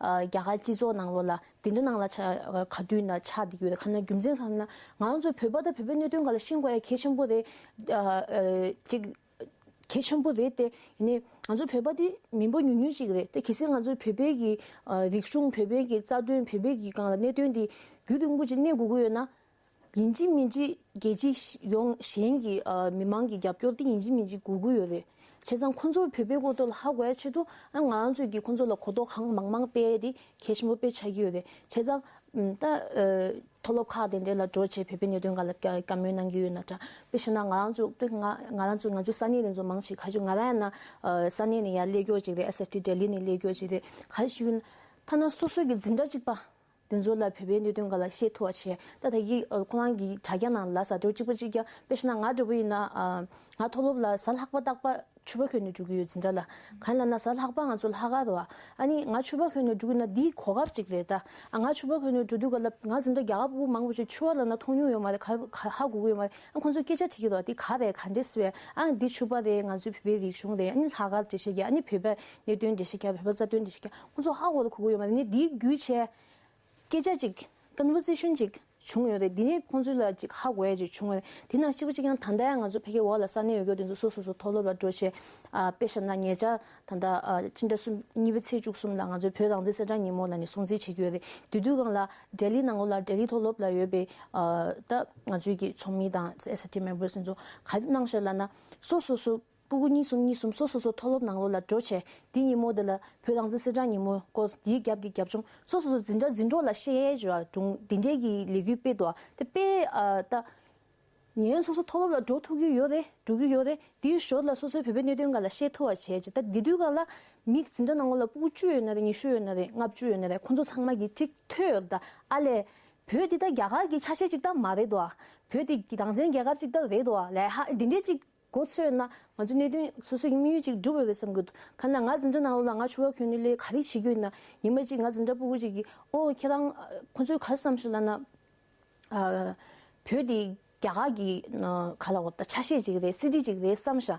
ཨ་རྒྱ་གར་སྤྱི་ཚོགས་ནང་ལོགས་ལ་དེ་འདྲ་ནང་ལ་ཆ་ག་དུས་ཡིན་ན་ཆགས་བསྡད་ཀྱི་ཡོད། ག་ན་རྒྱུ་མཚན་ག་ན་ང་ཚོ་བོད་པ་དང་བོད་པའི་གནད་དོན་སྒང་ལ་ཤེས་དགོས་ཡ་གལ་ཆེན་པོ་རེད། ཨ་ཨ་ཅིག་གལ་ཆེན་པོ་རེད་དེ། ཡིན་ནའི་ང་ཚོ་བོད་པ་དེ་མི་འབོར་ཉུང་ཉུང་ཅིག་རེད་དེ། གལ་སྲིད་ང་ཚོ་བོད་པའི་གི་ཨ་རིག་གཞུང་བོད་པའི་གི་རྩ་དོན་བོད་པའི་གི་སྒང་ལ་གནད་དོན་དེ་རྒྱུན་རིང་པོ་ཅིག་གནས་དགོས་ཀྱི་ཡོད་ན། ཡིན་གཅིག་མིན་གཅིག་རྒྱལ་སྤྱི་ཡོངས་གཞན་གྱི་ཨ་མི་མང་གི་རྒྱབ་སྐྱོར་དེ་ཡིན་གཅིག་མིན་གཅིག་དགོས་ཀྱི་ཡོད་རེད། བྱས་ཙང་ཁོང་ཚོར་བོད་པའི་སྐོར་ཐོག་ལ་ཧ་གོ་ཡ་ཆེད་དུ་ཨ་ང་རང་ཚོས་ཀྱི་ཁོང་ཚོ་ལ་གོ་རྟོགས་གང་མང་མང་སྤེལ་ཡ་དེ་གལ་ཆེན་པོ་དཔེ་ཆགས་ཀྱི་ཡོད་རེད། བྱས་ཙང་ད་ཨ་མཐོ་སློབ་ཁག་དེ་འདྲ་ལ་འགྲོ་བྱས་བོད་པའི་གནད་དོན་སྒང་ལ་བཀའ་བཀའ་མོལ་གནང་གི་ཡོད་ན་འདྲ། དཔེ་བྱས་ན་ང་རང་ཚོ་དཔེ་ང་ང་རང་ཚོ་ང་ཚོའི་ས་གནས་དེ་ཚོ་མང་ཆེ་ག་ཞུ་ང་རང་ཡང་ན་ཨ་ས་གནས་ནས་ཡར་སླེབས་མཁན་ཅིག་རེད། ཨེས་ཨེཕ་ཊི་ལྡི་ལི་ནས་སླེབས་མཁན་ཅིག་རེད། ག་ཞུ་ན་ཐ་ན་སོ་སོ་གི་འཛིན་གྲྭ་གཅིག་པ། དེ་ཚོ་ལ་བོད་པའི་གནད་དོན་སྒང་ལ་བཤད་ཐུབ་པ་བྱས། ད་ད་ཡིག་ཨ་ཁོ་རང་གི་དྲ་རྒྱ་ནང་ལ་ཟ་འདྲ་གཅིག་པ་གཅིག་རྐྱང་། དཔེ་བཞག་ན་ང་འདྲ་པོ་ཡིན་ན་ཨ་ང་མཐོ་སློབ་ལ་གཟའ་ལྷག་པ་རྟག་པར་ཕྱུ་པ་གྱོན་ནས་འགྲོ་གི་ཡོད་འཛིན་གྲྭ་ལ། གང་ཡིན་ལབ་ན་གཟའ་ལྷག་པ་ང་ཚོ་ལྷག་དཀར་རེད་བ། ཨ་ནི་ང་ཕྱུ་པ་གྱོན་ནས་འགྲོ་གི་ཡོད་ན་འདིའི་གོ་སྐབས་གཅིག་རེད་ད། ཨ་ང་ཕྱུ་པ་གྱོན་ནས་འགྲོ་དུས་སྒང་ལ་ང་འཛིན་གྲྭ་རྒྱ་གར་ཕྲུ་གུ་མང་པོ་ཞིག་ཕྱུ་པ་ལབ་ན་མཐོང་མྱོང་ཡོད་མ་རེད། ག་ག་ཧ་གོ་གི་ཡོད་མ་རེད། ཨ་ཁོང་ཚོ་སྐད་ཆ་དྲིས་ཀྱི་འདུག་འདི་ག་རེད། ག་འདྲས་སེ་བས། ཨ་འདི་ཕྱུ་པ་རེད། ང་ཚོའི་བོད་པའི་རིག་གཞུང་རེད། ཨ་ནི་ལྷག་དཀར་འགྲེལ་བཤད་རྒྱག་ཨ་ནི་བོད་པའི་གནད་དོན་འགྲེལ་བཤད་རྒྱག་བོད་པ་རྩ་དོན་འགྲེལ་བཤད་རྒྱག་ཁོང་ཚོ་ཧ་གོ་ལ་གོ་གི་ཡོད་མ་རེད། ཨ་ནི་འདིའི་བརྒྱུད་བྱས། སྐད་ཆ་ཅིག་ཀོན་ཝར་སེ་ཤན་ཅིག་བྱུང་ཡོད་རེད། འདི་ནས་ཁོང་ཚོ་ལ་ཅིག་ཧ་གོ་ཡ་ཅིག་བྱུང་ཡོད་རེད། དེ་ནང་གཅིག་པ་གཅིག་རྐྱང་ད་ལྟ་ཡང་ང་ཚོ་ཕ་གི་འོག་ལ་ས་གནས་ཡོད་རྒྱུ་དེ་ཚོ་སོ་སོ་སོ་མཐོ་སློབ་ལ་འགྲོ་བྱས། ཨ་དཔེ་བཞག་ན་ཉེ་ཆར་ད་ལྟ་ཨ་སྤྱི་ཟླ་གསུམ་གཉིས་པའི་ཚེས་བཅུ་གསུམ་ལ་ང་ཚོའི་བོད་རང་བཙན་གསལ་བསྒྲགས་ཉིན་མོ་ལ་ནི་སྲུང་བརྩི་བྱེད་ཀྱི་ཡོད་རེད། དེ་དུས་སྒང་ལ་ལྡི་ལི་ནང་ལོགས་ལ་ལྡི་ལི་མཐོ་སློབ་ལ་ཡོད་པའི་ཨ་ད་ང་ཚོའི་གི་ཚོགས་མི་དང་ཨེས་ཨེཕ་ཊི་མེམ་བར་སི་དེ་ཚོ་ག་རེ་གནང་ཤག་ལབ་ན། སོ་སོ་སོ། སྤུ་གུ་གཉིས་གསུམ་གཉིས་གསུམ་སོ་སོ་སོ་མཐོ་སློབ་ནང་ལོགས་ལ་འགྲོ་བྱས། འདི་ཉིན་མོ་འདི་ལ་བོད་རང་བཙན་གསལ་བསྒྲགས་ཉིན་མོ་སྐོར་འདིའི་རྒྱབ་ཀྱི་རྒྱབ་ལྗོངས་སོ་སོ་སོ་འཛིན་གྲྭ་འཛིན་གྲོགས་ལ་བཤད་ཡས་བྱས་པ་སྒྲུང་འདི་འདྲའི་གི་ལས་འགུལ་སྤེལ་འདུག་དེ་དཔེ་ཨ་ད་ངས་སོ་སོ་མཐོ་སློབ་ལ་འགྲོ་ཐུབ་ཀྱི་ཡོད་རེད། འགྲོ་གི་ཡོད་རེད། དེའི་ཞོར་ལ་སོ་སོའི་བོད་པའི་གནད་དོན་སྒང་ལ་བཤད་ཐུབ་པ་བྱས་བྱས། ད་འདི་དུས་སྒང་ལ་མི་འཛིན་གྲྭ་ནང་ལོགས་ལ་སྤུ་གུ་བཅུ་ཡོད་ན་རེད། ཉི་ཤུ་ཡོད་ན་རེད། ལྔ་བཅུ་ཡོད་ན་རེད། ཁོང་ཚོ་ཚང་མ་གིས་གཅིག་ཐོས་ཡོད། ད་ཨ་ལས་བོད་འདི་ད་རྒྱ་གར་གྱི་ཆ་ཤས་ཅིག་ད་མ་རེད་དོ། བོད་འདི་རང་བཙན་རྒྱལ་ཁབ་ཅིག་ད་རེད་དོ། ལས་ཧ་འདི་འདྲས་ཅིག་མགོ་ཚོས་ན་ང་ཚོ་གནད་དོན་སོ་སོ་ཡི་དམིགས་ཡུལ་ཅིག་འགྲུབ་འོས་པའི་བསམ་གྱི་འདུག་གང་ལ་ང་འཛིན་གྲྭ་ནང་ལོགས་ལ་ང་ཕྱུ་པ་གྱོན་ནས་སླེབས་ག་རེ་བྱེད་ཀྱི་ཡོད་ན། ཉི་མ་གཅིག་ང་འཛིན་གྲྭ་སྤུ་གུ་ཅིག་གིས་ཨོ་ཁྱེད་རང་ཁོ་ཚོས་ག་རེ་བསམ་ཤག་ལབ་ན། ཨ་བོད་འདི་རྒྱ་གར་གྱི་ཨ་ག་ལ་འོ་ད་ཆ་ཤས་ཅིག་རེད། སི་ཊི་ཅིག་རེད་བསམ་ཤག་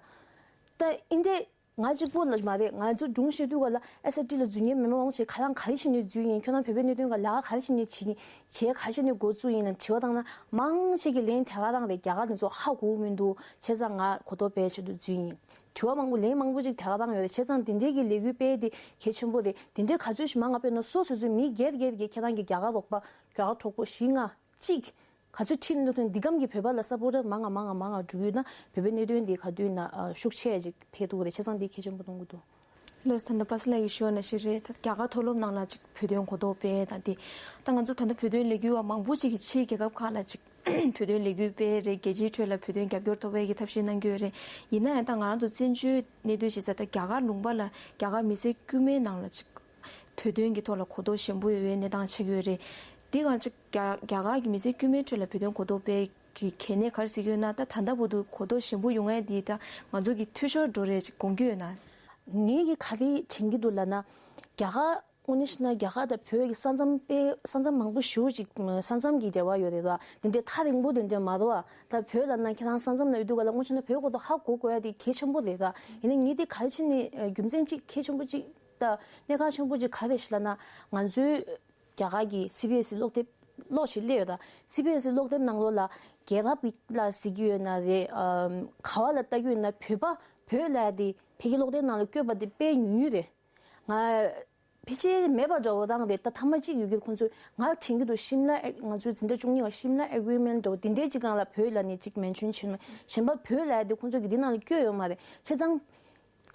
ད་ཨིན་འདྲས་ ང་གཅིག་པོ་ལ་མ་རེད། ང་ཚོ་སྒྲུང་བཤད་དུས་ག་ལ་ཨེས་ཨེཕ་ཊི་ལ་འཛུལ་མཁན་མི་མང་ཆེ་ཁ་རང་ག་རེ་བྱས་ནས་འཛུལ་ཡིན། ཁྱོད་རང་བོད་པའི་གནད་དོན་ག་ལ་ག་རེ་བྱས་ནས་བྱེད་ཡིན། བྱས་ག་རེ་བྱས་ནས་འགོ་བཙུགས་ཡིན་ལ་དྲི་བ་བཏང་ན། མང་ཆེ་གི་ལན་དེ་ག་བཏང་རེད། རྒྱ་གར་དེ་ཚོ་ཧ་གོ་མི་འདུག་བྱས་ཙང་ང་གོ་རྟོགས་སྤེལ་ཆེད་དུ་འཛུལ་ཡིན། དྲི་བ་མང་པོ་ལན་མང་པོ་ཅིག་དེ་ག་བཏང་ཡོད་རེད། བྱས་ཙང་དེ་འདྲའི་གི་ལས་འགུལ་སྤེལ་དེ་གལ་ཆེན་པོ་རེད། དེ་འདྲའི་ག་ཚོད་ཞིག་མང་ང་སྤེལ་ན་སོ་སོ་སོའི་མི་སྒེར་སྒེར་གྱི་ཁྱེད་རང་གི་རྒྱ་གར་རོགས་པ་རྒྱ་གར་གྲོགས་པོ་བཞི་ལྔ་གཅིག་ག་ཚོད་ཁྲིད་ནས་འདུག་དེ་འདི་གམ་གྱི་བོད་པ་ལ་སབ་པོར་ཊར་མང་ང་མང་ང་མང་ང་འགྲོ་གི་ཡོད་ན་བོད་པའི་གནད་དོན་འདི་ག་དུས་ན་ཨ་ཤུགས་ཆེ་ཅིག་འཕེལ་ཐུབ་ཀྱི་རེད། བྱས་ཙང་འདི་གལ་ཆེན་པོ་མཐོང་གི་འདུག་ལགས་སོ། ད་ལྟ་པ་སི་ལགས་ཀྱིས་ཞུས་པ་ནང་བཞིན་རེད། ད་རྒྱ་གར་མཐོ་སློབ་ནང་ལ་ཅིག་བོད་དོན་གོ་རྟོགས་སྤེལ་དང་དེ། ད་ང་ཚོ་ད་ལྟ་བོད་དོན་ལས་འགུལ་བ་མང་པོ་ཅིག་གིས་ཕྱིའི་རྒྱལ་ཁབ་ཁག་ལ་ཅིག་བོད་དོན་ལས་འགུལ་སྤེལ་རེད། རྒྱལ་སྤྱིའི་ཁྲོད་ལ་བོད་དོན་རྒྱབ་སྐྱོར་ཐོབ་པའི་གི་ཐབས་ཤེས་གནང་གི་ཡོད་རེད། ཡིན་ན་ཡང་ད་ང་རང་ཚོ་བཙན་བྱོལ་གནས་སྡོད་བྱེད་ས་ད་རྒྱ་གར་ལུང་པ་ལ་རྒྱ་གར་མི་སེར་དཀྱུས་མའི་ནང་ལ་ཅིག་བོད་དོན་གྱི་ཐོག་ལ་གོ་རྟོགས་ཞན་པོ་ཡོད་པའི་གནས་སྟངས་ཆགས་ཀྱི་ཡོད་རེད། དེ་གང་ཅིག་རྒྱ་རྒྱ་གར་གྱི་མི་སེར་དཀྱུས་མའི་ཁྲོད་ལ་བོད་དོན་གོ་རྟོགས་སྤེལ་གྱི་གལ་གནད་ག་རེ་གཟིགས་ཡོད་ན། ད་ད་ལྟ་བར་དུ་གོ་རྟོགས་ཞན་པོ་ཡོང་ཡས་འདི་ད་ང་ཚོ་གི་འཐུས་ཤོར་འགྲོ་རེད་ཅིག་དགོངས་ཀྱི་ཡོད་ན། ངས་ཀྱི་ག་རེ་དྲན་གྱི་འདུག་ལབ་ན། རྒྱ་གར་དངོས་གནས་བཤད་ན་རྒྱ་གར་དང་བོད་ཀྱི་ས་མཚམས་དཔེ་ས་མཚམས་མང་པོ་ཞེ་པོ་ཅིག་ས་མཚམས་ཀྱི་འབྲེལ་བ་ཡོད་རེད་བ། དེ་འདྲའི་ཐག་རིང་པོ་དེ་འདྲ་མ་རེད་བ། ད་བོད་ལབ་ན་ཁྱེད་རང་ས་མཚམས་ན་ཡོད་དུས་ག་ལ་དངོས་བཤད་ན་བོད་གོ་རྟོགས་ཧ་གོ་དགོས་ཡ་དེ་གལ་ཆེན་པོ་རེད་ད། ཡིན་ན་ངས་དེ་ག་རེ་བྱས་ནས་རྒྱུ་མཚན་གཅིག་གལ་ཆེན་པོ་གཅིག་ད་གནད་འགག་ཆེན་པོ་གཅིག་ག་རེ་རེད་ལབ་ན། ང་ཚོའི་རྒྱ་གར་གྱི་སི་བི་ཨེས་ཨི་གློག་དེབ་ཀློག་ཞིག་སླེབས་ཡོད་ད། སི་བི་ཨེས་ཨི་གློག་དེབ་ནང་ལོགས་ལ་རྒྱལ་རབས་ལ་གཟིགས་ཀྱི་ཡོད་ན་རེད། ཨམ། ག་བ་ལ་ལྟ་གི་ཡོད་ན་བོད་པ་བོད་ལབ་ཡ་དེ་ཕ་གི་གློག་དེབ་ནང་ལ་བཀོད་པ་དེ་དཔེ་ཉུང་ཉུང་རེད། ང་ཕལ་ཆེར་མེད་པ་འདྲ་བོ་རང་རེད། ད་ཐ་མ་གཅིག་ཡོད་ཀྱི་ཁོང་ཚོས་ང་དྲན་གྱི་འདུག་ཤིམ་ལ་ཨེ་ང་ཚོའི་འཛིན་གྲྭ་བཅུ་གཉིས་པ་ཤིམ་ལ་ཨེ་གྷི་རི་མེན་ཊི་འདྲ་བོ་དེ་འདྲའི་གཅིག་སྒང་ལ་བོད་ལབ་ནས་གཅིག་མེན་ཤོན་བྱས་ནས་གཞན་པ་བོད་ལབ་ཡ་དེ་ཁོང་ཚོས་ཀྱི་དེ་ནང་ལ་བཀོད་ཡོད་མ་རེད། བྱས་ཙང་།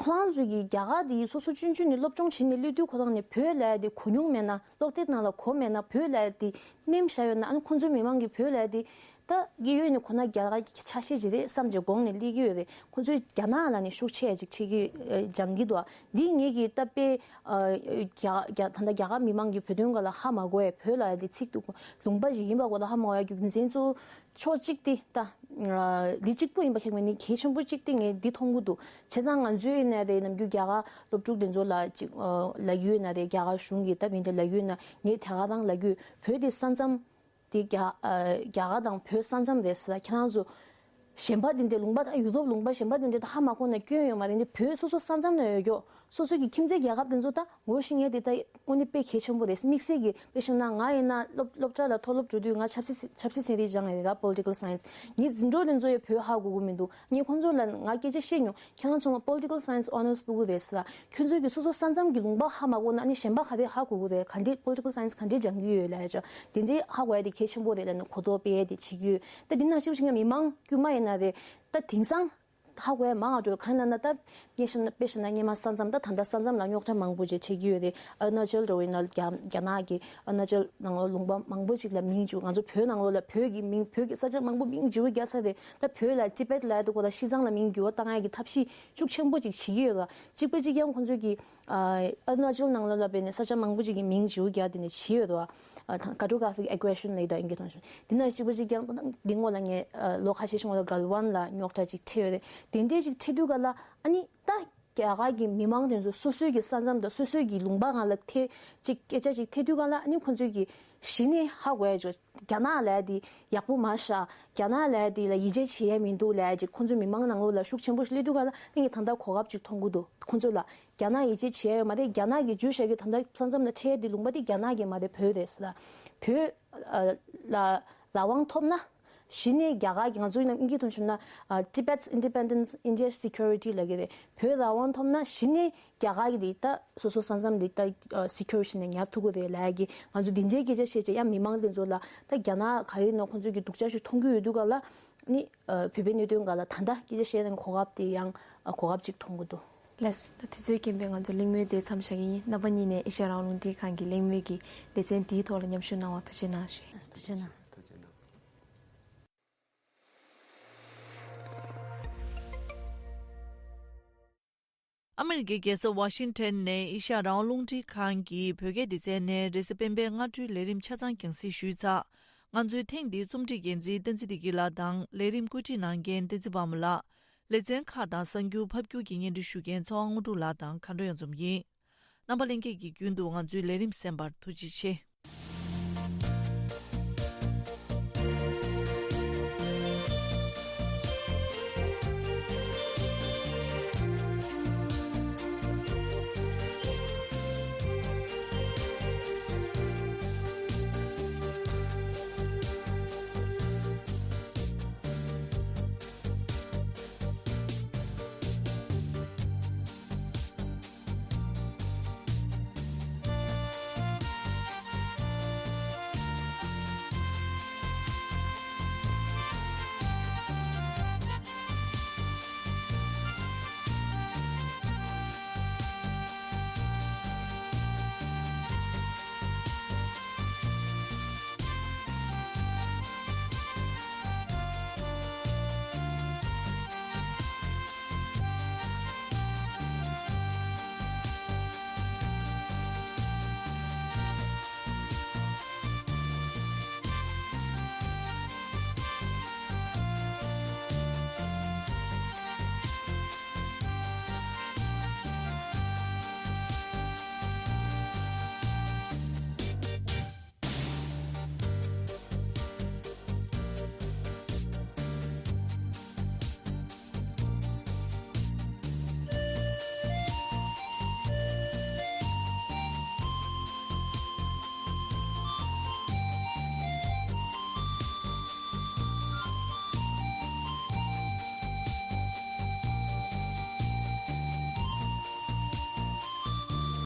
ཁོ་རང་ཚོས་ཀྱི་རྒྱ་གར་དེ་སོ་སོ་ཆུང་ཆུང་ནས་སློབ་སྦྱོང་བྱས་ནས་སླེབས་དུས་ཁོ་རང་ནས་བོད་ལབ་ཡ་དེ་གོ་མྱོང་མེད་ན། སློབ་དེབ་ནང་ལ་གོ་མེད་ན། བོད་ལབ་ཡ་དེ་ནེམ་བཞག་ཡོད་ན། ཨ་ནི་ཁོང་ཚོའི་མི་མང་གིས་བོད་ལབ་ཡ་དེ་ད་གི་ཡོད་ནས་ཁོ་ན་རྒྱ་གར་གྱི་ཆ་ཤས་ཅིག་རེད་བསམ་བྱས་དགོངས་ནས་སླེབས་ཀྱི་ཡོད་རེད། ཁོང་ཚོས་རྒྱ་ནག་ལབ་ནས་ཤུགས་ཆེ་ཅིག་ཁྲིད་ཀྱི་སྦྱང་གི་འདུག་འདི་ངེད་ཀྱི་ད་དཔེ་རྒྱ་རྒྱ་ད་ལྟ་རྒྱ་གར་མི་མང་གིས་བོད་དོན་སྒང་ལ་ཧ་མ་གོ་ཡ། བོད་ལབ་ཡ་དེ་ཚིག་དེ་ལུང་པ་ཞིག་ཡིན་པ་གོ་ད་ཧ་མ་གོ་ཡ་རྒྱུ་མཚན་གཙོ་བོ་ཕྱོགས་གཅིག་དེ་ད་ལས་གཅིག་པུ་ཡིན་པ་ཁྱད་མེད་ནི་གལ་ཆེན་པོ་གཅིག་དེ་ངས་འདི་མཐོང་གི་འདུག་བྱས་ཙང་ང་ཚོའི་ཡིན་ན་རེད། ནམ་རྒྱུན་རྒྱ་གར་སློབ་ཕྲུག་དེ་ཚོ་ལ་ཅིག་ལབ་ཀྱི་ཡོད་ན་རེད། རྒྱ་གར་གཞུང་གིས་ད་མི་འདྲ་ལབ་ཀྱི་ཡོད་ན། ངས་དེ་ག་རང་ལབ་ཀྱི་ཡོད། བོད་དེ་ས་མཚམས་དེ་རྒྱ་རྒྱ་གར་དང་བོད་ས་མཚམས་རེད་ཟེར། ད་ཁྱེད་རང་ཚོ་གཞན་པ་དེ་འདྲ་ལུང་པ་ད་ཡུ་རོབ་ལུང་པ་གཞན་པ་དེ་འདྲ་ད་ཧ་མ་གོ་ན་སྐྱོན་ཡོད་མ་རེད། འདི་བོད་སོ་སོ་ས་མཚམས་ན་ཡོད་ཀྱོག་སོ་སོ་གི་ཁྱིམ་མཚེས་རྒྱལ་ཁབ་དེ་ཚོ་ད་ངོ་ཤེས་མཁན་དེ་ད་དངོས་གནས་དཔེ་གལ་ཆེན་པོ་རེད། དམིགས་བསལ་གྱི་དཔེ་བཤད་ན་ང་ཡིན་ན་སློབ་སློབ་གྲྭ་ལ་མཐོ་སློབ་འགྲོ་དུས་ང་ཆབ་སྲིད་ཆབ་སྲིད་ཚན་རིག་སྦྱངས་ཡོད་རེད། ད་Political Science། ངའི་འཛིན་གྲོགས་དེ་ཚོ་ཡང་བོད་ཧ་གོ་གི་མི་འདུག་ངས་ཁོང་ཚོ་ལ་ང་སྐད་ཆ་བཤད་མྱོང་། ཁྱེད་རང་ཚོ་ང་Political Science Honours ཕུལ་གི་རེད་ཟེར། ཁྱོད་ཚོ་གི་སོ་སོ་ས་མཚམས་ཀྱི་ལུང་པ་ཧ་མ་གོ་ན་ཨ་ནི་གཞན་པ་ག་རེ་ཧ་གོ་གི་རེད། ག་འདྲས་Political Science ག་འདྲས་སྦྱང་གི་ཡོད་ལབ་ཡ་ཅོ། དེ་འདྲས་ཧ་གོ་ཡ་དེ་གལ་ཆེན་པོ་རེད་ལབ་ནས་གོ་རྟོགས་སྤེལ་ཡ་དེ་བྱེད་ཀྱི་ཡོད། ད་དེ་ནང་བཞིན་བྱེད་ང་མི་མང་དཀྱུས་མ་ཡིན་ན་རེད། ད་དེང་སང་ཧ་གོ་ཡ་མང་ང་འགྲོ། གང་ཡིན་ན་ད་ངས་བཤད་ན་དཔེ་བཤད་ན་སྔོན་མ་ས་མཚམས་ད་ད་ལྟ་ས་མཚམས་ལ་རྙོག་དྲ་མང་པོ་ཅིག་འཕྲད་ཀྱི་ཡོད་རེད། ཨ་རུ་ན་ཅལ་འདྲ་བོ་ཡིན་ན་རྒྱ་རྒྱ་ནག་གི་ཨ་རུ་ན་ཅལ་ནང་ལོགས་ལུང་པ་མང་པོ་ཅིག་ལ་མིང་བརྗེ་པོ། ང་ཚོ་བོད་ནང་ལོགས་ལ་བོད་ཀྱི་མིང་བོད་ཀྱི་ས་ཆ་མང་པོ་མིང་བརྗེ་པོ་རྒྱག་ས་རེད། ད་བོད་ལ་ཏི་པེད་ལབ་ཡ་དེ་ཁོ་ད་ཤི་ཚང་ལ་མིང་བརྗེ་པོ་བཏང་ཡ་གི་ཐབས་ཤེས་ཤུགས་ཆེན་པོ་ཅིག་བྱེད་ཀྱི་ཡོད་ལ། གཅིག་པ་གཅིག་རྐྱང་ཁོང་ཚོས་ཀྱི་ཨ་ཨ་རུ་ན་ཅལ་ནང་ལོགས་ལ་བས་ནས་ས་ཆ་མང་པོ་ཅིག་གི་མིང་བརྗེ་པོ་རྒྱག་དེ་ནས་བྱེད་ཡོད་དོ། ཨ་ད་Cartographic Aggression ལབ་ཡ་ད་ཨིན་སྐད་ཐོག་ནས་ཞུ། དེ་ན་གཅིག་པ་གཅིག་རྐྱང་འདི་སྔོན་ལ་ངས་ཨ་ལོ་ཁ་ཤས་ཤིག་སྔོན་ལ་གལ་ཝན་ལ་རྙོག་དྲ་ཅིག་འཕྲད་ཡོད་རེད། དེ་འདྲས་ཅིག་འཕྲད་དུས་ག་ལ་ཨ་ནི་ད་རྒྱ་གར་གྱི་མི་མང་དེ་ཚོ་སོ་སོའི་གི་ས་མཚམས་དང་སོ་སོའི་གི་ལུང་པ་སྒང་ལ་ཐེ་ཅིག་སྐད་ཆ་ཅིག་འཐེན་དུས་ག་ལ་ཨ་ནི་ཁོང་ཚོས་གི་གཞི་ནས་ཧ་གོ་ཡ་ཅོ། རྒྱ་ནག་ལབ་ཡ་དེ་ཡག་པོ་མ་ཤ། རྒྱ་ནག་ལབ་ཡ་དེ་ལ་ཡིད་ཆེས་བྱེད་ཡ་མི་འདུག་ལབ་ཡ་ཅིག་ཁོང་ཚོའི་མི་མང་ནང་ལོགས་ལ་ཤུགས་ཆེན་པོ་ཞིག་སླེབས་དུས་ག་ལ་དེ་ངས་ད་ལྟ་གོ་སྐབས་ཅིག་མཐོང་གི་འདུག་ཁོང་ཚོ་ལ་རྒྱ་ནག་ཡིད་ཆེས་བྱེད་ཡ་ཡོད་མ་རེད། རྒྱ་ནག་གི་བརྗོད་བྱ་གི་ད་ལྟ་ས་མཚམས་ལ་འཕྲད་ཡ་དེ་ལུང་པ་དེ་རྒྱ་ནག་གི་མ་རེད། བོད་རེད་ཟེར་ལ། བོད་ཨ་ལ་རང་དབང་ཐོབ་ན། གཞི་ནས་རྒྱ་གར་གྱི་ང་ཚོའི་ནང་ཨིན་སྐད་ཐོག་ཞུས་ན་ཨ་Tibet's Independence India's Security ལབ་ཀྱི་རེད། བོད་རང་དབང་ཐོབ་ན་གཞི་ནས་རྒྱ་གར་གྱི་དེ་ད་སོ་སོ་ས་མཚམས་དེ་ད་ཨ་Security ནས་ཉར་ཐུབ་ཀྱི་རེད་ལབ་ཀྱི་ང་ཚོ་འདི་འདྲའི་སྐད་ཆ་བཤད་བྱས་ཡང་མི་མང་དེ་ཚོ་ལ་ད་རྒྱ་ནག་ག་རེ་ཡིན་ན་ཁོང་ཚོས་ཀྱི་སྡུག་ཅག་ཞིག་མཐོང་གི་ཡོད་དུས་ག་ལ་ནི་ཨ་བོད་པའི་གནད་དོན་ག་ལ་ད་ལྟ་སྐད་ཆ་བཤད་ན་གོ་སྐབས་དེ་ཡང་ཨ་གོ་སྐབས་ཅིག་མཐོང་གི་འདུག་ལགས་སོ། ད་དུས་ཚོད་རྐྱེན་པས་ང་ཚོ་གླེང་མོལ་དེ་མཚམས་བཞག་གི་ཡིན། རྣམ་པ་གཉིས་ནས་ཨེ་ཤ་ཡ་རང་དབང་རླུང་འཕྲིན་ཁང་གི་གླེང་མོལ་གྱི་ལེ་ཚན་དེའི་ཐོག་ལ་མཉམ་ཞུགས་གནང་བར་ཐུགས་རྗེ་གནང་ཞུ། ཐུགས་རྗེ་གནང་། ཐུགས་རྗེ་གནང་། ཨ་མེ་རི་ཀའི་རྒྱལ་ས་ཝ་ཤིང་ཊོན་ནས་ཨེ་ཤ་ཡ་རང་དབང་རླུང་འཕྲིན་ཁང་གི་བོད་སྐད་སྡེ་ཚན་ནས་རེས་གཟའ་སྤེན་པའི་སྔ་དྲོའི་ལས་རིམ་ཆ་ཚང་རྒྱང་སྲིང་ཞུས་ཚར། ང་ཚོའི་ཐེངས་འདིའི་རྩོམ་སྒྲིག་འགན་འཛིན་བསྟན་འཛིན་བདེ་སྐྱིད་ལགས་དང་ལས་རིམ་བཀོད་སྒྲིག་གནང་མཁན་བསྟན་འཛིན་དཔའ་མོ་ལགས། ལེ་ཚན་ཁག་དང་གསར་འགྱུར་ཕབ་སྒྱུར་གྱིས་སྙན་སྒྲོན་ཞུ་མཁན་ཚེ་དབང་དངོས་གྲུབ་ལགས་དང་མཁའ་འགྲོ་གཡང་འཛོམས་ཡིན། རྣམ་པ་ལྷན་རྒྱས་ཀྱིས་རྒྱུན་དུ་ང་ཚོའི་ལས་རིམ་གསན་པར་ཐུགས་རྗེ་ཆེ།